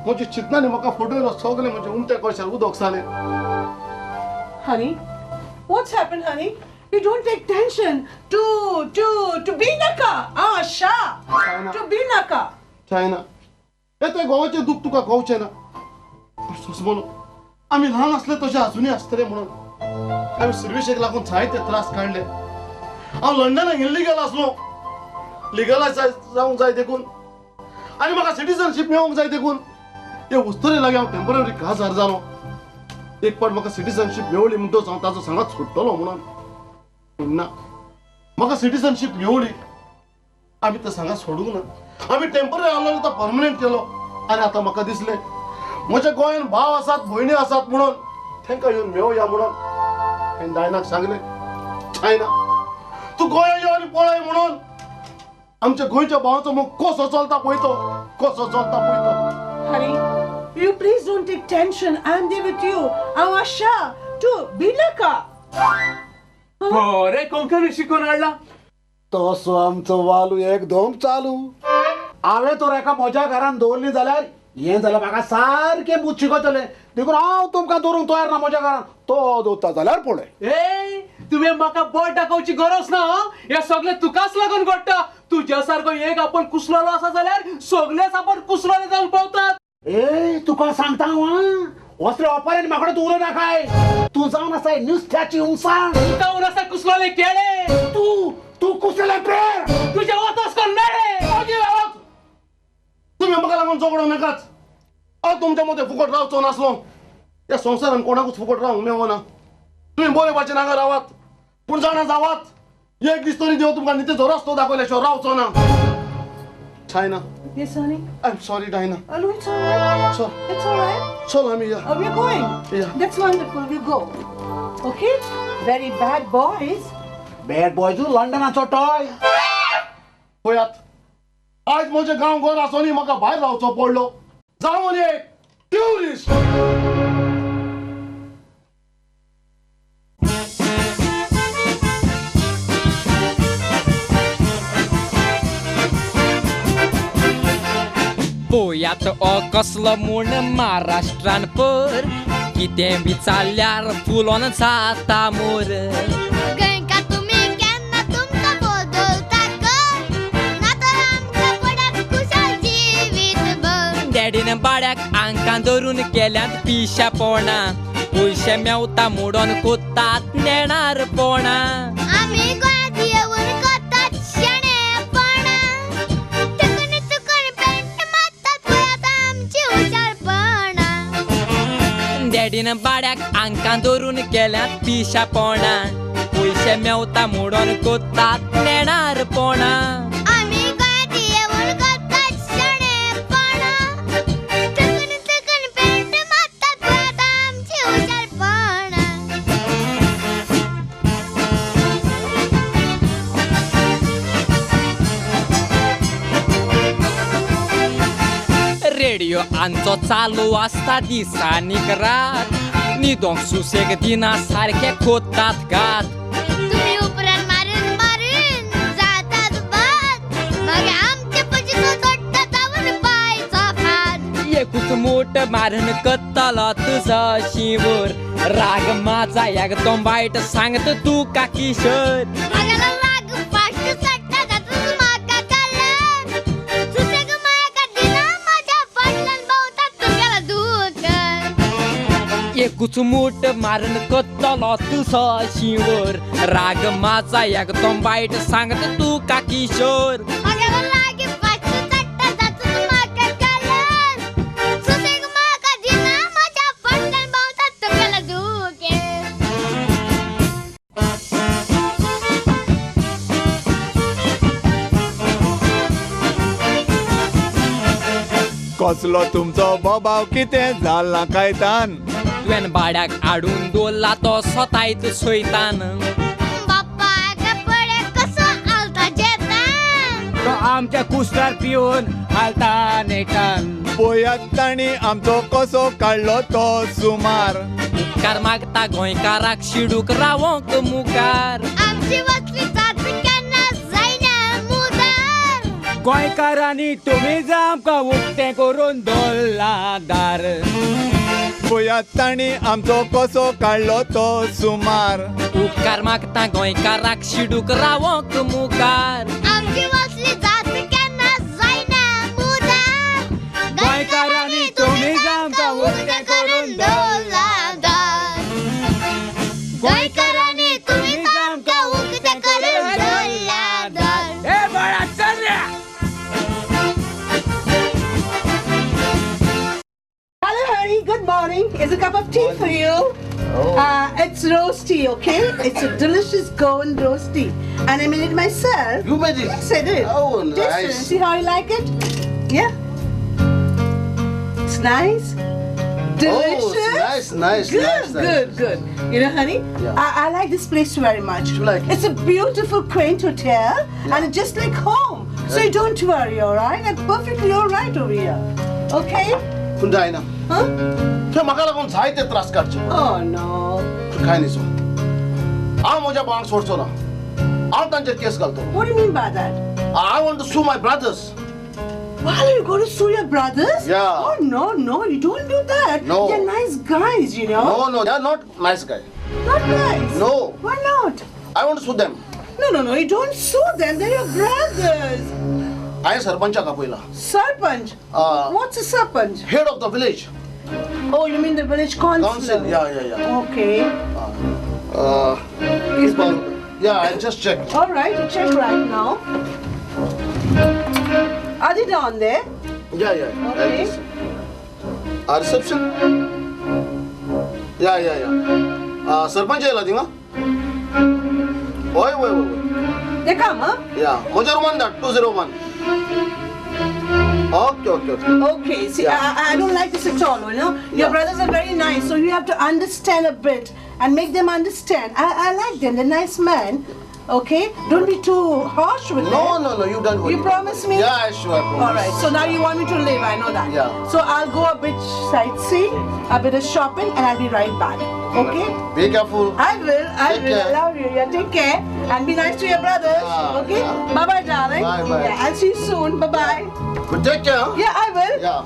Speaker 8: म्हज्या चिंतनांनी म्हाका फटयलो. सगळें म्हजें उमत्या कळशार उदक जालें.
Speaker 3: Honey, what's happened, honey? You don't take tension. To be naka. Ah, sha. To be naka.
Speaker 8: China, हें तें गोवाचें दूख तुका कळचें ना. सजमलो, आमी ल्हान आसले तशें आजुनूय आसतले म्हणून हांवें सर्विसेक लागून जायते त्रास काडले. हांव लंडनाक इल्लिगल आसलो. लिगलायज जावंक जाय देखून आनी म्हाका सिटीजनशीप मेळोवंक जाय देखून हे उस्तरे लागीं हांव टेंपररी काजार जालो. एक पाट म्हाका सिटीजनशीप मेवली म्हणटच हांव ताजो सांगात सुट्टलो म्हणून, पूण ना, म्हाका सिटीजनशीप मेवली. आमी तो सांगात सोडूंक ना, आमी टेंपररी आहलो तो परमनंट केलो. आनी आतां म्हाका दिसलें म्हज्या गोंयान भाव आसात भयणी आसात म्हणून तांकां येवन मेळोया म्हणून हांवें डायनाक सांगलें, डायना तूं गोंया यो आनी पळय म्हणून आमच्या गोंयच्या भावाचो मोग कसो चलता पळय तो, कसो चलता पळय तो.
Speaker 3: Honey, you please don't take tension. I'm there with you. हांव आशा, तूं भिनाका.
Speaker 4: बरें कोंकणी शिकून हाडला
Speaker 5: तसो आमचो वालू एकदम चालू. हांवें तर एका म्हज्या घरान दवरली जाल्यार हें जाल्यार म्हाका सारकें बूत शिकयतलें, देखून हांव तुमकां दवरूंक तयार ना म्हज्या घरान. तो दवरता जाल्यार पळय.
Speaker 4: ए तुवें म्हाका बोट दाखोवची गरज ना, हें सगळें तुकाच लागून घडटा. तुज्या सारको एक आपण कुसलोलो आसा जाल्यार सगळेच आपण कुसलोले जावन पावतात.
Speaker 5: ए तुका सांगता हांव, असले ओपाऱ्यान म्हाका तूं उलोव नाकाय. तूं जावन आसाय नुस्त्याची उंसाण,
Speaker 4: तूं जावन आसा कुसलोले केळे,
Speaker 5: तूं तूं कुसलेले प्रेर,
Speaker 4: तुज्या वतस कोण मेळे.
Speaker 8: ओगे रावात, तुमी म्हाका लागून झगडो नाकाच. हांव तुमच्या मदें फुकट रावचो नासलो. ह्या संवसारान कोणाकूच फुकट रावंक मेळना. तुमी बरे भाशेन हांगा रावात, पूण जाणा जावात एक दीस तरी देव तुमकां नितीचो रस्तो दाखयल्या शिवाय रावचो ना. China.
Speaker 3: Yes, honey.
Speaker 8: I'm sorry, Dinah.
Speaker 3: Oh, no, it's all right.
Speaker 8: Sure.
Speaker 3: It's all right.
Speaker 8: Chal, I'm here.
Speaker 3: Oh, we're going.
Speaker 8: Yeah.
Speaker 3: That's wonderful. We go. Okay? Very bad boys.
Speaker 5: Bad boys, लंडनाचो toy.
Speaker 8: पळयात, आयज म्हजे गांव घर आसोनी म्हाका भायर रावचो पडलो. जावन एक ट्युरिस्ट.
Speaker 11: पोयात ओ कसलो म्हूण महाराष्ट्रान पर कितें विचारल्यार फुलोन जाता मोर.
Speaker 10: गोंयकार तुमी केन्ना तुमकां बदलता कर, ना तर आमकां पडत कुशाल जिवीतभर.
Speaker 11: डॅडीन बाड्याक आंकां धरून केल्यांत पिशेपणां, पयशे मेवता म्हणून कोत्तात नेणार पोणा.
Speaker 10: आमी गोंयांत येवन करतात शाणेपणां, चुकून चुकून पेंट मारतात पळयात आमची हुशारपणां.
Speaker 11: डॅडीन बाड्याक आंकां धरून केल्यांत पिशेपणां, पयशे मेवता म्हणून कोत्तात नेणार पोणा.
Speaker 10: आमी गोंयांत येवन करतात शाणेपणां, चुकून चुकून पेंट मारतात पळयात आमची हुशारपणां.
Speaker 11: रेडियो आमचो चालू आसता दिसांनीक रात, न्हिदोंक सुसेग दिना सारके खोतात घात.
Speaker 10: तुमी उपरांत मारून मारून जातात बाद, मागीर आमचे पयशे चडटा जावन पांयचो फात.
Speaker 11: एकूच मोट मारून कत्तलो तुजो शिंवर, राग माझा एकदम वायट सांगता तुका किशोर.
Speaker 10: म्हाका राग फास्ट चडटा जातूच म्हाका कलर, सुसेग म्हाका दिना म्हाज्या फाटल्यान भोंवतात तुमगेलो दुकर.
Speaker 11: एकूच मोट मारून कत्तलो तुजो शिंवर, राग माझा एकदम वायट सांगता तुका किशोर.
Speaker 10: म्हाका राग फास्ट चडटा जातूच म्हाका कलर, सुसेग म्हाका दिना म्हाज्या फाटल्यान भोंवतात तुमगेलो दुकर.
Speaker 12: कसलो तुमचो बोबाव कितें जाला कायतान,
Speaker 11: तुवें बाड्याक हाडून दवरला तो सोतायत सोयतान.
Speaker 10: बाप्पा कपडे कसो आलता जेतान,
Speaker 9: तो आमच्या कुस्तार पिवन हालता नेटान.
Speaker 12: पळयात तांणी आमचो कसो काडलो तो सुमार.
Speaker 11: उपकार मागता गोंयकाराक शिडूक रावोंक मुखार.
Speaker 10: आमची वसली जात केन्ना जायना मुदार,
Speaker 9: गोंयकारांनी तुमी आमकां उक्तें करून दवरला दार.
Speaker 12: पळयात तांणी आमचो कसो काडलो तो सुमार.
Speaker 11: उपकार मागता गोंयकाराक शिडूक रावोंक मुखार.
Speaker 10: आमची वसली जात केन्ना जायना मुदार,
Speaker 9: गोंयकारांनी तुमी आमकां उक्तें करून
Speaker 10: दवरला दार. गोंयकारांनी तुमी आमकां उक्तें करून दवरला दार.
Speaker 9: ए बाळा चल रे.
Speaker 3: It's a cup of tea for you.
Speaker 8: Oh.
Speaker 3: It's rose tea, okay? It's a delicious Goan rose tea. And I made it myself.
Speaker 8: You made it?
Speaker 3: Yes, I did.
Speaker 8: Oh,
Speaker 3: Taste it
Speaker 8: nice.
Speaker 3: and see how you like it? Yeah. It's nice. Delicious.
Speaker 8: Oh, it's nice, nice,
Speaker 3: good,
Speaker 8: nice, nice.
Speaker 3: Good, good. You know, honey,
Speaker 8: Yeah.
Speaker 3: I like this place very much.
Speaker 8: You like it?
Speaker 3: It's a beautiful, quaint hotel, and it's just like home. So you don't worry, all right? I'm perfectly all right over here. Okay?
Speaker 8: पूण जायना.
Speaker 3: Huh?
Speaker 8: तुवें म्हाका लागून जायते त्रास काडचे.
Speaker 3: Oh, no.
Speaker 8: तूं कांय न्ही सो. हांव म्हज्या भावांक सोडचो ना. हांव तांचेर केस घालतलो.
Speaker 3: What do you mean by that?
Speaker 8: I want to sue my brothers.
Speaker 3: Why are you going to sue your brothers?
Speaker 8: Yeah.
Speaker 3: Oh, no, no, you don't do that.
Speaker 8: No.
Speaker 3: They're nice guys, you know.
Speaker 8: No, no, they are not nice guys.
Speaker 3: Not nice?
Speaker 8: No.
Speaker 3: Why not?
Speaker 8: I want to sue them.
Speaker 3: No, no, no, you don't sue them. They're your brothers.
Speaker 8: हांवें सरपंचाक आपयला.
Speaker 3: Sarpanch? What's a sarpanch?
Speaker 8: Head of the village.
Speaker 3: Oh, you mean the village council?
Speaker 8: Council, yeah, yeah, yeah.
Speaker 3: Okay.
Speaker 8: Yeah, I'll just check.
Speaker 3: All right, you check right now. Are they down there?
Speaker 8: Yeah, yeah.
Speaker 3: Okay.
Speaker 8: Reception? Yeah, yeah, yeah. Sarpanch आयला थिंगा? हय, हय, हय.
Speaker 3: They come, huh?
Speaker 8: Yeah. म्हज्या रुमान धाड 201. Okay, okay, okay.
Speaker 3: Okay, see,
Speaker 8: Yeah.
Speaker 3: I don't like this at all, you know. Your
Speaker 8: Yeah.
Speaker 3: brothers are very nice, so you have to understand a bit and make them understand. I like them, they're nice men. Okay? Don't be too harsh with
Speaker 8: No,
Speaker 3: them.
Speaker 8: no, no, you don't worry.
Speaker 3: You promise me?
Speaker 8: Yeah, sure, I promise.
Speaker 3: All right, so now you want me to leave, I know that.
Speaker 8: Yeah.
Speaker 3: So I'll go a bit sightseeing, a bit of shopping, and I'll be right back. Okay?
Speaker 8: Be careful.
Speaker 3: I will, I
Speaker 8: Take
Speaker 3: will.
Speaker 8: care.
Speaker 3: I love you. Yeah, take care. And be nice to your brothers.
Speaker 8: Yeah,
Speaker 3: okay?
Speaker 8: yeah.
Speaker 3: Bye-bye, darling.
Speaker 8: Bye, bye.
Speaker 3: Yeah, I'll see you soon. Bye-bye.
Speaker 8: But take care, huh?
Speaker 3: Yeah, I will.
Speaker 8: Yeah.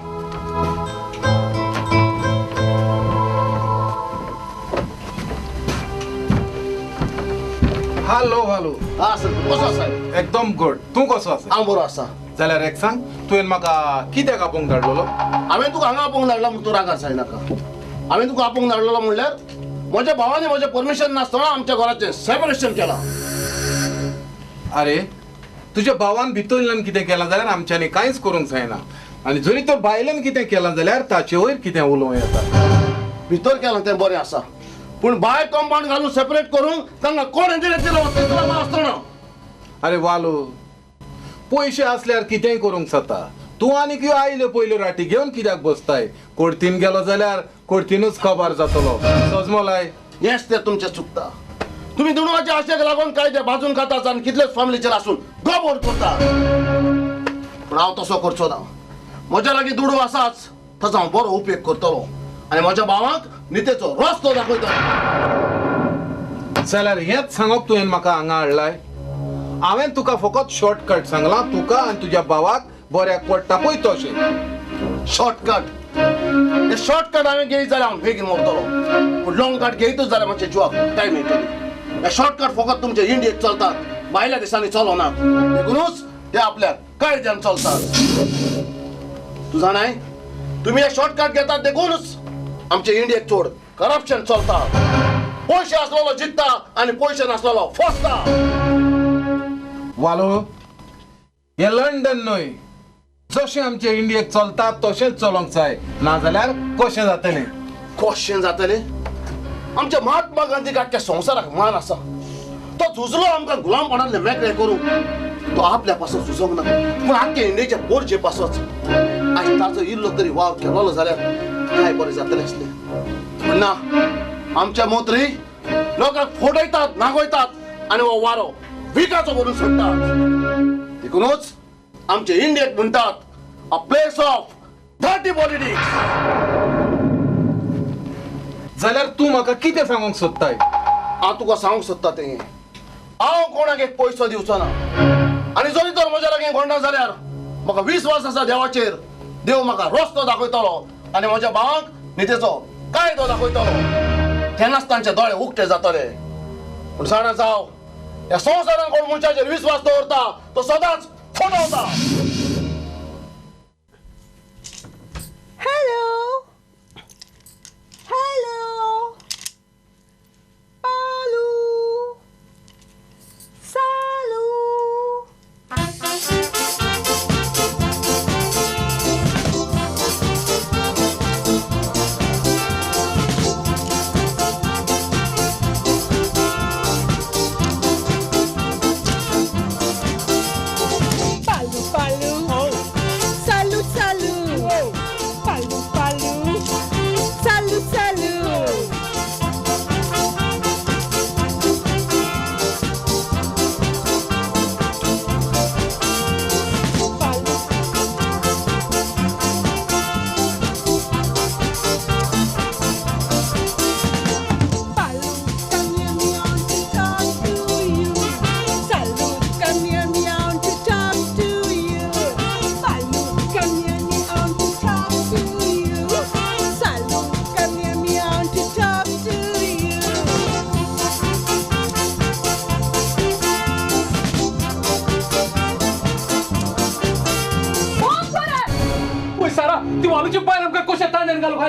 Speaker 12: Hello hello.
Speaker 8: हा sir, कसो आसा?
Speaker 12: एकदम good. तूं कसो आसा?
Speaker 8: हांव बरो आसा.
Speaker 12: जाल्यार एक सांग, तुवें म्हाका कित्याक आपोवंक धाडलेलो?
Speaker 8: हांवें तुका हांगा आपोवंक धाडला म्हूण तूं रागार जायनाका. हांवें तुका आपोवंक धाडलेलो म्हणल्यार म्हज्या भावाने म्हजें परमिशन नासतना आमच्या घराचें सेपरेशन केलां.
Speaker 12: अरे तुज्या भावान भितरल्यान कितें केलां जाल्यार आमच्यांनी कांयच करूंक जायना, आनी जरी तो भायल्यान कितें केलां जाल्यार ताचे वयर कितें उलोवं येता.
Speaker 8: भितर केलां तें बरें आसा, पूण भायर कंपाउंड घालून सेपरेट करूंक तांकां कोण दिलो आसतना.
Speaker 12: अरे वालो, पयशे आसल्यार कितेंय करूंक जाता. तूं आनीक ह्यो आयल्यो पयल्यो राटी घेवन कित्याक बसताय? कोर्तीन गेलो जाल्यार कोर्तीनूच खबर जातलो. सजमोलाय
Speaker 8: हेंच तें तुमचें चुकता. तुमी दुडवाच्या आशेक लागून कायदे भाजून खातात आनी कितलेच फॅमिलीचेर आसून गोबोर करतात. पूण हांव तसो करचो ना. म्हज्या लागीं दुडू आसाच, ताचो हांव बरो उपेग करतलो आनी म्हज्या भावांक नितेचो रस्तो दाखयतलो.
Speaker 12: जाल्यार हेंच सांगप तुवें म्हाका हांगा हाडलाय? हांवें तुका फकत शॉर्टकट सांगलां, तुका आनी तुज्या भावाक बऱ्याक पडटा पळय तशें.
Speaker 8: शॉर्टकट? हे शॉर्टकट हांवें घेयत जाल्यार हांव बेगीन मरतलो, पूण लॉंग कट घेयतच जाल्यार मातशें जिवाक टायम मेळटली. हे शॉर्टकट फकत तुमचे इंडियेक चलतात, भायल्या देशांनी चलनात. देखूनच ते आपल्या कायद्यान चलतात. तूं जाणाय, तुमी हे शॉर्टकट घेतात देखूनच आमचे इंडियेक चड करप्शन चलता. पयशे आसलेलो जिखता आनी पयशे नासलेलो फसता.
Speaker 12: वालो, हें लंडन न्हय. जशें आमचे इंडियेक चलता तशेंच चलोंक जाय, नाजाल्यार कशें जातलें?
Speaker 8: कशें जातलें? आमच्या महात्मा गांधीक आख्ख्या संवसाराक मान आसा. तो झुजलो आमकां गुलामपणांतले मेकळे करूंक. तो आपल्या पासत झुजोंक ना, पूण आख्खे इंडियेच्या पोरचे पासत. आयज ताचो इल्लो तरी वावर केलोलो जाल्यार काय बरें जातलें आसलें. पूण ना, आमचे मंत्री लोकांक फोडयतात, नागयतात आनी हो वारो विकाचो करून सोडटात. देखूनच आमचे इंडियेक म्हणटात a place of dirty politics.
Speaker 12: जाल्यार तूं म्हाका कितें सांगूंक सोदताय?
Speaker 8: हांव तुका सांगूंक सोदता तें, हांव कोणाक एक पयसो दिवचो ना. आनी जरी तर म्हज्या लागीं कोण ना जाल्यार म्हाका विस्वास आसा देवाचेर. देव म्हाका रस्तो दाखयतलो आनी म्हज्या भावांक नितेचो कायदो दाखयतलो. तेन्नाच तांचे दोळे उक्ते जातले. पूण जाणा जाव, ह्या संवसारान कोण मनशाचेर विस्वास दवरता तो सदांच फटवता.
Speaker 3: Hello, hello, Balu, Salu.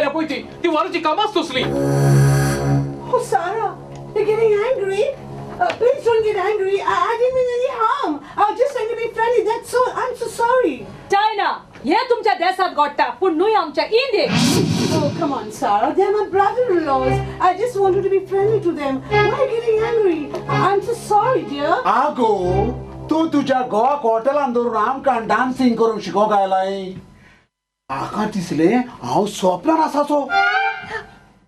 Speaker 4: आयल्या पळय ती ती वारूची कामाच तसली.
Speaker 3: Oh, Sarah, you're getting angry? Please don't get angry. I didn't mean any harm. I was just trying to be friendly. That's all. I'm so sorry.
Speaker 6: China, हे तुमच्या देशात घडटा पूण न्हय आमच्या इंडियेक.
Speaker 3: Oh, come on, Sarah. They're my brother-in-laws. I just wanted to be friendly to them. Why are you getting angry? I'm so sorry, dear.
Speaker 5: आगो, तूं तुज्या गोवाक हॉटेलान दवरून आमकां डान्सिंग करूंक शिकोवंक आयलाय. म्हाका दिसलें हांव स्वप्नान आसाचो.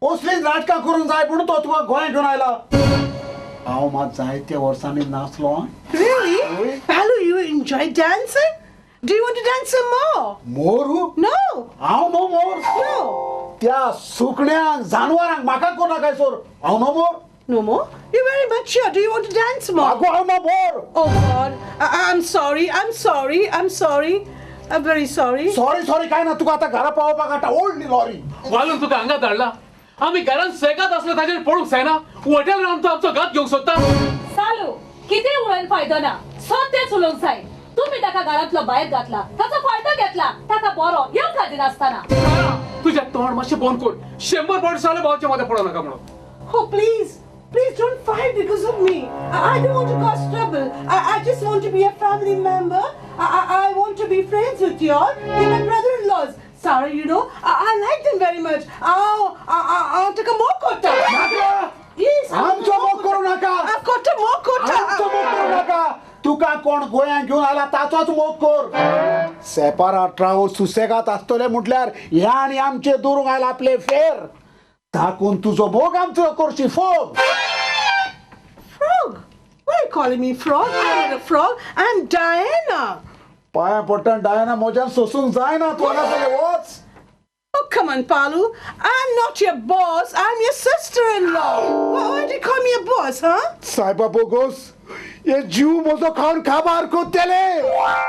Speaker 5: असलीं नाटकां करूंक जाय म्हणून तो तुका गोंयांत घेवन आयला. हांव मात जायत्या वर्सांनी नाचलो.
Speaker 3: Really? Palu, you enjoy dancing? Do you want to dance some more?
Speaker 5: More?
Speaker 3: No.
Speaker 5: हांव नो मोर.
Speaker 3: No.
Speaker 5: त्या सुकण्यांक जानवरांक म्हाका कोणा काय सोर. हांव no more.
Speaker 3: No more? You're very mature. Do you want to dance more?
Speaker 5: आगो हांव no more.
Speaker 3: Oh God, I'm sorry. I'm sorry. I'm sorry. I'm very sorry.
Speaker 5: Sorry, sorry काय ना, तुका आतां घरा पावोवपाक हाडटा व्हडली लॉरी.
Speaker 4: वालून तुका हांगा धाडला. आमी घरान सेगात आसले ताजेर पडूंक जायना. हॉटेल रावन तूं आमचो घात घेवंक सोदता.
Speaker 6: सालू, कितें उलोवन फायदो ना. सत्तेच उलोवंक जाय. तुमी ताका घरांतलो भायर घातला, ताचो फायदो घेतला, ताका बरो येवकार दिनासतना.
Speaker 4: तुजें तोंड मातशें बंद कर. 100 फावट साले भावाच्या मदें पडो नाका म्हणून.
Speaker 3: Oh please, please don't fight because of me. I don't want to cause trouble. I just want to be a family member. I want to be friends with you all. They're my brother-in-laws. Sarah, you know, I like them very much. I'll take a more kota. Yes.
Speaker 5: आमचो मोग करूं नाका.
Speaker 3: Kota, more kota.
Speaker 5: आमचो मोग करूं नाका. तुका कोण गोंयांत घेवन आयला ताचोच मोग कर. सेपारात रावन सुसेगात आसतले म्हटल्यार ह्या आनी आमचे दवरूंक आयला आपले फेर. ताकून तुजो मोग आमचो करशी फोग.
Speaker 3: Frog? Why are you calling me frog? I'm not a frog. I'm Diana.
Speaker 5: पांया पडटा डायना म्हज्यान सोसूंक जायना. तूं हांगा वच.
Speaker 3: Oh, come on, Palu. I'm not your boss. I'm your sister-in-law. Why do you call me a boss, huh?
Speaker 5: सायबा बोगोस, हे जीव म्हजो खावन काबार करतले.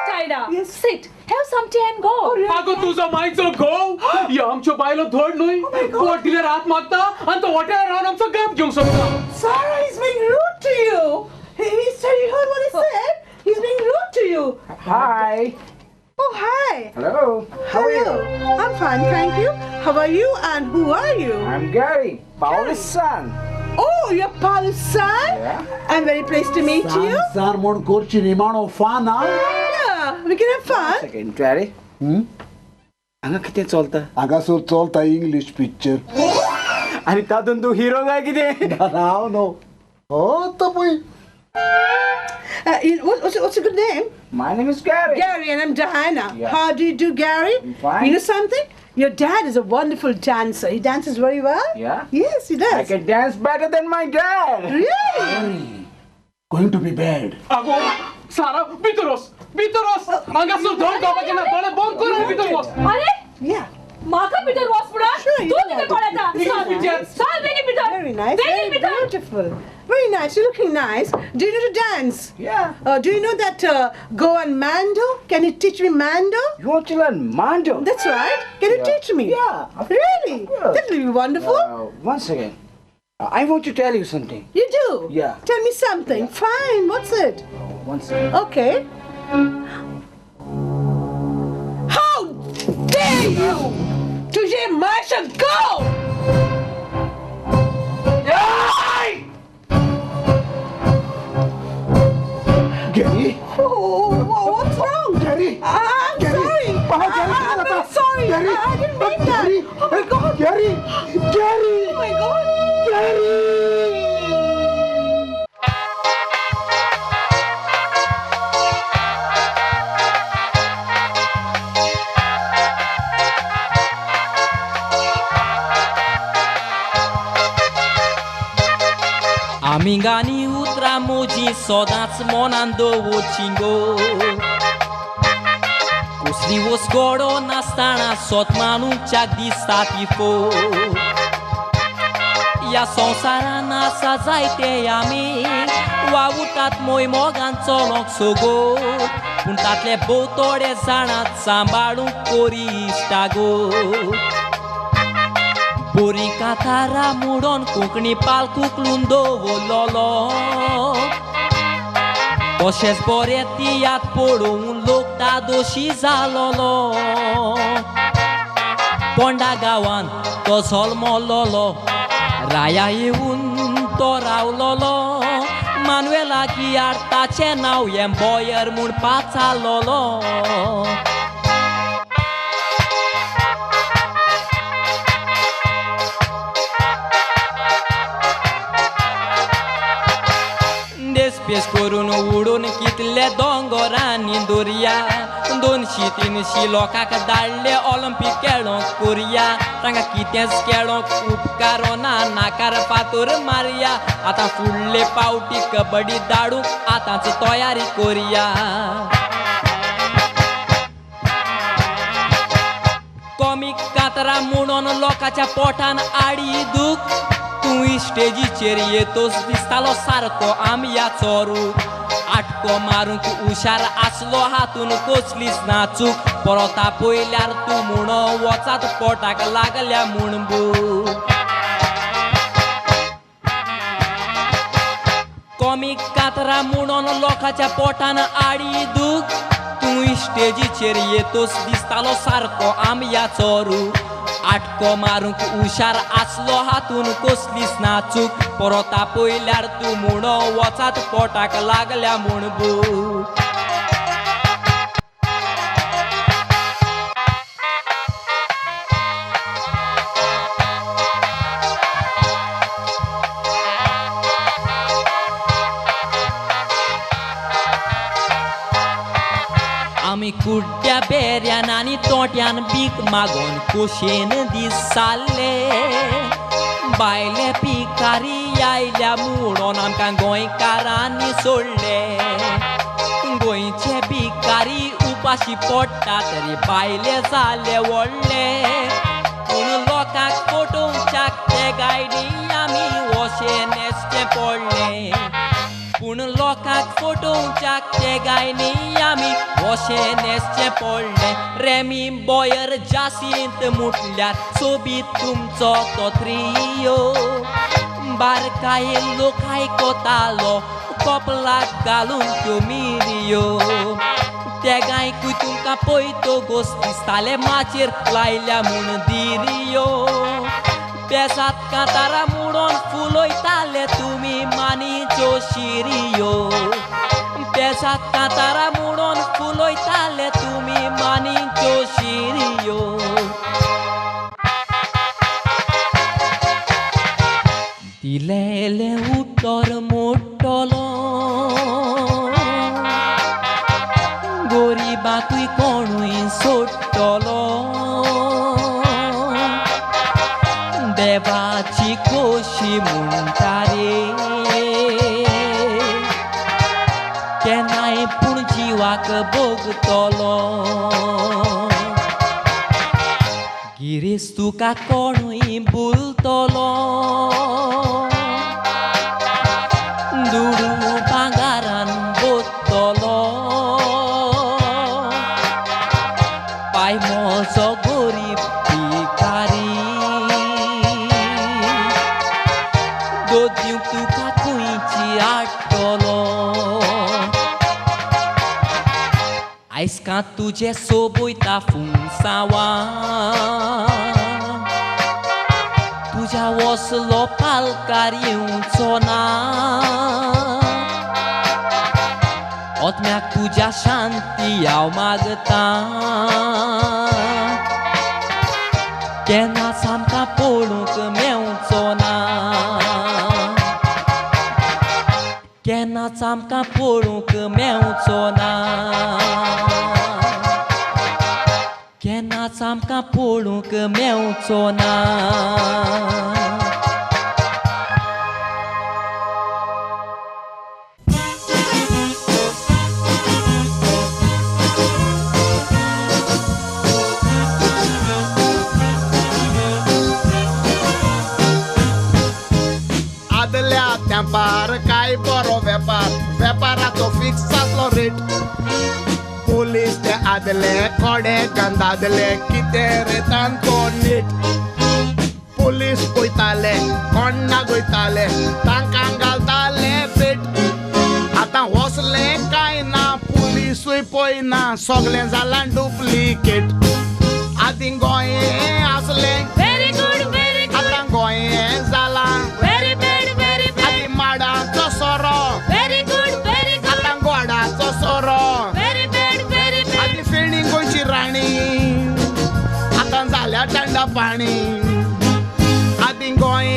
Speaker 6: China, sit. Have some tea and go.
Speaker 4: आगो तुजो मायचो घोव ह्यो आमच्यो बायलो धड न्हय. पोट दिल्यार हात मारता आनी तो हॉटेलार रावन आमचो घात घेवंक सोदता.
Speaker 3: Sarah, he's being rude to you. He said, you heard what he said? He's being rude to you.
Speaker 9: Hi.
Speaker 3: Oh, hi.
Speaker 9: Hello. How are you?
Speaker 3: I'm fine, thank you. How are you and who are you?
Speaker 9: I'm Gary, Paolo's son.
Speaker 3: Oh, you're Paolo's son?
Speaker 9: Yeah.
Speaker 3: I'm very pleased to meet you.
Speaker 5: San म्हण करची निमाणो fun, हा?
Speaker 3: Yeah, we can have fun.
Speaker 9: One second, Gary. हांगा कितें चलता?
Speaker 5: हांगासर चलता English picture.
Speaker 9: आनी तातूंत तूं हिरो काय कितें?
Speaker 5: हांव न्हू. हो तो पळय.
Speaker 3: What's your good name?
Speaker 9: My name is Gary.
Speaker 3: Gary, and I'm Diana.
Speaker 9: Yeah.
Speaker 3: How do you do, Gary?
Speaker 9: I'm fine.
Speaker 3: You know something? Your dad is a wonderful dancer. He dances very well.
Speaker 9: Yeah?
Speaker 3: Yes, he does.
Speaker 9: I can dance better than my dad.
Speaker 3: Really?
Speaker 5: Going to be bad.
Speaker 4: आगो, सारा भितर वच, भितर वच. हांगासर धड खावपाचें ना. दोळे बंद कर आनी भितर वच.
Speaker 6: अरे?
Speaker 3: Yeah.
Speaker 6: म्हाका भितर वच म्हणून? तूं कितें पळयता? चल बेगीन भितर.
Speaker 3: Very nice. Very beautiful. Very nice. You're looking nice. Do you know to dance?
Speaker 9: Yeah.
Speaker 3: Do you know that Goan Mando? Can you teach me Mando?
Speaker 9: You want to learn Mando?
Speaker 3: That's right. Can you teach me?
Speaker 9: Yeah.
Speaker 3: Really? That will be wonderful.
Speaker 9: One second. I want to tell you something.
Speaker 3: You do?
Speaker 9: Yeah.
Speaker 3: Tell me something.
Speaker 9: Yeah.
Speaker 3: Fine. What's it?
Speaker 9: One second.
Speaker 3: Okay. How dare you! Tujhe Marsha, go!
Speaker 5: Gary?
Speaker 3: Oh, what's wrong?
Speaker 5: Gary!
Speaker 3: I'm
Speaker 5: Gary.
Speaker 3: sorry.
Speaker 5: Gary,
Speaker 3: I'm very sorry.
Speaker 5: Gary.
Speaker 3: I didn't mean that.
Speaker 5: Gary.
Speaker 3: Oh my God.
Speaker 5: Gary! Gary!
Speaker 3: Oh my God.
Speaker 5: Gary!
Speaker 11: आमी गाणी उतरां मोजी सदांच मनान दवरची गो. कसली वसगडो नासतना सोत मानुच्या दिसता ती फोग. ह्या संवसारान आसा जायते आमी वावुरतात मोय मोगान चलोंक सगोर. पूण तांतले भोव थोडे जाणात सांबाळूंक कोरी इश्टा गो. बरी कातारा मोडोन कोंकणी पाल कुकलून दवरलोलो. तशेंच बरें तियात्र पळोवन लोक दादोशी जालोलो. पोंडा गांवान तो जल्मलोलो राया येवन तो रावलोलो मानुएला गियार ताचें नांव हें बॉयर म्हूण पाचालोलो. पेश करून उडून कितले दोंगरांनी दर्या 200-300 लोकांक धाडले ऑलिम्पीक खेळोंक कोरिया तांकां कितेंच खेळोंक उपकारना नाकार फातर मारया आतां फुडले पावटी कबड्डी धाडूंक आतांच तयारी कोरया. कॉमीक कातरां म्हणून लोकांच्या पोटान आडी दूख तूं स्टेजीचेर येतोच दिसतालो सारको आंब्याचो रूख आटको मारूंक हुशार आसलो हातून कसलीच ना चूक परत आपयल्यार तूं म्हणो वचात पोटाक लागल्या म्हूण भूक. कॉमीक कातरां म्हणून लोकांच्या पोटान आडी दूख तूं स्टेजीचेर येतोच दिसतालो सारको आंब्याचो रूख आटको मारूंक हुशार आसलो हातून कसलीच ना चूक परत आपयल्यार तूं म्हणो वचात पोटाक लागल्या म्हूण भूक. आमी कुड्ड्या बेऱ्यान आनी तोट्यान भीक मागोन खोशयेन दीस सारले बायले पिकारी आयल्या म्हणून आमकां गोंयकारांनी सोडले गोंयचे भिकारी उपाशी पडटा तरी बायले जाले व्हडले पूण लोकांक फटोवच्याक ते गायडी आमी वशे न्हेसचें पडलें पूण लोकांक फटोवच्याक ते गायनी आमी वशे न्हेसचें पडलें. रेमी बॉयर जासींत म्हटल्यार सोबीत तुमचो तो त्रियो बारकाये लोक आयकतालो कपलाक घालून त्यो मिरयो ते गायकूय तुमकां पयतो गोस दिसताले माचयेर लायल्या म्हूण दिरियो पेसात कांतारां म्हणून फुलयताले तुमी मानीच्यो शिरियो पेसात कांतारां म्हणून फुलयताले तुमी मानीच्यो शिरियो. दिलेलें उतर मोडटलो गोरिबाकूय कोणूय सोडटलो देवाची खोशी म्हणटा रे केन्नाय पूण जिवाक भोगतलो गिरेस्त तुका कोणूय भुलतलो दुडू भांगारान बोतलो पाय म्हजो गोरीब भिकारी दिवंक तुका खंयची हाडटलो आयज का तुजें सोबयता फुंगसांवां तुज्या वसलो पालकार येवचो ना आत्म्याक तुज्या शांती हांव मागतां केन्नाच आमकां पळोवंक मेवचो ना केन्नाच आमकां पळोवंक मेवचो ना केन्नाच आमकां पळोवंक मेवचो ना.
Speaker 13: आदल्या तेंपार काय बरो वेपार वेपाराचो फिक्स आसलो रेट पोलीस ते आदले कोडे गंदादले कितें रे तांचो नीट पोलीस पळयताले कोण्णाक वयताले तांकां घालताले पेट आतां वसलें काय ना पोलिसूय पळयना सगळें जालां डुप्लिकेट. आदी आदी गोंय आसलें
Speaker 6: व्हेरी गुड व्हेरी गुड
Speaker 13: आतां गोंय जालां
Speaker 6: व्हेरी बॅड व्हेरी बॅड
Speaker 13: आदी माडाचो सोरो
Speaker 6: व्हेरी गुड व्हेरी गुड
Speaker 13: आतां गोडाचो सोरो
Speaker 6: व्हेरी बॅड व्हेरी बॅड
Speaker 13: आदी फेणी गोंयची राणी आतां जाल्या थंड पाणी आदी गोंय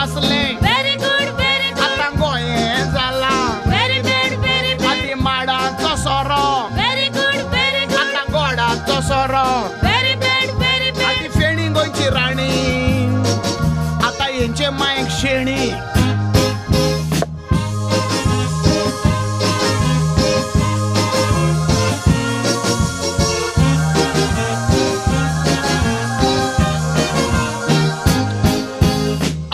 Speaker 13: आसलें
Speaker 6: व्हेरी गुड व्हेरी गुड
Speaker 13: आतां गोंय जालां
Speaker 6: व्हेरी बॅड व्हेरी बॅड
Speaker 13: आदी माडाचो सोरो
Speaker 6: व्हेरी गुड व्हेरी गुड
Speaker 13: आतां गोडाचो सोरो
Speaker 6: व्हेरी बॅड व्हेरी बॅड
Speaker 13: आदी फेणी गोंयची राणी आतां हेंचे मायक शेणी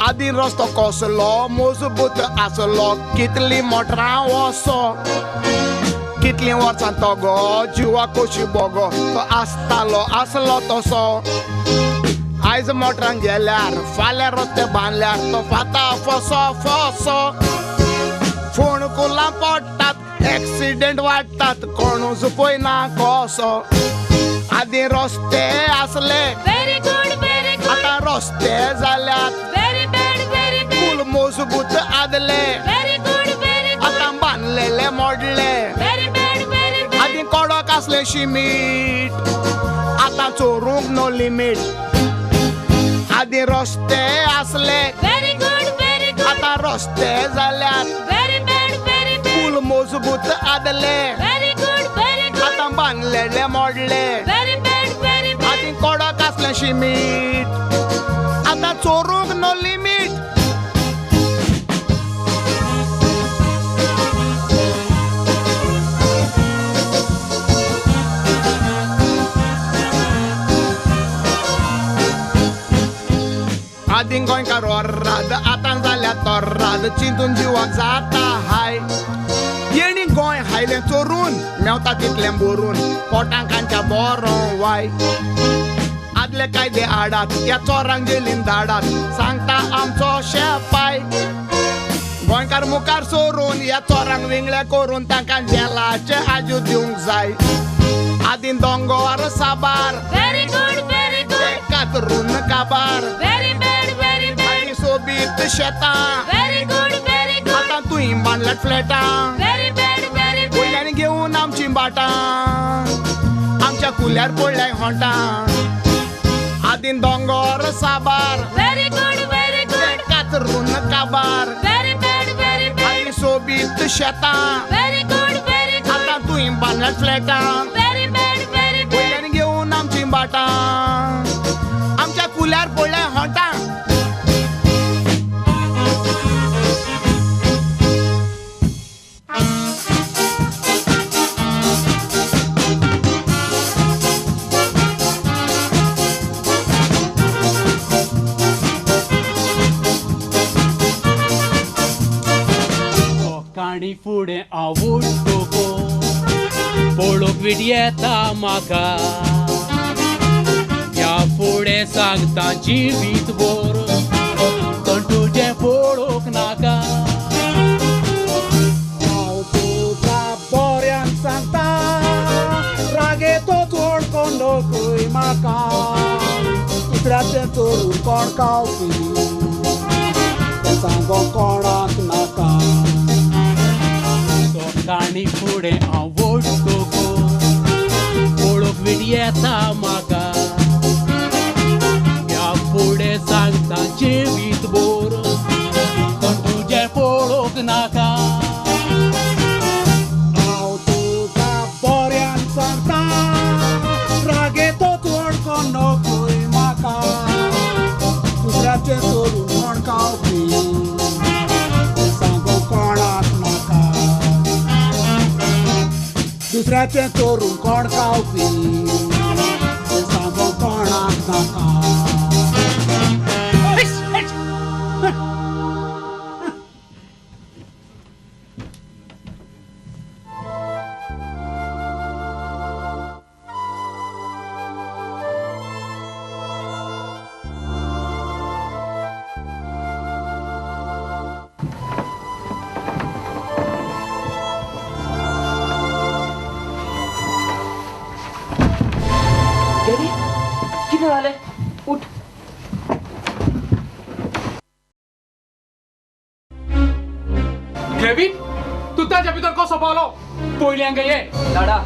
Speaker 13: आदी रस्तो कसलो मजबूत आसलो कितली मोटरां वसो कितलीं वर्सां तो गो जिवा कशी बोगो तो आसतालो आसलो तसो आयज मोटरां गेल्यार फाल्यां रस्ते बांदल्यार तो फाता फसो फसो फोणकुलां पडटात एक्सिडेंट वाडटात कोणूच पळयना कसो आदी रस्ते आसले
Speaker 6: व्हेरी गुड व्हेरी गुड
Speaker 13: आतां रस्ते जाल्यात
Speaker 6: व्हेरी बॅड व्हेरी बॅड
Speaker 13: पूल मजबूत आदले
Speaker 6: व्हेरी गुड व्हेरी गुड
Speaker 13: आतां बांदलेले मोडले
Speaker 6: व्हेरी बॅड व्हेरी बॅड
Speaker 13: आदी कडक आसले शिमीट आतां चोरूंक नो लिमीट आदी रस्ते आसले
Speaker 6: व्हेरी गुड व्हेरी गुड
Speaker 13: आतां रस्ते जाल्यात
Speaker 6: व्हेरी बॅड व्हेरी बॅड
Speaker 13: पूल मजबूत आदले
Speaker 6: व्हेरी गुड व्हेरी गुड
Speaker 13: आतां बांदलेले मोडले
Speaker 6: व्हेरी बॅड व्हेरी बॅड
Speaker 13: आदी कडक आसले शिमीट आतां चोरूंक नो लिमीट आदी गोंयकार ओर्राद आतां जाल्या तोर्राद चिंतून जिवाक जाता हाय येणी गोंय हायलें चोरून मेवता तितलें बोरून पोटांक आमच्या बरो वाय आदले कायदे आडात ह्या चोरांक जेलीन धाडात सांगता आमचो शेपाय गोंयकार मुखार सोरून ह्या चोरांक विंगळे करून तांकां जेलाचे आजू दिवंक जाय आदी दोंगोर साबार
Speaker 6: व्हेरी गुड व्हेरी गुड
Speaker 13: कातरून काबार
Speaker 6: व्हेरी बॅड व्हेरी बॅड
Speaker 13: आदी सोबीत शेतां
Speaker 6: व्हेरी गुड व्हेरी गुड
Speaker 13: आतां तुवें बांदल्यात फ्लॅटां
Speaker 6: व्हेरी बॅड व्हेरी बॅड
Speaker 13: वयल्यान घेवन आमची बाटां आमच्या कुल्यार पडल्याय होंटां आदी दोंगोर साबार
Speaker 6: व्हेरी गुड व्हेरी गुड
Speaker 13: कातरून काबार
Speaker 6: व्हेरी बॅड व्हेरी बॅड
Speaker 13: आदी सोबीत शेतां
Speaker 6: व्हेरी गुड व्हेरी गुड
Speaker 13: आतां तुवें बांदल्यात फ्लॅटां
Speaker 6: व्हेरी बॅड व्हेरी बॅड
Speaker 13: वयल्यान घेवन आमची बाटां आमच्या कुल्यार पडल्याय होंटां
Speaker 4: काणी फुडें आवडटको पळोवंक वीट येता म्हाका ह्या फुडें सांगता जिवीत भर तण तुजें पळोवंक नाका
Speaker 5: हांव तुका बऱ्यान सांगता रागे तो चोड कोण नकय म्हाका दुसऱ्याचें चोरून कोण खावपी तें सांगो कोणाक नाका
Speaker 4: काणी फुडें आवडटको पळोवंक वीट येता म्हाका ह्या फुडें सांगता जिवीत भर तण तुजें पळोवंक नाका
Speaker 5: हांव तुका बऱ्यान सांगता रागे तो चोड कोण नकय म्हाका दुसऱ्याचें चोरून कोण खावपी तें सांगो कोणाक नाका दुसऱ्याचें चोरून कोण खावपी तें सांगो कोणाक नाका
Speaker 4: ग्लेवीन तूं ताच्या भितर कसो पावलो? पयलीं हांगा ये.
Speaker 11: दादा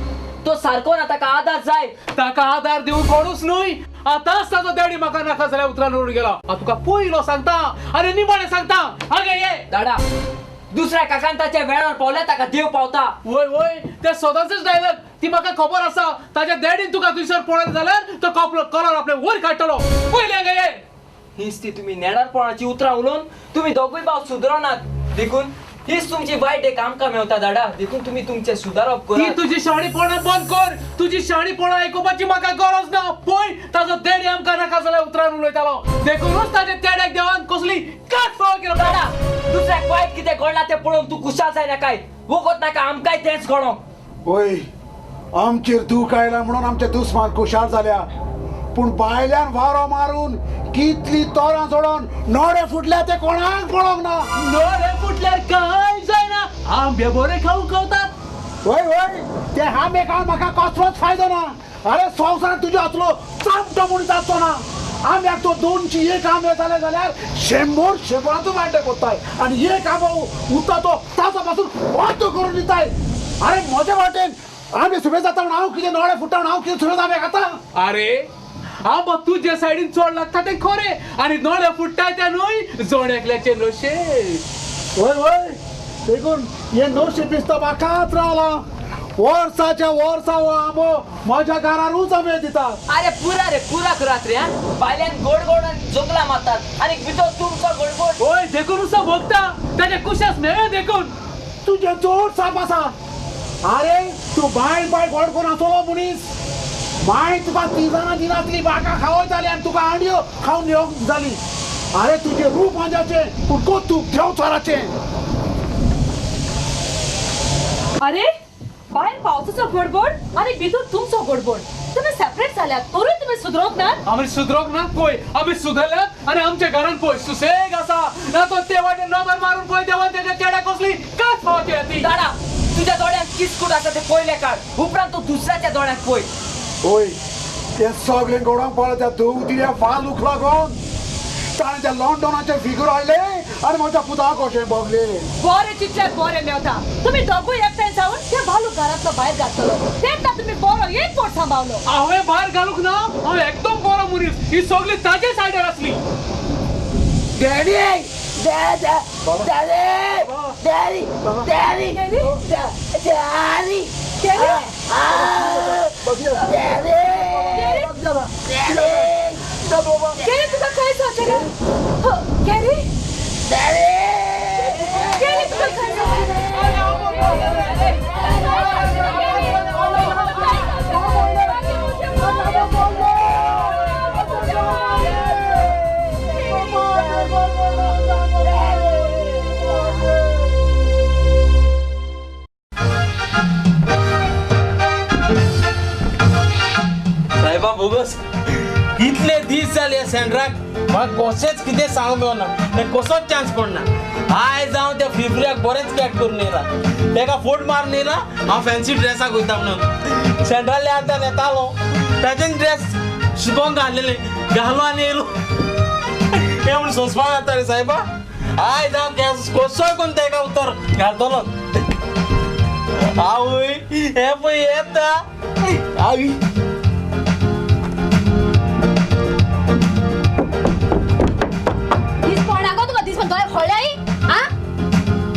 Speaker 11: तो सारको ना, ताका आदार जाय.
Speaker 4: ताका आदार दिवन कोणूच न्हय. आतांच ताजो डॅडी म्हाका नाका जाल्यार उतरान उडून गेला. हांव तुका पयलो सांगता आनी निमाणें सांगता, हांगा ये.
Speaker 11: दादा दुसऱ्या काकान ताच्या वेळार पावल्या, ताका देव पावता.
Speaker 4: वय वय ते सदांच डायलॉग ती म्हाका खबर आसा. ताच्या डॅडीन तुका थंयसर पळयलें जाल्यार तो कपलो कलर आपले वयर काडटलो. पयलीं हांगा ये.
Speaker 11: हीच ती तुमी नेणारपणाची उतरां उलोवन तुमी दोगूय भाव सुदरनात, देखून हीच तुमची वायट एक आमकां मेवता दादा. देखून तुमी तुमचें सुदारप
Speaker 4: ती
Speaker 11: करात.
Speaker 4: तुजी शाणीपणां बंद कर. तुजी शाणीपणां आयकुपाची म्हाका गरज ना. पळय ताजो डॅडी आमकां नाका जाल्यार उतरान उलयतालो, देखूनच ताच्या तेड्याक देवान कसली कात फावो केलो.
Speaker 11: दादा दुसऱ्याक वायट कितें घडलां तें पळोवन तूं खुशाल जायना काय? वगत नाका आमकांय तेंच घडोंक.
Speaker 5: वय आमचेर दूख आयला म्हणून आमचे दुस्मान खुशाल जाल्या, पूण बायल्यान वारो मारून कितली तोरां जोडोन नोडे फुटल्या ते कोणाक पळोवंक ना.
Speaker 4: नोडे फुटल्यार कांय जायना, आंबे बरे खावंक खावतात.
Speaker 5: वय वय ते आंबे खावन म्हाका कसलोच फायदो ना. अरे संवसारांत तुज्या हातलो चामटो म्हूण जातलो ना. आंब्याक तो दोनशी एक आंबे जाले जाल्यार शंबर शंबराचो वांटे कोत्ताय आनी एक आंबो उरता तो ताजो पासून वांटो करून दिताय. अरे म्हजे वाटेन आंबे सुबे जाता म्हूण हांव कितें नोडे फुट्टा म्हूण हांव कितें सुबेज आंबे खाता?
Speaker 4: अरे आंबो तुजे सायडीन चड लागता तें खरें, आनी नोडे फुट्टा ते न्हय जण एकल्याचे नशे.
Speaker 5: वय वय देखून हे नशे पिस्ता म्हाकाच रावला. वर्साच्या वर्सा हो आंबो म्हज्या घरारूच आंबे दिता.
Speaker 11: अरे पुरा रे पुरा करात रे. बायल्यान गोड गोड जोगला मारतात आनी भितर तुमचो गोडगोड.
Speaker 4: वय देखून भोगता ताच्या कुशास मेळ्ळें देखून.
Speaker 5: तुजें जोड साप आसा. अरे तूं बायल बायल गोड करून आसलो मनीस. माय तुका तिजानां दिनासली बाका खावयताली आनी तुका आंडयो खावन येवंक जाली. अरे तुजें रूप मांजाचें पूण कोतूक देंवचाराचें.
Speaker 6: अरे बायल पावसाचो गडबड आनी भितर तुमचो गडबड. तुमी सेपरेट जाल्यात तरूय तुमी सुदरोंक ना.
Speaker 4: आमी सुदरोंक ना पळय, आमी सुदरल्यात आनी आमच्या घरान पळय सुसेग आसा. ना तो ते वाटेन नदर मारून पळय देवान तेच्या चेड्याक कसली कात फावो केल्या ती.
Speaker 11: दादा तुज्या दोळ्यांत किस्कूट आसा तें पयलें काड, उपरांत तूं दुसऱ्याच्या दोळ्यांत पळय.
Speaker 5: वय तें सगळें घडोवंक पळय त्या दवदिल्या वालूक लागून ताणें त्या लॉंडोनाचे फिगूर हाडले आनी म्हज्या पुताक कशें भोगलें.
Speaker 6: बरें चिंतल्यार बरें मेवता. तुमी दोगूय एकठांय जावन त्या वालूक घरांतलो भायर घातलो तेन्ना तुमी बरो एक पोट सांबावलो.
Speaker 4: हांवें भायर घालूंक ना, हांव एकदम बरो मनीस. ही सगळी ताजे सायडर आसली.
Speaker 9: Daddy daddy daddy daddy daddy
Speaker 6: daddy तुका काय जालें? कॅरी कॅरी तुका काय जालें?
Speaker 7: साहेबा बोगस इतले दीस जाले सेंड्राक म्हाका कशेंच कितें सांगूंक मेळना, कसोच चान्स पडना. आयज हांव त्या फिफ्रियाक बरेंच कॅट करून येयला, तेका फोट मारून येयला. हांव फॅन्सी ड्रेसाक वयता म्हणून सेंड्राले आतां येतालो ताजेन ड्रेस शिकोवंक घातलेले घालो आनी येयलो. हें म्हूण सोंसपाक जाता रे सायबा. आयज हांव कसोय करून तेका उतर घालतलो. आवय हें पळय येता. आवय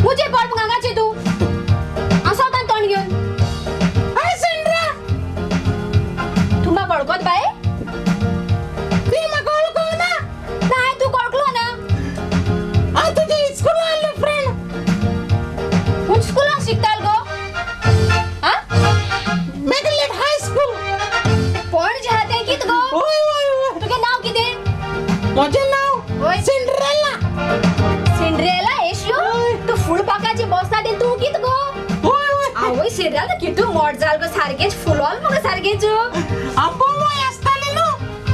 Speaker 2: मुझे पोट हांगाचे तूं आसोतान तोंड घेवन. अरे सेंड्रा तूं म्हाका वळखत बाये? तूं म्हाका वळखूंक ना? नाय तूं वळखलो ना. हांव तुज्या इस्कुलान आसलो फ्रेंड. खूंय स्कुलान शिकताल गो? आं मेगलेट हाय स्कूल पणजे आहा तें कित गो?
Speaker 7: वय वय वय.
Speaker 2: तुगें नांव कितें?
Speaker 7: म्हजें नांव सिंड्रेला.
Speaker 2: सिंड्रेला एशियो तूं फुलपाखाची बसता ते तूं कित गो? आवय सिंड्रेला कितू मोट जाल गो, सारकेंच फुलोल मुगो सारकेंच.
Speaker 7: आपोवय आसतालें न्हू.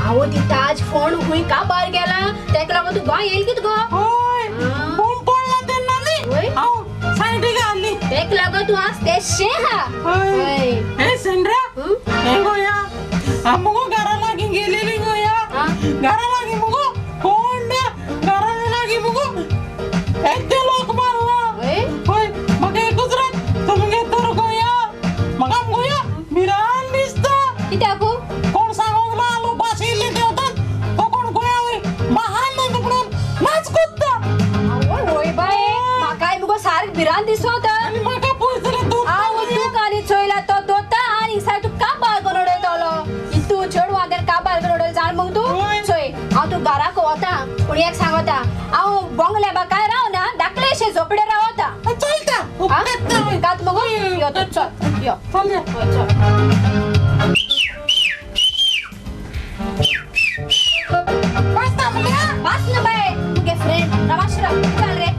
Speaker 2: आवय ती ताज फोंड खूंय काबार गेला तेका लागून तूं गोंय येयल कित गो?
Speaker 7: हय बोम पडला तेन्ना न्ही हांव सायडीक आहली
Speaker 2: तेका लागून तूं आज तेशें आहा. हय
Speaker 7: हे सिंड्रा हें गो या हांव मुगो घरा लागीं गेलेली गो या. घरा लागीं मुगो कोण ना, घरा लागीं मुगो एकटे लोक मारला. हय
Speaker 2: कित्याक भिरांत दिसोता
Speaker 3: आनी म्हाका पळय जाल्यार दोता.
Speaker 2: हांव तुका आनी चोयला तो दोता आनी साय तूं काबार करून उडयतलो. तूं चेडवां तें काबार करून उडयलो जाण मग तूं चोय. हांव तूं घराक वता पूण एक सांगता हांव बंगल्या बा काय रावना धाकलेशे झोपडे रावता.
Speaker 3: चलता
Speaker 2: कात मगो यो तूं चल यो चल चल. बस ना बाय मुगे फ्रेंड रमाशरा चल रे.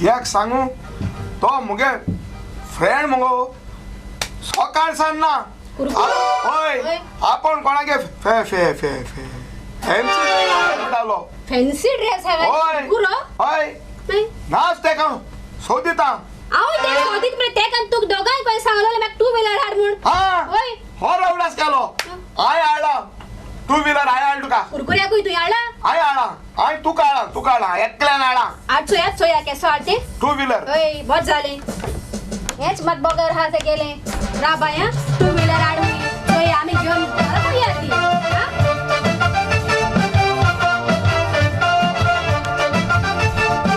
Speaker 14: एक सांगू तो मुगे फ्रेंड मुगो सकाळ सान ना हय आपण कोणाके फे फे फे फे फॅन्सी म्हणटालो.
Speaker 2: फॅन्सी ड्रेस हांवें कुरो
Speaker 14: हय नाच तेका सोदिता.
Speaker 2: हांव ते सोदीत म्हळ्यार तेका तुका दोगांय पळय सांगलेलें म्हाका टू व्हिलर हाड म्हूण. हय
Speaker 14: हो रवडास केलो हांवें हाडला टू व्हिलर. हांवें हाडला तुका
Speaker 2: कुरकुऱ्याकूय तूं हाडला.
Speaker 14: हांवें हाडला. हांवें तुका हाडला तुका हाडला एकल्यान हाडला.
Speaker 2: आठ चोया चोया केसो हाडटे
Speaker 14: टू व्हिलर.
Speaker 2: हय बरें जालें हेच मात बगर आहा तें गेलें. रा बाय आं टू व्हिलर हाड चोय आमी घेवन घरा पळया ती.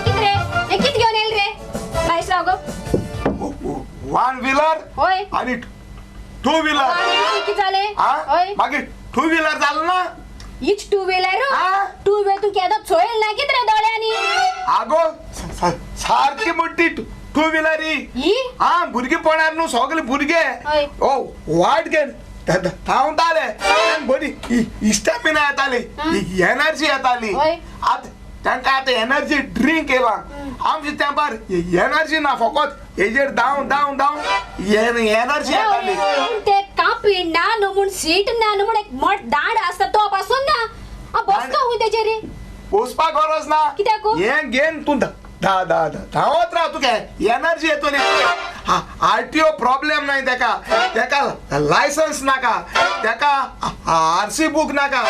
Speaker 2: कित रे हें कित घेवन येयल रे बायस राव गो.
Speaker 14: वन व्हिलर
Speaker 2: हय
Speaker 14: आनी टू व्हिलर
Speaker 2: कित जालें. हय
Speaker 14: मागीर टू व्हिलर जालें ना.
Speaker 2: हिच टू व्हिलर टू व्हिलर तूं केदो चोयल ना कित रे दोळ्यांनी.
Speaker 14: आगो सारकी मोठी टू व्हिलर ही. हा भुरगेपणार न्हू सगळे भुरगे ओ वाट घेन धांवताले बरी स्टॅमिना येताली एनर्जी येताली. आतां तांकां आतां एनर्जी ड्रिंक येयला. आमचे तेंपार एनर्जी ना फकत हेजेर धांव धांव धांव एनर्जी येताली.
Speaker 2: ते कापी ना न्हू म्हूण सीट ना न्हू म्हूण एक मोठ दांड आसता तो पासून ना बसता खूंय तेजेर.
Speaker 14: बसपाक गरज ना
Speaker 2: कित्याक
Speaker 14: हें घेन तूं धा धा धांवत राव तुका एनर्जी येतली. आरटीओ प्रॉब्लेम नाय तेका तेका लायसन्स नाका तेका आरसी बूक नाका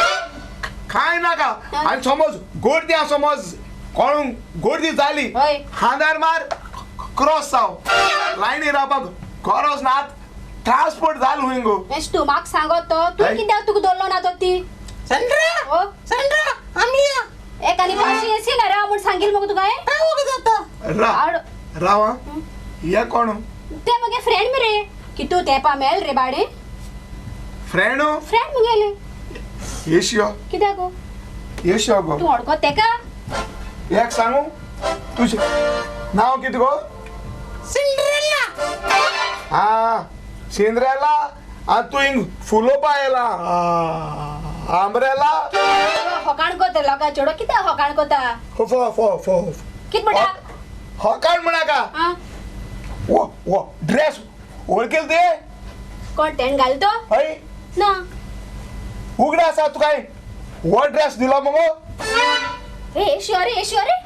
Speaker 14: कांय नाका. आनी समज गर्दी आसा समज कोण गर्दी जाली खांदार मार क्रॉस जाव लायनी रावपाक गरज ना. ट्रान्सपोर्ट जाल हुंय गो.
Speaker 2: तूं म्हाका सांगत तो तूं कित्याक तुका दवरलो ना तो ती
Speaker 3: सेंड्रा सेंड्रा आमी
Speaker 2: एक आनी पाशी येसी ना राव म्हूण सांगील मगो तुका.
Speaker 14: राव राव हे कोण
Speaker 2: ते मगे फ्रेंड मरे की तूं तेपा मेल रे बाडे
Speaker 14: फ्रेंड
Speaker 2: फ्रेंड मुगेले
Speaker 14: येशियो
Speaker 2: कित्याक गो
Speaker 14: येशियो गो
Speaker 2: तूं वळखत तेका.
Speaker 14: एक सांगू तुजें नांव कितें गो.
Speaker 3: सिंड्रेला.
Speaker 14: हा सिंड्रेला. आनी तूं हिंग फुलोवपा येयला आंब्रेला.
Speaker 2: होकाण कोता लोकां चेडो कित्याक होकाण कोता.
Speaker 14: फो फो फो
Speaker 2: कित म्हणटा
Speaker 14: होकाण म्हणाका. वो वो ड्रेस वळखेल ते
Speaker 2: कोण तेण घाल तो.
Speaker 14: हय
Speaker 2: ना
Speaker 14: उगडा आसा तुका हो ड्रेस दिलो मगो.
Speaker 2: रे येशियो रे येशियो रे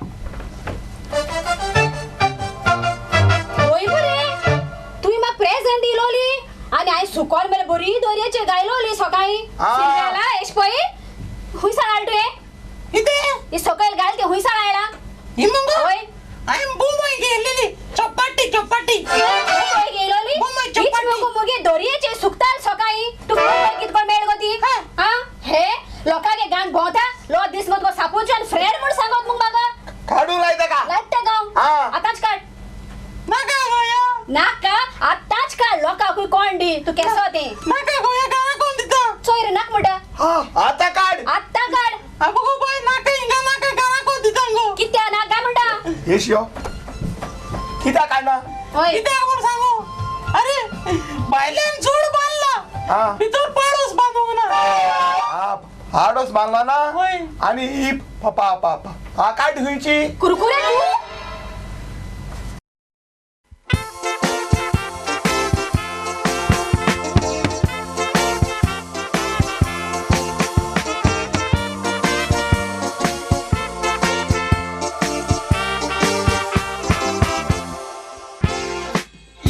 Speaker 2: होय मरे तुवें म्हाका प्रेझेंट दिलोली आनी हांवें सुकोन मरे बरी दोरयेचेर घायलोली सकाळीं. सिंड्रेला एश पळय हुंयसाण हाडला तुवें.
Speaker 3: कितें
Speaker 2: ही सकयल घाल ती हुंयसाण हाडला.
Speaker 3: ही मगो
Speaker 2: हय
Speaker 3: हांवें मुंबय घेयलेली चौपाटी चौपाटी.
Speaker 2: मुंबय घेयलोली हीच मगो मुगे दोरयेचेर सुकताल सकाळीं. तुका मुंबय कित कोण मेळ गो ती. आं हे लोकांगे गान भोंवता लो दीस मगो तुका सापूचे आनी फ्रेंड म्हूण सांगत मग म्हाका.
Speaker 14: काडूंक लायता का
Speaker 2: लायता गांव आतांच काड
Speaker 3: नाका गोया
Speaker 2: नाका आतांच काड लोकांकूय कोण दी तूं केसो तें
Speaker 3: नाका गोया गांवा कोण दिता
Speaker 2: चोय रे नाक म्हणटा.
Speaker 14: आतां काड
Speaker 2: आतां काड.
Speaker 3: अगो बाय नाका हिंगा नाका घरा कोण दिता गो
Speaker 2: कित्या नाका म्हणटा.
Speaker 14: येशियो कित्याक काडना
Speaker 3: कित्याक म्हूण सांगू. अरे बायल्यान जोड बांदला भितर पाडोस बांदूंक ना.
Speaker 14: हाडोस बांदला ना आनी ही पा पा पा काड खंयची
Speaker 2: कुरकुरे तूं.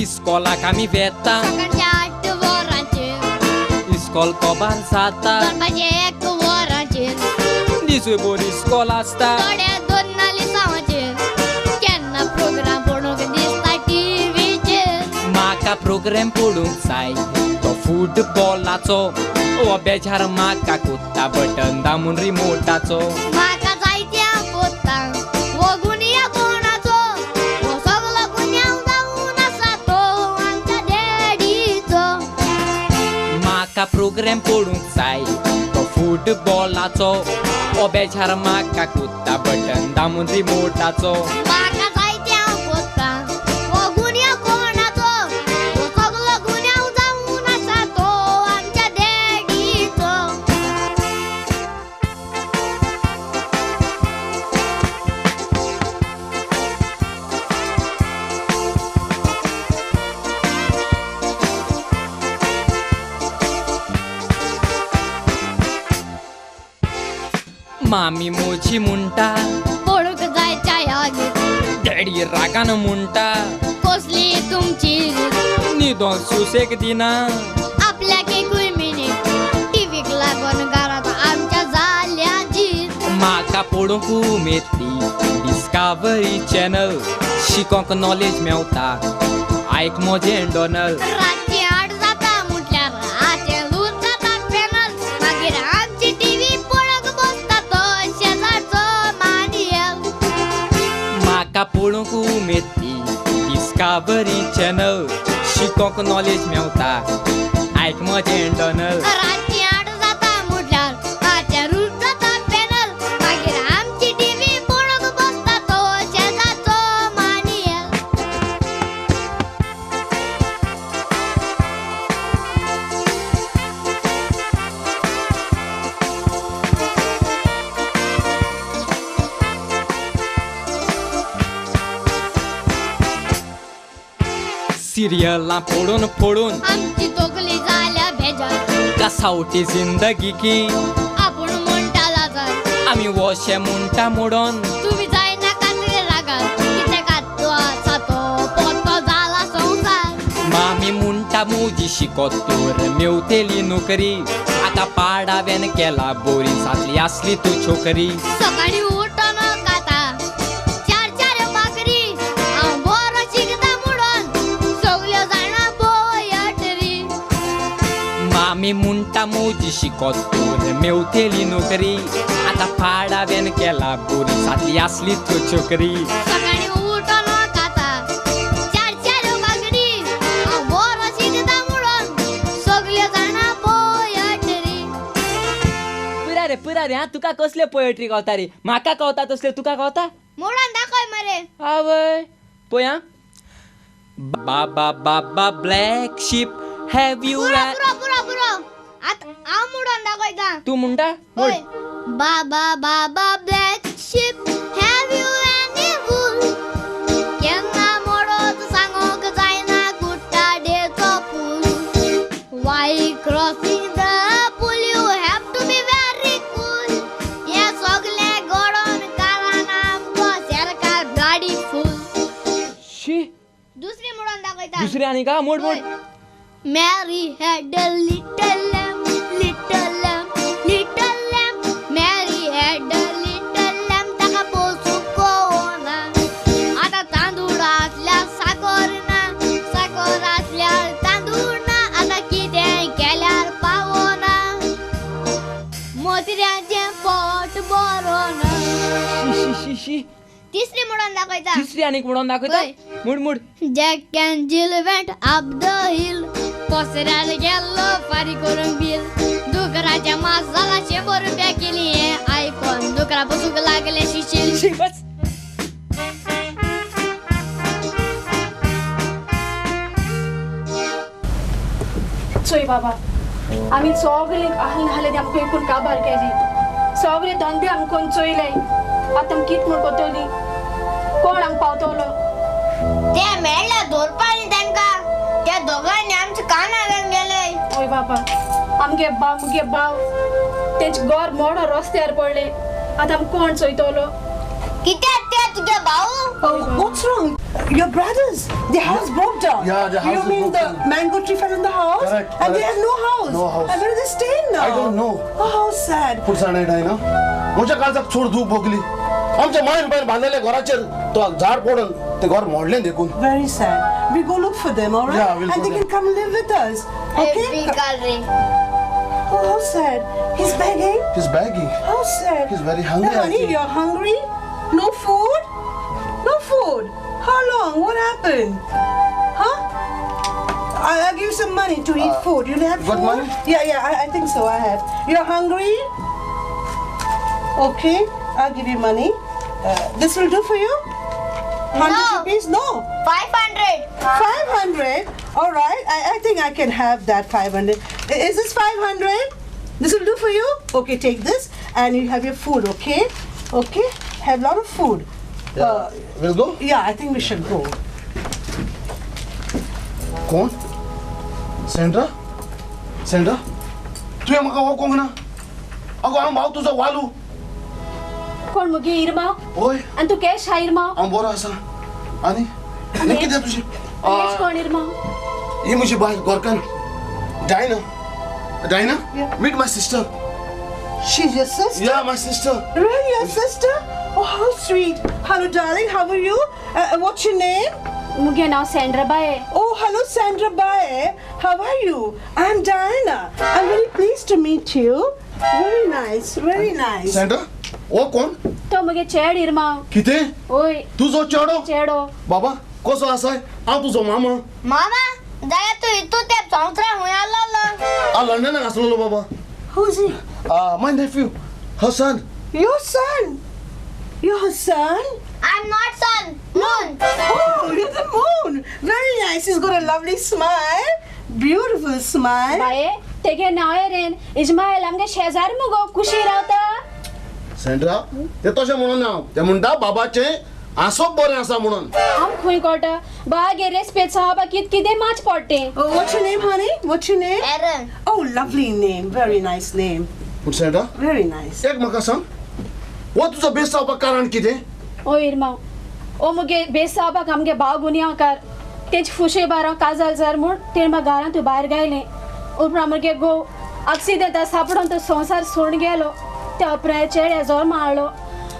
Speaker 11: इस्कॉलाक आमी वेता
Speaker 10: सकाळच्या 8 वरांचेर
Speaker 11: इस्कॉल कोबार जाता
Speaker 10: 2:15 वरांचेर
Speaker 11: दिसभर इस्कॉल आसता
Speaker 10: थोड्या 2 नाली केन्ना प्रोग्राम पळोवंक दिसता टिवीचेर.
Speaker 11: म्हाका प्रोग्राम पळोवंक जाय तो फुटबॉलाचो ओ बेजार म्हाका कुत्ता बटन दामून रिमोटाचो.
Speaker 10: म्हाका जायत्या पोत्ता वगुनिया कोणाचो
Speaker 11: प्रोग्राम पळोवंक जाय तो फुटबॉलाचो. ओ बेजार म्हाका कुत्ता बटन दामून रिमोटाचो.
Speaker 10: म्हाका जाय तें हांव कोत्तां, हो गुन्यांव कोणाचो? हो सगलो गुन्यांव जावन आसा तो आमच्या डॅडीचो.
Speaker 11: मामी मोजी म्हणटा
Speaker 10: पळोवंक जाय छायागीत,
Speaker 11: डॅडी रागान म्हणटा
Speaker 10: कसली तुमची रीत,
Speaker 11: न्हिदोन सुसेग दिना
Speaker 10: आपल्याक एकूय मिनीट, टिवीक लागून घरांत आमच्या जाल्या जीत.
Speaker 11: म्हाका पळोवंक उमेदली डिस्कावरी चॅनल, शिकोंक नॉलेज मेवता आयक म्हजें डॉनल.
Speaker 10: रातची 8 जाता म्हटल्यार आचें लूज जाता पॅनल, मागीर आमची टिवी पळोवंक बसता तो शेजारचो मानियल.
Speaker 11: म्हाका पळोवंक उमेदली डिस्कावरी चॅनल, शिकोंक नॉलेज मेवता आयक म्हजें डॉनल.
Speaker 10: रातची 8 जाता म्हटल्यार आचें लूज जाता पॅनल, मागीर आमची टिवी पळोवंक बसता तो शेजारचो मानियल.
Speaker 11: सिरियलां पळोवन पळोवन
Speaker 10: आमची तकली जाल्या बेजार,
Speaker 11: कसावटी जिंदगी की
Speaker 10: आपूण म्हणटा लाजार,
Speaker 11: आमी वशे म्हणटा मोडोन
Speaker 10: तुमी जायनाकात रे रागार, कित्याक तो आसा तो पोतो जाला संवसार.
Speaker 11: मामी म्हणटा मुजी शिकोत तर मेवतेली नोकरी, आतां पाडाव्यान केला बोरी जातली आसली तूं छोकरी.
Speaker 10: सकाळी उठोन खाता 4 4 भाकरी, हांव बरो शिकता म्हणून सगल्यो जाणा पोयटरी.
Speaker 11: मामी म्हणटा मुजी शिकोत तर मेवतेली नोकरी, आतां पाडाव्यान केला बोरी जातली आसली तूं छोकरी.
Speaker 10: सकाळी उठोन खाता 4 4 भाकरी, हांव बरो शिकता म्हणून सगल्यो जाणा पोयटरी.
Speaker 1: पुरा रे पुरा रे, हा तुका कसले पोएट्री गावता रे? म्हाका कवता तसले तुका कवता?
Speaker 10: मोडून दाखय मरे.
Speaker 1: आवय पळय.
Speaker 11: बाबा बाबा ब्लॅक शिप have you.
Speaker 10: पुरो पुरो पुरो पुरो, आतां हांव मोडून दाखयता.
Speaker 1: तूं म्हणटा?
Speaker 10: होय. बाबा बाबा black sheep have you any wool, केन्ना मोडत सांगोंक जायना कुट्टाडेचो पूल. Why crossing the pool you have to be very cool, हें सगलें घडोवन कारण आमचो सरकार ब्लाडी फूल.
Speaker 1: शी,
Speaker 10: दुसरी मोडून दाखयता.
Speaker 1: दुसरी आनी का? मोड मोड.
Speaker 10: Mary had a little lamb, little lamb, little lamb. Mary had a little lamb, ताका पोसूंक कोणा. आतां तांदूळ आसल्यार साकर ना, साकर आसल्यार तांदूळ ना, आतां कितें केल्यार पावना, मोतिऱ्याचें पोट बरो ना.
Speaker 1: शी शी शी.
Speaker 10: तिसरी मोडून दाखयता.
Speaker 1: तिसरी आनीक मोडून दाखयता? मोड मोड.
Speaker 10: Jack and Jill went up the hill, पसऱ्यार गेल्लो फारीक करूंक बील, दुकराच्या मासाला 100 रुपया केली हें आयकोन दुकरा बसूंक लागले शिशील.
Speaker 1: बस.
Speaker 2: चोय बाबा, आमी सगळे आहले हाले आमकां एकूण काबार केली, सगळे धंदे आमकां चोयले, आतां कित म्हूण कोतली, कोण आमकां पावतलो?
Speaker 10: ते मेळ्ळे धरपा न्ही तांकां, त्या दोगांनी आमच्या कानार गेले.
Speaker 2: हय बाबा, आमगे बाव मुगे बाव तेंचे घर मोडो रस्त्यार पडले, आतां आमकां कोण चोयतलो?
Speaker 10: कित्याक ते तुगे भाऊ?
Speaker 3: What's wrong? Your brothers, their house broke down.
Speaker 8: Yeah, the house
Speaker 3: You mean
Speaker 8: broke
Speaker 3: the
Speaker 8: down.
Speaker 3: mango tree fell in the house?
Speaker 8: Correct.
Speaker 3: And they have no house.
Speaker 8: No house.
Speaker 3: And where are they staying now?
Speaker 8: I don't know.
Speaker 3: Oh, how sad.
Speaker 8: पुढचा नाही ना म्हज्या काळजाक चड दूख भोगली. आमच्या मायन बायन बांदलेल्या घराचेर तो झाड पडून ते घर मोडलें देखून.
Speaker 3: Very sad. We go look for them, all right?
Speaker 8: Yeah, we'll
Speaker 3: and
Speaker 8: go
Speaker 3: they
Speaker 8: there.
Speaker 3: can come live with us. Okay? Oh, how sad. He's begging.
Speaker 8: He's begging.
Speaker 3: How sad.
Speaker 8: He's very hungry.
Speaker 3: Now, honey, you're hungry? No food? No food. How long? What happened? Huh? I'll give you some money. money to eat food. You have
Speaker 8: got
Speaker 3: food?
Speaker 8: Money?
Speaker 3: Yeah, yeah, I think so. I have. You're hungry? Okay, I'll give you money. This will do for you? 100
Speaker 10: No.
Speaker 3: rupees? No.
Speaker 10: 500.
Speaker 3: 500? All right, I think I can have that 500. Is this 500? This will do for you? Okay, take this and you have your food, okay? Okay, have a lot of food.
Speaker 8: Yeah. We'll go?
Speaker 3: Yeah, I think we should go.
Speaker 8: कोण? Sandra? Sandra? तुवें म्हाका वळखूंक ना? अगो हांव भाव तुजो वालू.
Speaker 2: कोण मुगे इरमा?
Speaker 8: हय.
Speaker 2: आनी तूं केश हा इरमा?
Speaker 8: हांव बरो आसा. आनी आनी कितें तुजें?
Speaker 2: केश कोण इरमा?
Speaker 8: ही म्हजी बायल गोरकान. Diana. Diana? Meet my sister.
Speaker 3: She's your sister?
Speaker 8: Yeah, my sister.
Speaker 3: Really, your sister? Oh, how sweet. Hello, darling. How are you? What's your name?
Speaker 2: मुगे नाव Sandra Bai.
Speaker 3: Oh, hello, Sandra Bai. How are you? I'm Diana. I'm very pleased to meet you. Very nice, very nice.
Speaker 8: Sandra, oh कोण?
Speaker 2: तो मुगे चेड इरमा.
Speaker 8: कितें?
Speaker 2: ओय.
Speaker 8: तुजो चेडो?
Speaker 2: चेडो.
Speaker 8: बाबा, कसो आसाय? हांव तुजो मामा.
Speaker 10: मामा, जाल्यार तूं इतू तेप संवसाराक खंय आसलो?
Speaker 8: हांव लंडनाक आसलेलो बाबा.
Speaker 3: Who's he?
Speaker 8: My nephew, her son.
Speaker 3: Your son? Your son?
Speaker 10: I'm not son, moon.
Speaker 3: Oh, you're the moon. Very nice. He's got a lovely smile. Beautiful smile.
Speaker 2: बाये, तेगे नाव रेन. इस्मायल आमगे शेजार मुगो कुशी रावता.
Speaker 8: सेंड्रा, ते तशें म्हणून ना. ते म्हणटा बाबाचें आसप बरें आसा म्हणून.
Speaker 2: हांव खंय कळटा? बागे रेस्पेद साहबा कित कितें माच पडटें.
Speaker 3: What's your name, honey? What's your name?
Speaker 10: Aaron.
Speaker 3: Oh, lovely name. Very nice name.
Speaker 8: पूण सेंड्रा,
Speaker 3: Very nice.
Speaker 8: एक म्हाका सांग, हो तुजो बेस जावपाक कारण कितें?
Speaker 2: ओ इरमा, ओ मुगे बेस जावपाक आमगे भाव गुन्यांवकार. तेंचे फुशे बारां काजाल जार म्हूण तेणें म्हाका घरांत भायर गायलें. उपरांत मुगे घोव आक्सिडेंता सापडून तो संवसार सोडून गेलो. त्या उपरांत चेड्या जोर मारलो.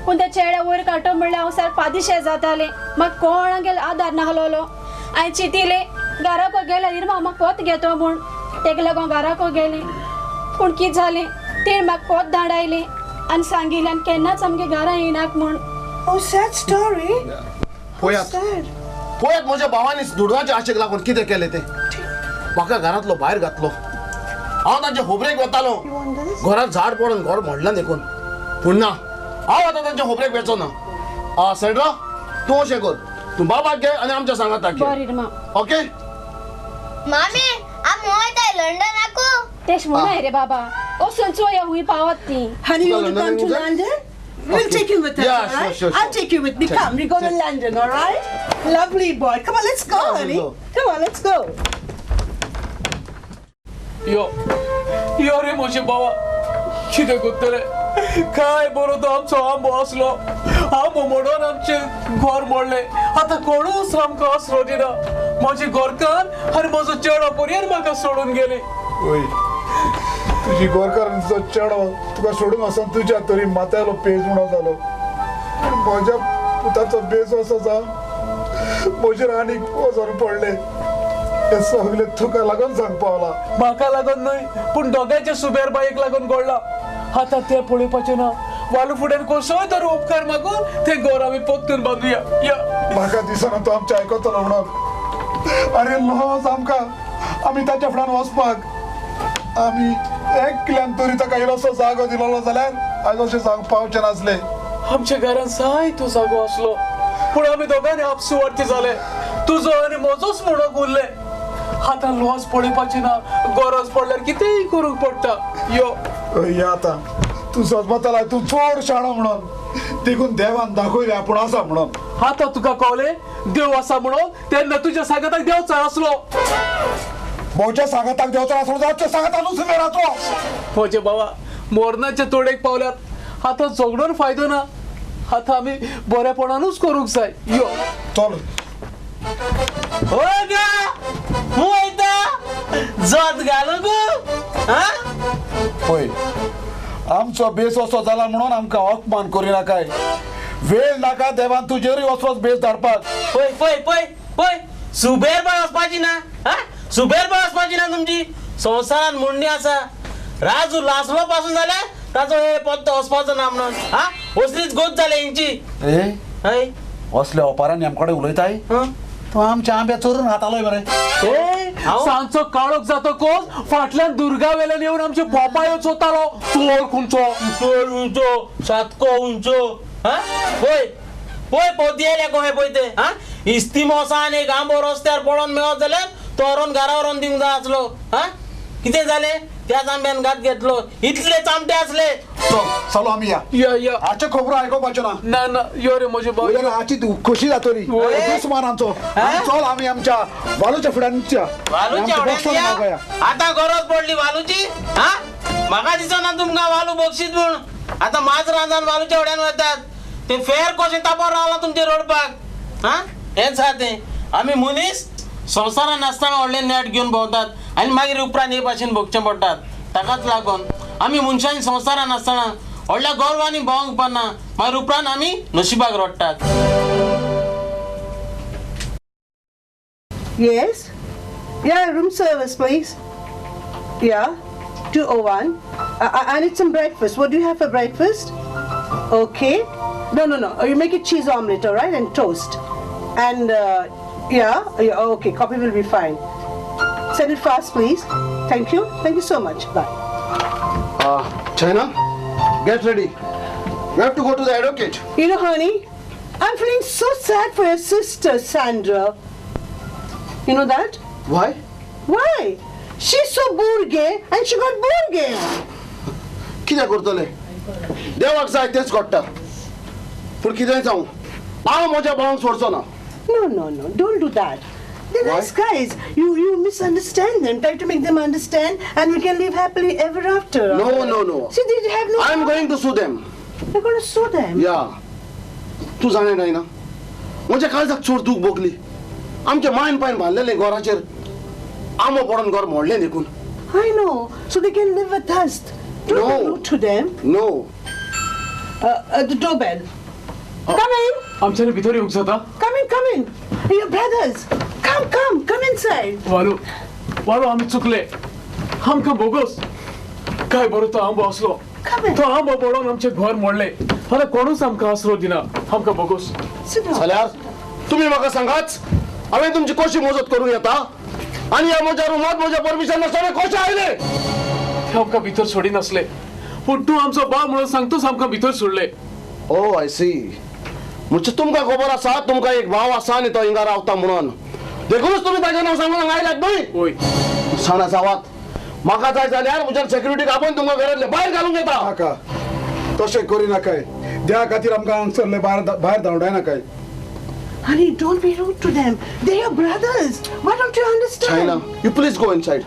Speaker 2: पूण त्या चेड्या वयर काडटो म्हणल्यार हांव सारकें पादिशें जातालें. म्हाका कोणागेर आदार नासलेलो. हांवें चिंतिलें घराको गेल्यार इरमा म्हाका पोत घेतो म्हूण. तेका लागून घराको गेलें. पूण कितें जालें, तेणें म्हाका पोत धाडायलें आनी सांगिलें आनी केन्नाच आमगे घरा येनाक म्हूण.
Speaker 3: Oh, sad story.
Speaker 8: पळयात पळयात म्हज्या भावांनी दुडवाच्या आशेक लागून कितें केलें तें. म्हाका घरांतलो भायर घातलो. हांव तांच्या होबरेक वतालो. घरांत झाड पडून घर मोडलें देखून. पूण ना, हांव आतां तांच्या होबरेक वेचो ना. सेंड्रा, तूं अशें कर, तूं बाबाक घे आनी आमच्या सांगाताक घे.
Speaker 2: बरें इरमा.
Speaker 8: ओके?
Speaker 10: मामी, आमी वयताय लंडनाकू.
Speaker 2: तेश म्हणून रे बाबा, वचून चोया हुंय पावत ती.
Speaker 3: Honey, you want to come to London? We'll take him with us,
Speaker 8: Yeah,
Speaker 3: all right?
Speaker 8: sure, sure, sure.
Speaker 3: I'll take you with me. Come, we go to London, all right? Lovely boy. Come on, let's go, honey. Come on, let's go.
Speaker 4: यो यो रे म्हजे बाबा, कितें करतले? काय बरो तो आमचो आंबो आसलो. आंबो मोडून आमचें घर मोडलें. आतां कोणूच आमकां आसरो दिना. म्हजी घरकान्न आनी म्हजो चेडो पर्यंत म्हाका सोडून गेले.
Speaker 15: ओय, तुजी गोरकारांचो चेडो तुका सोडून वचोन तुज्या तरी माथ्यालो पेज म्हणून जालो. पूण म्हज्या पुताचो बेज असो जा म्हजेर आनीक वचोन पडलें. हें सगळें तुका लागून सांग पावला.
Speaker 4: म्हाका लागून न्हय, पूण दोगांयच्या सुबेर बायेक लागून घडला. आतां तें पळोवपाचें ना. वालू फुड्यान कसोय तर उपकार मागून तें घर आमी परतून बांदुया. या.
Speaker 15: म्हाका दिसना तो आमचें आयकतलो म्हणून. अरे लॉस आमकां, आमी ताच्या फुड्यान वचपाक. आमी एकल्यान तरी ताका इल्लोसो जागो दिलोलो जाल्यार आयज अशें सांग पावचें नासलें.
Speaker 4: आमच्या घरान जायतो जागो आसलो, पूण आमी दोगांनी आपसुवार्थी जाले. तुजो आनी म्हजोच म्हणूंक उरलें. आतां लॉस पळोवपाचें ना. गरज पडल्यार कितेंय करूंक पडटा. यो
Speaker 15: या आतां तूं सजमताला तूं चड शाणो म्हणून, देखून देवान दाखयलें आपूण आसा म्हणून.
Speaker 4: आतां तुका कळ्ळें देव आसा म्हणून? तेन्ना तुज्या सांगाताक देव चड आसलो.
Speaker 15: म्हज्या सांगाताक देव चड आसलो जाल्यार सांगाताक सुमेर आसलो.
Speaker 4: म्हजे बाबा मरणाच्या तोडेक पावल्यात. आतां झगडून फायदो ना. आतां आमी बरेपणानूच करूंक जाय. यो
Speaker 15: चल.
Speaker 7: होय गा, वयता जोत घालूंक.
Speaker 15: पळय, आमचो बेस असो जाला म्हणून आमकां अपमान करिनाकाय. वेळ नाका देवान तुजेरूय असोच बेस धाडपाक.
Speaker 7: पळय पळय पळय पळय, सुबेर बाय वचपाची ना. हा, सुबेर बाय वचपाची ना तुमची. संवसारान म्हणणी आसा, राजू लासलो पासून जाल्यार ताचो हे पत्तो वचपाचो ना म्हणून. हा, असलीच गोत जाल्या हेंची.
Speaker 5: ए, असल्या ओपारांनी आमकडे उलयताय? तूं आमच्या आंब्या चोरून हातालोय मरे.
Speaker 7: ए,
Speaker 4: सांजचो काळोख जातकच फाटल्यान दुर्गा वेल्यान येवन आमचे पोपायो चोतालो. चोर खुंचो,
Speaker 7: चोर उंचो, सातको उंचो. हा पळय पळय पोती आयल्या कोहे पळय ते. हा इस्तिमोसान एक आंबो रस्त्यार पडोन मेळत जाल्यार तो व्हरोन घरा व्हरोन दिवंक जाय आसलो. हा कितें जालें? त्याच आंब्यान घात घेतलो. इतले चामटे आसले.
Speaker 5: चलो आमी या
Speaker 4: या या.
Speaker 5: आचे खबरो आयकोवपाच्यो ना.
Speaker 4: ना ना यो रे म्हजे भाव.
Speaker 5: आची खोशी जातली दुस्मान आमचो. चल आमी आमच्या वालूच्या फुड्यान.
Speaker 7: वालूच्या फुड्यान आतां गरज पडली वालूची. हा म्हाका दिसना तुमकां वालू बक्षीत म्हूण. आतां माजरां जावन वालूच्या फुड्यान वतात. ते फेर कशें तापोर रावला तुमचे रोडपाक. हा हेंच आहा तें. आमी मनीस संवसारान आसतना व्हडलें नेट घेवन भोंवतात आनी मागीर उपरांत हे भाशेन भोगचें पडटात. ताकाच लागून आमी मनशांनी संवसारान आसतना व्हडल्या गर्वांनी भोंवंक पडना, मागीर उपरांत आमी नशिबाक रडटात.
Speaker 3: Yes? Yeah, room service, please. Yeah, 201. I need some breakfast. What do you have for breakfast? Okay. No, no, no. You make it cheese omelette, all right, and toast. And, yeah, okay, coffee will be fine. Send it fast, please. Thank you. Thank you so much. Bye.
Speaker 8: China, get ready. We have to go to the advocate.
Speaker 3: You know, honey, I'm feeling so sad for your sister, Sandra. You know that?
Speaker 8: Why?
Speaker 3: Why? She's so burge and she got burge.
Speaker 8: कितें करतले? देवाक जाय तेंच घडटा. पूण कितेंय जावं, हांव म्हज्या भावांक सोडचो ना.
Speaker 3: No, no, no, don't do that. They're nice guys. You misunderstand them. Try to make them understand and we can live happily ever after.
Speaker 8: No, no, no.
Speaker 3: See, they have no...
Speaker 8: I'm going to sue them.
Speaker 3: You're going to sue them?
Speaker 8: Yeah. तूं जाणा जायना, म्हज्या काळजाक चड दूख भोगली. आमच्या मायन pine बांदलेलें घराचेर आंबो पडोन घर मोडलें देखून.
Speaker 3: I know. So they can live with us. Don't be rude to them.
Speaker 8: No.
Speaker 3: The doorbell. Come in.
Speaker 4: आमच्यानी भितर येवंक जाता?
Speaker 3: Come in, come in. Your brothers. Come, come, come inside.
Speaker 4: वालू, वालू आमी चुकले. आमकां बोगोस. काय बरो तो आंबो आसलो. तो आंबो पडोन आमचें घर मोडलें. आतां कोणूच आमकां आसरो दिना. आमकां बोगोस.
Speaker 8: जाल्यार तुमी म्हाका सांगाच, हांवें तुमची कशी मजत करूं येता? आनी ह्या म्हज्या रुमांत म्हज्या परमिशन नासतना कशें आयले?
Speaker 4: ते आमकां भितर सोडिनासले, पूण तूं आमचो बाब म्हणून सांगतूच आमकां भितर सोडले.
Speaker 8: ओ आय सी. म्हणजे तुमकां खबर आसा तुमकां एक भाव आसा आनी तो हिंगा रावता म्हणून, देखूनच तुमी ताजें नांव सांगून हांगा आयल्यात न्हय?
Speaker 4: हय.
Speaker 8: साणा जावात, म्हाका जाय जाल्यार म्हज्या सेक्युरिटीक आपोवन तुमकां घरांतले भायर घालूंक येता.
Speaker 5: नाका, तशें करी नाकाय. देवा खातीर आमकां हांगसरले भायर धांवडाय नाकाय.
Speaker 3: Honey, don't be rude to them. They're your brothers. Why don't you understand?
Speaker 8: China, you please go inside.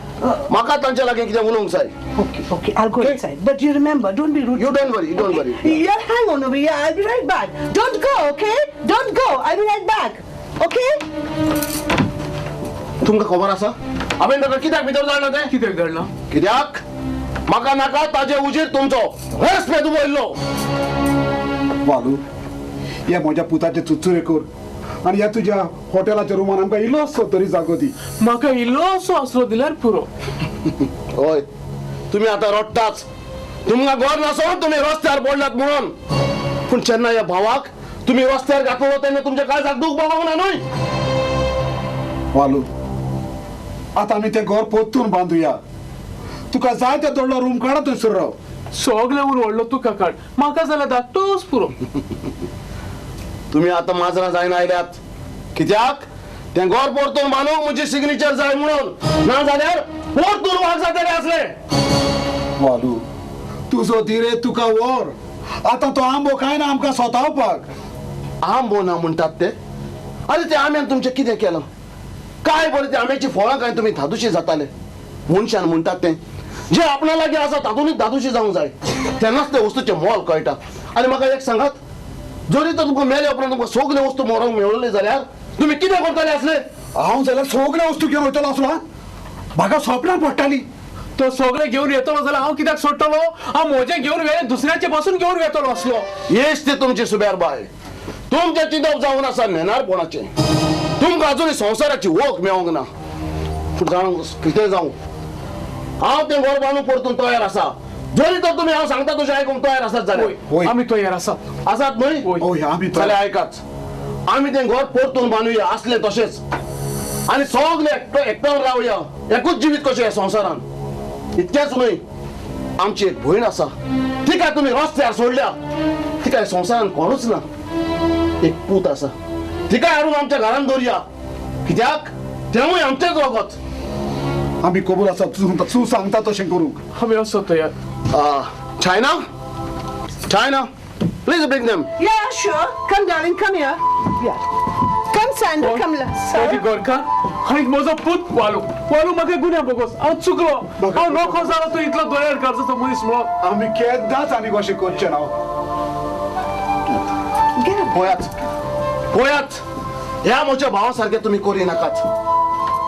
Speaker 8: म्हाका तांच्या लागीं कितें उलोवंक जाय.
Speaker 3: Okay, okay, I'll go inside. But you remember, don't be rude.
Speaker 8: You don't worry, you don't worry.
Speaker 3: Yeah, hang on over here. I'll be right back. Don't go, okay? Don't go. I'll be right back. Okay?
Speaker 8: तुमकां खबर आसा हांवें ताका कित्याक भितर धाडला तें?
Speaker 4: कित्याक धाडला?
Speaker 8: कित्याक? म्हाका नाका ताजे उजीर तुमचो रेस्पेद उबयल्लो.
Speaker 5: वालू, ह्या म्हज्या पुताचे चुचुरे कर आनी ह्या तुज्या हॉटेलाच्या रुमान आमकां इल्लोसो तरी जागो दी.
Speaker 4: म्हाका इल्लोसो आसरो दिल्यार पुरो.
Speaker 8: हय, तुमी आतां रडटाच. तुमकां घर नासोन तुमी रस्त्यार पडल्यात म्हणून. पूण जेन्ना ह्या भावाक तुमी रस्त्यार घातलो तेन्ना तुमच्या काळजाक दूख भोगोंक ना न्हय?
Speaker 5: वालू, आतां आमी तें घर परतून बांदुया. तुका जाय त्या दोडलो रूम काडा थंयसर राव.
Speaker 4: सगळें उर व्हडलो तुका काड, म्हाका जाल्यार धाकटोच पुरो.
Speaker 8: तुमी आतां माजरां जायना आयल्यात कित्याक? तें घर परतून बांदूंक म्हजी सिग्नेचर जाय म्हणून, ना जाल्यार परतून वाग जातले आसले.
Speaker 5: वालू, तुजो धिरे तुका व्हर. आतां तो आंबो कांय ना आमकां सोतावपाक.
Speaker 8: आंबो ना म्हणटात ते? आरे त्या आंब्यान तुमचें कितें केलां? काय बरें त्या आंब्याची फळां काय तुमी धादोशी जाताले. मनशान म्हणटात तें जें आपणा लागीं आसा तातूंतच धादोशी जावंक जाय, तेन्नाच ते वस्तूचें मोल कळटा. आनी म्हाका एक सांगात, जरी तर तुमकां मेले उपरांत तुमकां सगळे वस्तू मरोंक मेळ्ळी जाल्यार तुमी कितें करतले आसले?
Speaker 5: हांव जाल्यार सगळे वस्तू घेवन वयतलो आसलो. म्हाका सोपणां पडटाली.
Speaker 4: तो सगळे घेवन येतलो जाल्यार हांव कित्याक सोडटलो? हांव म्हजें घेवन वेळे दुसऱ्याचे पासून घेवन वेतलो आसलो.
Speaker 8: हेच ते तुमची सुब्यार बाय. तुमचें चिंतप जावन आसा नेणारपणाचें. तुमकां अजून संवसाराची वख मेळोंक ना. पूण जाणा कितें जावं, हांव तें घर बांदूंक परतून तयार आसा. जरी तर तुमी हांव सांगता तशें आयकूंक तयार आसात जाल्यार.
Speaker 4: आमी तयार आसात.
Speaker 8: आसात न्हय?
Speaker 5: हय, आमी
Speaker 8: जाल्यार आयकाच, आमी तें घर परतून बांदुया आसलें तशेंच. आनी सगळे एकठांय रावया, एकूच जिवीत कशें ह्या संवसारान. इतकेंच न्हय, आमची एक भयण आसा, तिका तुमी रस्त्यार सोडल्या, तिका ह्या संवसारान कोणूच ना. एक पूत आसा, तिका हाडून आमच्या घरान दवरया, कित्याक तेंवूय आमचेंच रगत.
Speaker 5: आमी खबर आसा तूं सांगता तशें करूंक
Speaker 4: आमी असो तयार.
Speaker 8: China, China, please bring them.
Speaker 3: Yeah, sure. Come, darling, come here. Yeah. Come, Sandra, come.
Speaker 4: ताजी गोरकार, आनी म्हजो पूत वालू, वालू म्हाका गुन्या बोगोस, हांव चुकलो, हांव नोको जालो तूं इतलो दोळ्यार काडचो मनीस म्हणून.
Speaker 5: आमी केन्नाच आनी कशें करचें ना.
Speaker 8: पळयात पळयात, ह्या म्हज्या भावा सारकें तुमी करी नाकात.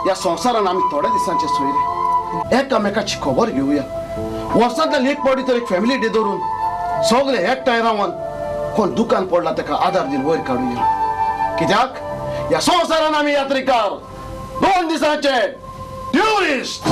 Speaker 8: ह्या संवसारान आमी थोड्या दिसांचे सोयरे, एकामेकाची खबर घेवया. वर्सांतल्यान एक फावटी तर एक फॅमिली डे दवरून सगळे एकठांय रावन कोण दुकान पडला ताका आदार दिवन वयर काडुया. कित्याक ह्या संवसारान आमी यात्रिकार, 2 दिसांचे ट्युरिस्ट.